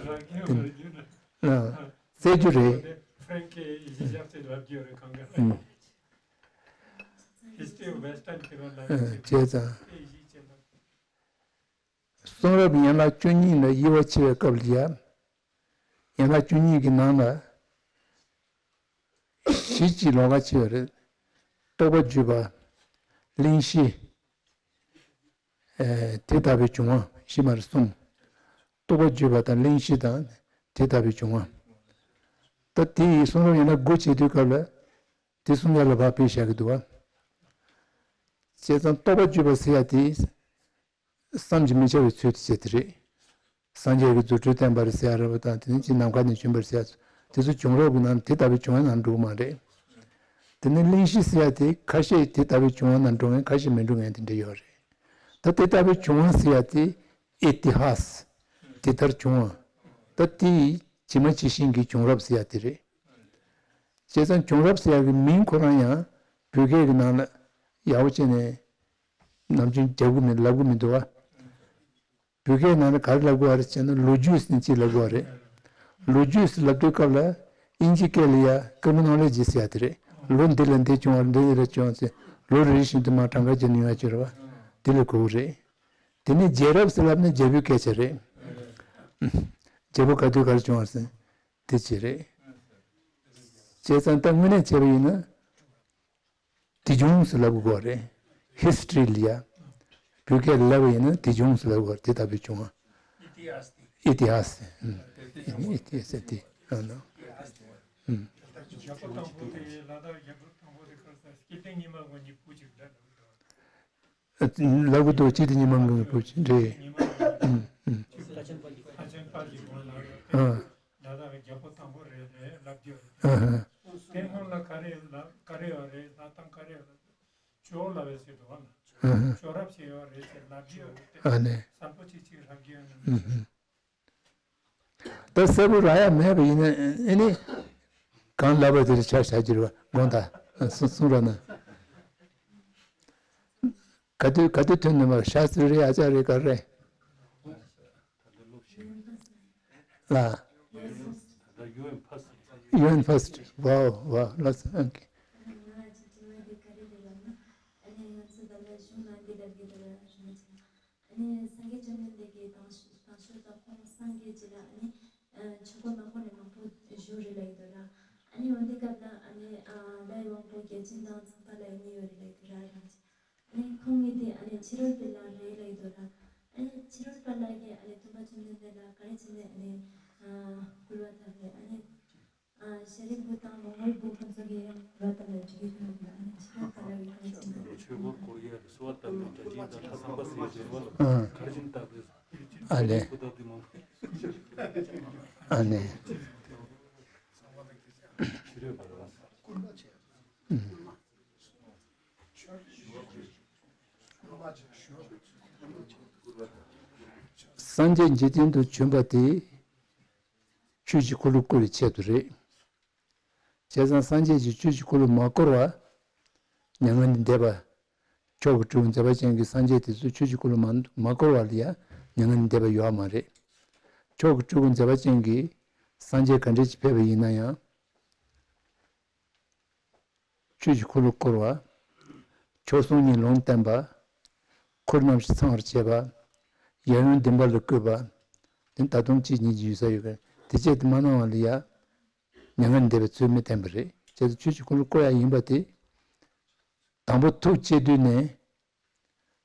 རང་གིས་ཨ། བརྩད་རྒྱུ་རེད། ཧྥ་རན་ཁི་ཡི་གཞི་བཞག་ཚེ་ལབ་རྒྱུ་རེད་གང་ག་ལ། ཨུ། History of Western Europe ལབ་ཨ་ཡོད་ཚེ་བྱས་ཙང་། ཁི་ཡི་གཞི་བྱས་ལབ། གསུང་རབ་ཡན་ལག་བཅུ་གཉིས་ལ་དབྱེ་བ་ཕྱེ་བའི་སྐབས་ལ་ཡ། ཡན་ལག་བཅུ་གཉིས་ཀྱི་ནང་ལ་གཞི་གཅིག་ལོགས་ཀ་ཕྱེ་བ་རེད། རྟོགས་པ་བརྒྱུད་པ། གླེང་གཞི། ཨེ། དེ་ལྟ་བུའི་བྱུང་བ་གཞི་མ་རེད་གསུམ། རྟོགས་པ་བརྒྱུད་པ་དང་གླེང་གཞི་དང་དེ་ལྟ་བུའི་བྱུང་བ། ད་དེ་ཡི་གསུང་རབ་ཡན་ལག་དགུ་བྱེད་དུས་སྐབས་ལ་དེ་གསུམ་ཡར་ལ་བབས་པའི་བཞག་གི་འདུག་བ། བྱས་ཙང་རྟོགས་པ་བརྒྱུད་པ་ཟེར་ཡ་དེ། བསམ་གྱིས་མི་ཁྱབ་པའི་ཚུལ་དུ་བྱས་ཏེ་རེད། སངས་རྒྱས་ཀྱི་རྫུ་འཕྲུལ་བསྟན་པར་ཟེར་ཡ་རེད་པ་དང་དེ་ནས་ཅིག་ནམ་མཁའ་ནས་བྱོན་པར་ཟེར་ཡ་དེ་ཚོ་བྱུང་རབས་ཀྱི་ནང་དེ་ལྟ་བུའི་བྱུང་བའི་ནང་འགྲོ་གི་མ་རེད། དེ་ནས་གླེང་གཞི་ཟེར་ཡ་དེ་ཁ་ཤས་དེ་ལྟ་བུའི་བྱུང་བའི་ནང་འགྲོ་མཁན་ཁ་ཤས་མི་འགྲོ་མཁན་དེ་འདྲ་ཡོད་རེད། ད་དེ་ལྟ་བུའི་བྱུང་བ་ཟེར་ཡ་དེ་ཨི་ཏི་ཧཱས། དེ་ལྟར་བྱུང་བ། ད་དེ་ཇི་མ་ཇི་བཞིན་གྱི་བྱུང་རབས་ཟེར་ཡ་དེ་རེད། བྱས་ཙང་བྱུང་རབས་ཟེར་ཡ་གི་མིང་ཁོ་རང་ཡང་བོད་སྐད་ཀྱི་ནང་ལ་ཡག་པོ་བྱས་ནས་ནམ་རྒྱུན་རྒྱབ་གི་མི་ལབ་གི་མི་འདུག་བ། བོད་སྐད་ནང་ལ་ག་རེ་ལབ་དགོས་བ་རེད་ཟེར་ན་ལོ་རྒྱུས་ཟེར་ནས་ཅིག་ལབ་དགོས་བ་རེད། ལོ་རྒྱུས་ཟེར་ལབ་དུས་སྐབས་ལ་དབྱིན་ཇི་སྐད་ལ་ཡ་ཀྲོ་ནོ་ལོ་ཇི་ཟེར་ཡ་དེ་རེད། ལོ་འདི་ལ་འདི་བྱུང་བ་འདི་འདི་ལ་བྱུང་ཟེར་ལོ་རེ་རེ་བཞིན་དུ་མར་གྲངས་ཀ་བརྒྱབ་ནས་ཡོང་ཡ་ཅིག་རེད་བ། དེ་ལ་གོ་གི་རེད། དེ་ནས་རྒྱལ་རབས་ཟེར་ལབ་ན་རྒྱལ་པོའི་སྐད་ཆ་རེད། རྒྱལ་པོ་ག་དུས་ག་རེ་བྱུང་བ་ཟེར་དེ་ཅིག་རེད། བྱས་ཙང་ད་དངོས་གནས་བྱས་པ་ཡིན་ན། དེ་བྱུང་ཟེར་ལབ་དགོས་རེད། ཧི་སི་ཊོ་རི་ལ་ཡ། བོད་སྐད་ལ་ལབ་པ་ཡིན་ན་དེ་བྱུང་ཟེར་ལབ་དགོས་རེད། དེ་ལྟ་བུའི་བྱུང་བ། ཨི་ཏི་ཧ་སི། ཨི་ཏི་ཧ་སི། ཨུམ། ཨི་ཏི་ཧ་སི་དེ། ཨ་ནོ། ཨུམ། རྒྱལ་པོ་དང་པོ་དེ་ལ་དྭགས་རྒྱལ་པོ་དང་པོ་དེ་ག་རེ་ཟེར་སྐྱེ་ལྡན་ཉི་མ་ངོ་གཉིས་པོ་ཅིག་འདྲ་འདྲ་བོ་འདྲ་བ། ལབ་གི་འདུག་སྐྱེ་ལྡན་ཉི་མ་ངོ་གཉིས་པོ་ཅིག་འདྲ། ཨུམ། ཨུམ། ཨ། ལ་དྭགས་རྒྱལ་པོ་དང་པོ་རེད་ལབ་རྒྱུ་རེད། ཨ་ཧ། དེ་སྔོན་ལ་ག་རེ་ལབ་ག་རེ་ཡོད་རེད་ལབ་སྟངས་ག་རེ་ཡོད་རེད། ཇོ་ལབ་པའི་ཟེར་འདུག་བ་ལ། ཨ་ཧ། ཇོ་རབས་ཅིག་ཡོད་རེད་ཅེས་ལབ་རྒྱུ་ཡོད་རེད་དེ། ཨ་ནི། གསལ་པོ་ཅིག་ཅིག་ལབ་རྒྱུ་ཡོད་ན་མི་ཤེས། ད་གསལ་པོ་རག་ཡ་མེད་པ་ཡིན་ན་ཨ་ནི། གང་ལབ་པ་དེ་ལ་ཆ་བཞག་རྒྱུ་རེད་བ་དགོངས་དག་གསུང་གསུང་རོགས་གནང་། ག་དུས་ག་དུས་ཐོན་ནས་མར་ཤ་སྟྲི་རེད་ཨ་ཅག་རེད་ག་རེ། ལ། ཡུ་ཨེན་ཕར་སི་ཊི། ཝའོ་ཝའོ་ལགས་སོ། ཨང་ཀི། ང་ཅིག་དྲི་བ་འདི་ག་རེ་རེད་ལབ་ན། ཨ་ནི་ང་ཚོ་ད་ལྟ་གཞུང་ནང་འདི་ལབ་ཀྱི་འདུག་ལ་རིན་པོ་ཆེ། ཨ་ནི་སངས་རྒྱས་བཅོམ་ལྡན་འདས་ཀྱིས་དང་ཤོས་དང་ཤོས་དང་ཁོང་སངས་རྒྱས་ཀྱི་ལ་ཨ་ནི་ཆོས་འཁོར་མང་པོ་ནས་མང་པོ་བཞུགས་རེད་ལབ་ཀྱི་འདུག་ལ། ཨ་ནི་འོ་འདི་སྐབས་ལ་ཨ་ནི་ལྷའི་དབང་པོ་བརྒྱ་བྱིན་དང་ཚངས་པ་ལྷ་ཡི་གཉིས་ཡོད་རེད་ལབ་ཀྱི་འདུག་ར་རིན་པོ་ཆེ། ཨ་ནི་ ཨ་ནི་ཐུབ་པ་ཆེན་པོའི་བཀའ་དྲིན་ཨ་ནི་ཨ་སྐུལ་བ་བཏབ་པས། ཨ་ནི་ཨ་ཤཱ་རིའི་བུ་དང་མོང་གོལ་བུ་ཁོང་ཚོ་གིས་ཡང་སྐུལ་བ་བཏབ་ལ་འགྲིག་གི་ཡོད་ལ། ཨ་ནི་ཕྱི་ལོགས་ག་ར་གི་བཀའ་དྲིན་ཆོས་འཁོར་བསྐོར་ཡས་གསོལ་བ་བཏབ་པའི་བརྒྱ་བྱིན་དང་ལྷ་ཚངས་པ་ཟེར་བའི་རིགས་ལ་ཨ་ག་ར་བྱིན་བཏབ་པས། ཨ་ལེ། ཨ་ནི། སངས་རྒྱས་འཇིག་རྟེན་དུ་བྱོན་པ་དེ་ཆོས་ཀྱི་འཁོར་ལོ་བསྐོར་བའི་ཆེད་དུ་རེད། བྱས་ཙང་སངས་རྒྱས་ཀྱིས་ཆོས་ཀྱི་འཁོར་ལོ་མ་བསྐོར་བར་མྱ་ངན་ལས་འདས་པ། མཆོག་གི་སྤྲུལ་སྐུ་མཛད་པ་ཅན་གྱི་སངས་རྒྱས་དེ་ཚོས་ཆོས་ཀྱི་འཁོར་ལོ་མ་མ་བསྐོར་བ་ལ་ཡང་མྱ་ངན་ལས་འདས་པ་ཡོད་མ་རེད། མཆོག་གི་སྤྲུལ་སྐུ་མཛད་པ་ཅན་གྱི་སངས་རྒྱས་ག་འདྲ་ཞིག་ཕེབས་པ་ཡིན་ན་ཡང་། ཆོས་ཀྱི་འཁོར་ལོ་བསྐོར་བ། མཆོག་གསུམ་གཉིས་ལུང་བསྟན་པ། འཁོར་རྣམ་བཞི་ཚང་བར་བྱེད་པ། ཡབ་ཡུམ་བདེན་པ་ལ་བཀོད་པ། དེ་ད་དུང་གཅིག་གཉིས་ཀྱི་ཡོད་ས་ཡོད་པས། དེ་བཅས་དེ་མ་གནང་བ་ལ་ཡང་མྱ་ངན་འདས་པའི་ཚུལ་མི་བསྟན་པ་རེད། བྱས་ཙང་ཆོས་ཀྱི་འཁོར་ལོ་བསྐོར་ཡ་ཡིན་པ་དེ། དང་པོ་ཐུགས་བསྐྱེད་དུས་ནས།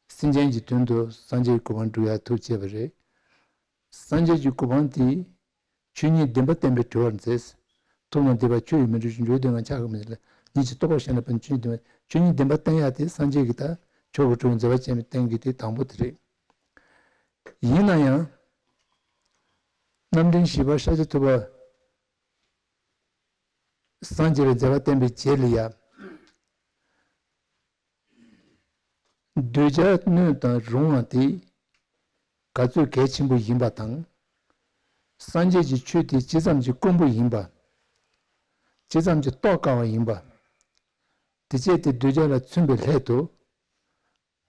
སེམས་ཅན་གྱི་དོན་དུ་སངས་རྒྱས་ཀྱི་གོ་འཕང་སྒྲུབ་ཡ་ཐུགས་བསྐྱེད་པ་རེད། སངས་རྒྱས་ཀྱི་གོ་འཕང་དེ། ཆོས་ཉིད་བདེན་པ་བསྟན་པས་གྲོལ་བར་མཛད། ཐུབ་རྣམས་སྡིག་པ་ཆོས་ཉིད་མི་འགྲུབ་ཅིང་། འགྲོ་བའི་དོན་ལ་ཕྱག་གི་མི་ལ། ཉིད་ཀྱི་རྟོགས་པ་ཞན་ན་ཕན་ཆོས་ཉིད་བདེན་པ། ཆོས་ཉིད་བདེན་པ་བསྟན་ཡ་དེ་སངས་རྒྱས་ཀྱི་ད་མཆོག་གི་སྤྲུལ་སྐུ་མཛད་པ་ཅན་བསྟན་གྱི་དེ་དང་པོ་དེ་རེད། ཡིན་ན་ཡང་། རྣམ་འདྲེན་བཞི་པ་ཤཱཀྱ་ཐུབ་པ་སངས་རྒྱས་པའི་མཛད་པ་བསྟན་པའི་རྗེས་ལ་ཡང་། གདུལ་བྱ་གནོད་དང་རུང་བ་དེ་ག་ཚོད་གལ་ཆེན་པོ་ཡིན་པ་དང་། སངས་རྒྱས་ཀྱི་ཆོས་དེ་ཇི་ཙམ་གྱི་དཀོན་པོ་ཡིན་པ། ཇི་ཙམ་གྱི་རྟོགས་དཀའ་བ་ཡིན་པ། དེ་བཅས་དེ་གདུལ་བྱ་ལ་མཚོན་པའི་སླད་དུ།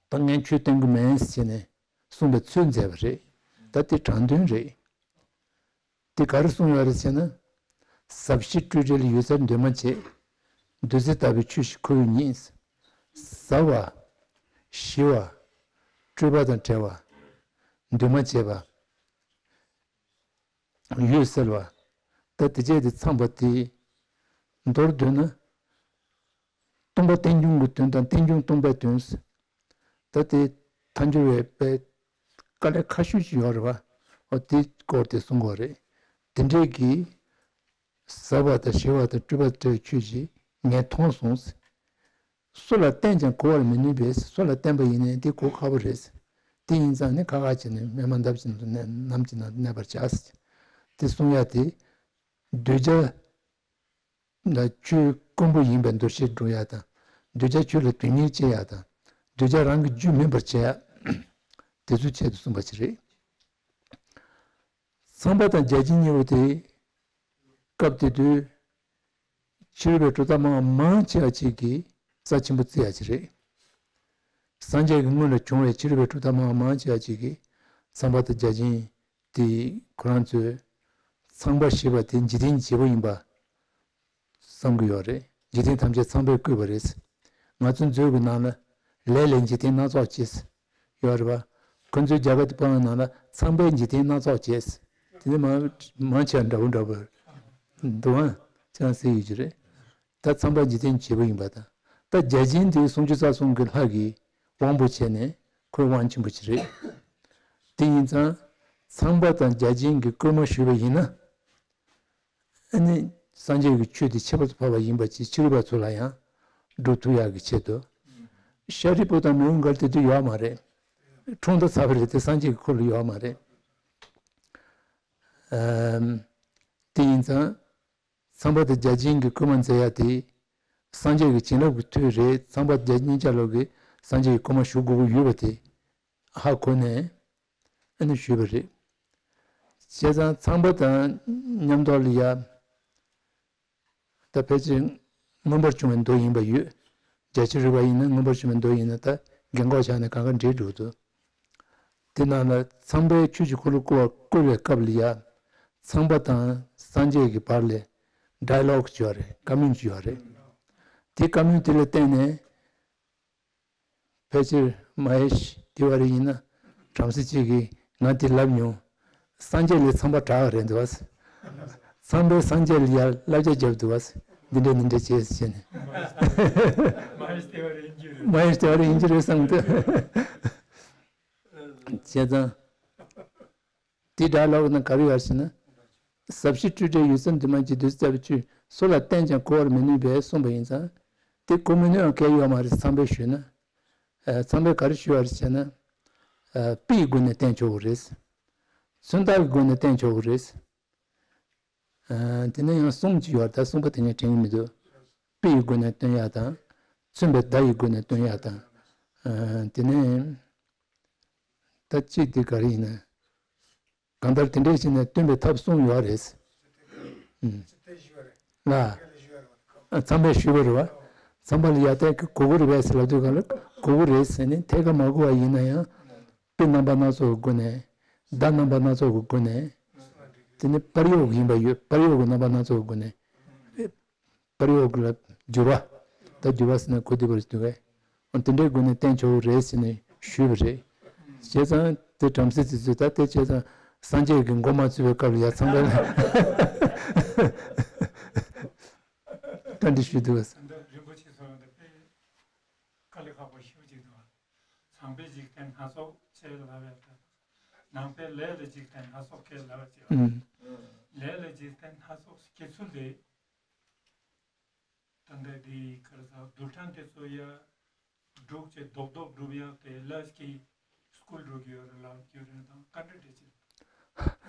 ད་ངས་ཆོས་བསྟན་གྱི་མིན་ཟེར་ནས་གསུངས་པའི་ཚུལ་མཛད་པ་རེད། ད་དེ་དྲང་དོན་རེད། དེ་ག་རེ་གསུངས་ཡོད་རེད་ཟེར་ན། ཟབ་ཞི་སྤྲོས་བྲལ་ཡོད་ཚད་འདུས་མ་བྱས། བདུད་རྩི་ལྟ་བུའི་ཆོས་ཤིག་ཁོ་བོས་ཉིད། ཟབ་པ། ཞི་བ། སྤྲོས་པ་དང་བྲལ་བ། འདུས་མ་བྱས་པ། འོད་གསལ་བ། ད་དེ་བཅས་དེ་ཚང་པ་དེ། མདོར་བསྡུས་ན། སྟོང་པ་རྟེན་འབྱུང་གི་དོན་དང་རྟེན་འབྱུང་སྟོང་པའི་དོན། ད་དེ་ཐལ་འགྱུར་བའི་དཔེ་དཀའ་ལས་ཁག་ཤོས་ཤིག་ཡོད་རེད་བ། འོ་དེ་སྐོར་དེ་གསུང་གི་ཡོད་རེད། དེ་འདྲས་ཀྱི་ཟབ་པ་དང་ཞི་བ་དང་སྤྲོས་པ་བྲལ་བའི་ཆོས་ཤིག་ངས་མཐོང་སོང་། སུ་ལ་བསྟན་ཀྱང་གོ་བར་མི་ནུས་པས། སུ་ལ་བསྟན་པ་ཡིན་ནའི་དེ་གོ་ཁག་པོ་རེད། དེ་ཡིན་ཙང་ནི་ཁ་ཁ་བྱས་ནས་སྨིན་མ་འདབ་ཀྱི་ནང་དུ་གནས། ནམ་གྱི་ནང་དུ་གནས་པར་བྱ། དེ་གསུང་ཡ་དེ། གདུལ་བྱ་ལ་ཆོས་དཀོན་པོ་ཡིན་པའི་འདུ་ཤེས་སྒྲུབ་ཡ་དང་། གདུལ་བྱ་ཆོས་ལ་དོན་གཉེར་བྱེད་ཡ་དང་། གདུལ་བྱ་རང་གི་རྒྱུད་སྨིན་པར་བྱེད་ཡ། དེ་ཚོའི་ཆེད་དུ་གསུངས་པ་ཞིག་རེད། ཚངས་པ་དང་བརྒྱ་བྱིན་གཉིས་པོ་དེ། སྐབས་དེ་དུས་ཕྱི་རོལ་པའི་གྲུབ་མཐའ་མང་མང་ཆེ་བ་ཅིག་གིས་རྩ་ཆེན་པོ་བརྩི་ཡ་ཅིག་རེད། སངས་རྒྱས་ཀྱི་སྔོན་ལ་བྱུང་བའི་ཕྱི་རོལ་པའི་གྲུབ་མཐའ་མང་མང་ཆེ་བ་ཅིག་གིས་ཚངས་པ་དང་བརྒྱ་བྱིན་དེ་ཁོ་རང་ཚོས་ཚངས་པ་ཞེས་པ་དེ་འཇིག་རྟེན་གྱི་བྱེད་པོ་ཡིན་པ་བསམ་གྱི་ཡོད་རེད། འཇིག་རྟེན་ཐམས་ཅད་ཚངས་པས་བསྐུལ་བ་རེད། ང་ཚོའི་མཛོད་ཀྱི་ནང་ལ་ལས་ལས་འཇིག་རྟེན་སྣ་ཚོགས་ཅེས་ཡོད་རེད་བ། ཁོ་ཚོའི་རྒྱ་གར་གྱི་པང་ནང་ལ་ཚངས་པས་འཇིག་རྟེན་སྣ་ཚོགས་བྱས། དེ་ནི་མང་མང་ཆེ་བ་འདྲ་བོ་འདྲ་བོ་འདུག་ཨང་། ཅང་ཟེར་ཡོད་ཀྱི་རེད། ད་ཚངས་པ་འཇིག་རྟེན་བྱེད་པོ་ཡིན་པ་དང་། ད་བརྒྱ་བྱིན་དེ་སུམ་ཅུ་རྩ་གསུམ་གྱི་ལྷ་གི་དབང་པོ་བྱས་ནས་ཁོའི་དབང་ཆེན་པོ་ཅིག་རེད། དེ་ཡིན་ཙང་ཚངས་པ་དང་བརྒྱ་བྱིན་གྱི་བསྐུལ་མ་ཞུས་པ་ཡིན་ན། ཨ་ནི་སངས་རྒྱས་ཀྱི་ཆོས་དེ་ཁྱད་པར་དུ་འཕགས་པ་ཡིན་པ་ཅིག་ཕྱི་རོལ་པ་ཚོ་ལ་ཡང་སྒྲུབ་ཐུབ་ཡག་གི་ཆེད་དུ། ཤཱ་རིའི་བུ་དང་མོའུ་འགལ་དེ་དུས་ཡོད་མ་རེད། འཁྲུངས་ད་ཚར་བ་རེད་དེ་སངས་རྒྱས་ཀྱི་འཁོར་ལ་ཡོད་མ་རེད། ཨམ། དེ་ཡིན་ཙང་། ཚངས་པ་དང་བརྒྱ་བྱིན་གྱི་བསྐུལ་མ་མཛད་ཡ་དེ། སངས་རྒྱས་ཀྱི་བྱིན་རླབས་ཀྱི་མཐུ་རེད། ཚངས་པ་བརྒྱ་བྱིན་ལྷ་ལོ་གིས་སངས་རྒྱས་ཀྱི་བསྐུལ་མ་ཞུ་དགོས་ཀྱི་ཡོད་པ་དེ། ཧ་གོ་ནས་ཨ་ནི་ཞུས་པ་རེད། བྱས་ཙང་ཚངས་པ་དང་མཉམ་དུ་ལ་ཡ། ད་ཕལ་ཆེར་མངོན་པར་བྱུང་བའི་མདོ་ཡིན་པ་ཡོད། རྒྱ་ཆེར་རིག་པ་ཡིན་ན་མངོན་པར་བྱུང་བའི་མདོ་ཡིན་ན་ད་འགན་ཁོག་ཆགས་ནས་གང་ག་འགྲིག་འགྲོ་འདུག་དེ་ནང་ལ་ཚངས་པས་ཆོས་ཀྱི་འཁོར་ལོ་བསྐོར་བ་བསྐུལ་བའི་སྐབས་ལ་ཡ། ཚངས་པ་དང་སངས་རྒྱས་ཀྱི་བར་ལ་ཌའི་ལོག་ཅིག་ཡོད་རེད། བཀའ་མོལ་ཅིག་ཡོད་རེད། དེ་བཀའ་མོལ་དེ་ལ་བརྟེན་ནས། ཕལ་ཆེར་མ་ཧེ་ཤི་ཏི་ཝ་རི་ཡིན་ན་བྲམ་ཟེ་གཅིག་གིས་ང་དེ་ལབ་མྱོང་། སངས་རྒྱས་ལས་ཚངས་པ་དྲག་ག་རེད་འདུག་ཚངས་པས་སངས་རྒྱས་ལ་ཡར་བསླབ་བྱ་བརྒྱབ་འདུག་འདི་འདྲས་འདི་འདྲས་བྱས་ཟེར་ནས། མ་ཧེ་ཤི་ཏི་ཝ་རི་ཡིན་གྱི་རེད་བསམ་འདུག་བྱས་ཙང་། དེ་སྒྲ་ལོག་ན་ག་རེ་ཡོད་ཟེར་ན། ཟབ་ཞི་སྤྲོས་བྲལ་ཡུལ་ཙམ་དུ་མ་ཇི་སྡུད་ཟབ་ཆོས་སུ་ལ་བསྟན་ཀྱང་གོ་བར་མི་ནུས་པས་གསུངས་པ་ཡིན་ཙང་། དེ་གོ་མི་ནུས་ཡང་གལ་ཡོད་མ་རེད། ཚངས་པས་ཞུས་ན། ཨ། ཚངས་པས་ག་རེ་ཞུས་པ་རེད་ཟེར་ན། ཨ། དཔེའི་སྒོ་ནས་བསྟན་ཆོག་གི་རེད། མཚོན་རྟགས་ཀྱི་སྒོ་ནས་བསྟན་ཆོག་གི་རེད། ཨ། དེ་ནས་ཡང་གསུང་གཅིག་ཡོད་ད་གསུངས་པ་དེ་ངས་དྲན་གྱི་མི་འདུག་དཔེ་ཡི་སྒོ་ནས་སྟོན་ཡག་དང་། མཚོན་པའི་བརྡ་ཡི་སྒོ་ནས་སྟོན་ཡག་དང་། ཨ། དེ་ནས་ད་གཅིག་དེ་ག་རེ་ཡིན་ན། གང་ལྟར་དེ་འདྲས་བྱས་ནས་སྟོན་པའི་ཐབས་གསུངས་ཡོད་རེད། ཨུམ། ལ། ཨ། ཚངས་པས་ཞུས་པ་རེད་བ། ཚངས་པ་ལ་ཡར་བལྟས་གི་གོ་གི་རེད་པས་ཟེར་ལབ་དུས་ག་ལ་གོ་གི་རེད་ཟེར་ནས་ཐད་ཀར་མ་གོ་བ་ཡིན་ན་ཡང་། དཔེ་རྣམ་པ་སྣ་ཚོགས་ཀྱི་སྒོ་ནས། བརྡ་རྣམ་པ་སྣ་ཚོགས་ཀྱི་སྒོ་ནས། དེ་ནི་པར་གཡོག་ཡིན་པ་ཡོད། པར་གཡོག་གི་རྣམ་པ་སྣ་ཚོགས་ཀྱི་སྒོ་ནས། པར་གཡོག་ལ་འགྱུར་བ། ད་འགྱུར་བ་ཟེར་ན་གོ་བདེ་བར་འདུག་གས། འོ་དེ་འདྲའི་སྒོ་ནས་བསྟན་ཆོག་གི་རེད་ཟེར་ནས་ཞུས་པ་རེད། བྱས་ཙང་དེ་བྲམ་ཟེ་དེ་ཚོས་ད་དེ་བྱས་ཙང་སངས་རྒྱས་ཀྱི་མགོ་མ་ཚོས་པའི་སྐབས་ལ་ཡར་ཚངས་པས་ལ་བཀའ་འདྲི་ཞུས་འདུག་གས། ད་རིན་པོ་ཆེ་ཚོ་འདི་དཔེ་དཀའ་ལས་ཁག་པོ་ཞེ་པོ་ཅིག་འདུག་ག་ཚངས་པས་འཇིག་རྟེན་སྣ་ཚོགས་བྱས་ལབ་ཡག་འདྲ། ནང་པས་ལས་ལ་འཇིག་རྟེན་སྣ་ཚོགས་བསྐྱེད་ལབ་ཡག་ཅིག་ཨུམ། ལས་ལ་འཇིག་རྟེན་སྣ་ཚོགས་བསྐྱེད་ཚུལ་དེ། ད་ལྟ་འདི་ག་རེ་ཟ་རྡུལ་ཕྲན་དེ་ཚོ་ཡ་སྒྲུག་བྱས་རྡོག་རྡོག་སྒྲུབ་ཡག་དེ་ལ་ཅིག་སྐུལ་འགྲོ་གི་ཡོད་རེད་ལབ་ཀྱི་ཡོད་རེད་དང་བཀའ་འདྲི་འདྲི་ཅིག་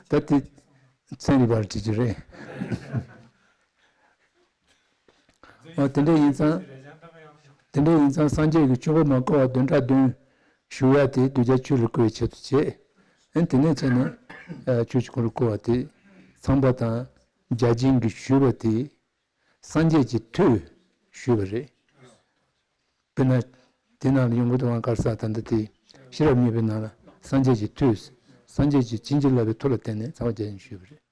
ད་དེ་ཚན་རིག་པར་འདྲི་རྒྱུ་རེད། འོ་དེ་འདྲ་ཡིན་ཙང་། དེ་འདྲ་ཡིན་ཙང་སངས་རྒྱས་ཀྱིས་ཆོས་འཁོར་མ་བསྐོར་བར་བདུན་ཕྲག་བདུན་བཞུགས་ཡག་དེ་གདུལ་བྱ་ཆོས་ལ་བསྐུལ་བའི་ཆེད་དུ་བྱས། ཨེ་དེ་ནས་བྱས་ནས་ཆོས་ཀྱི་འཁོར་ལོ་བསྐོར་བ་དེ་ཚངས་པ་དང་བརྒྱ་བྱིན་གྱིས་ཞུས་པ་དེ། སངས་རྒྱས་ཀྱི་མཐུས་ཞུས་པ་རེད། དཔེར་ན། དེ་ནང་ལ་ཡོང་གི་འདུག་ག་གར་ས་ད་ལྟ་དེ་ཤེས་རབ་སྙིང་པོའི་ནང་ལ་སངས་རྒྱས་ཀྱི་མཐུས། སངས་རྒྱས་ཀྱིས་བྱིན་གྱིས་བརླབས་པའི་མཐུ་ལ་བརྟེན་ནས་ཚངས་པ་བརྒྱ་བྱིན་ཞུས་པ་རེད།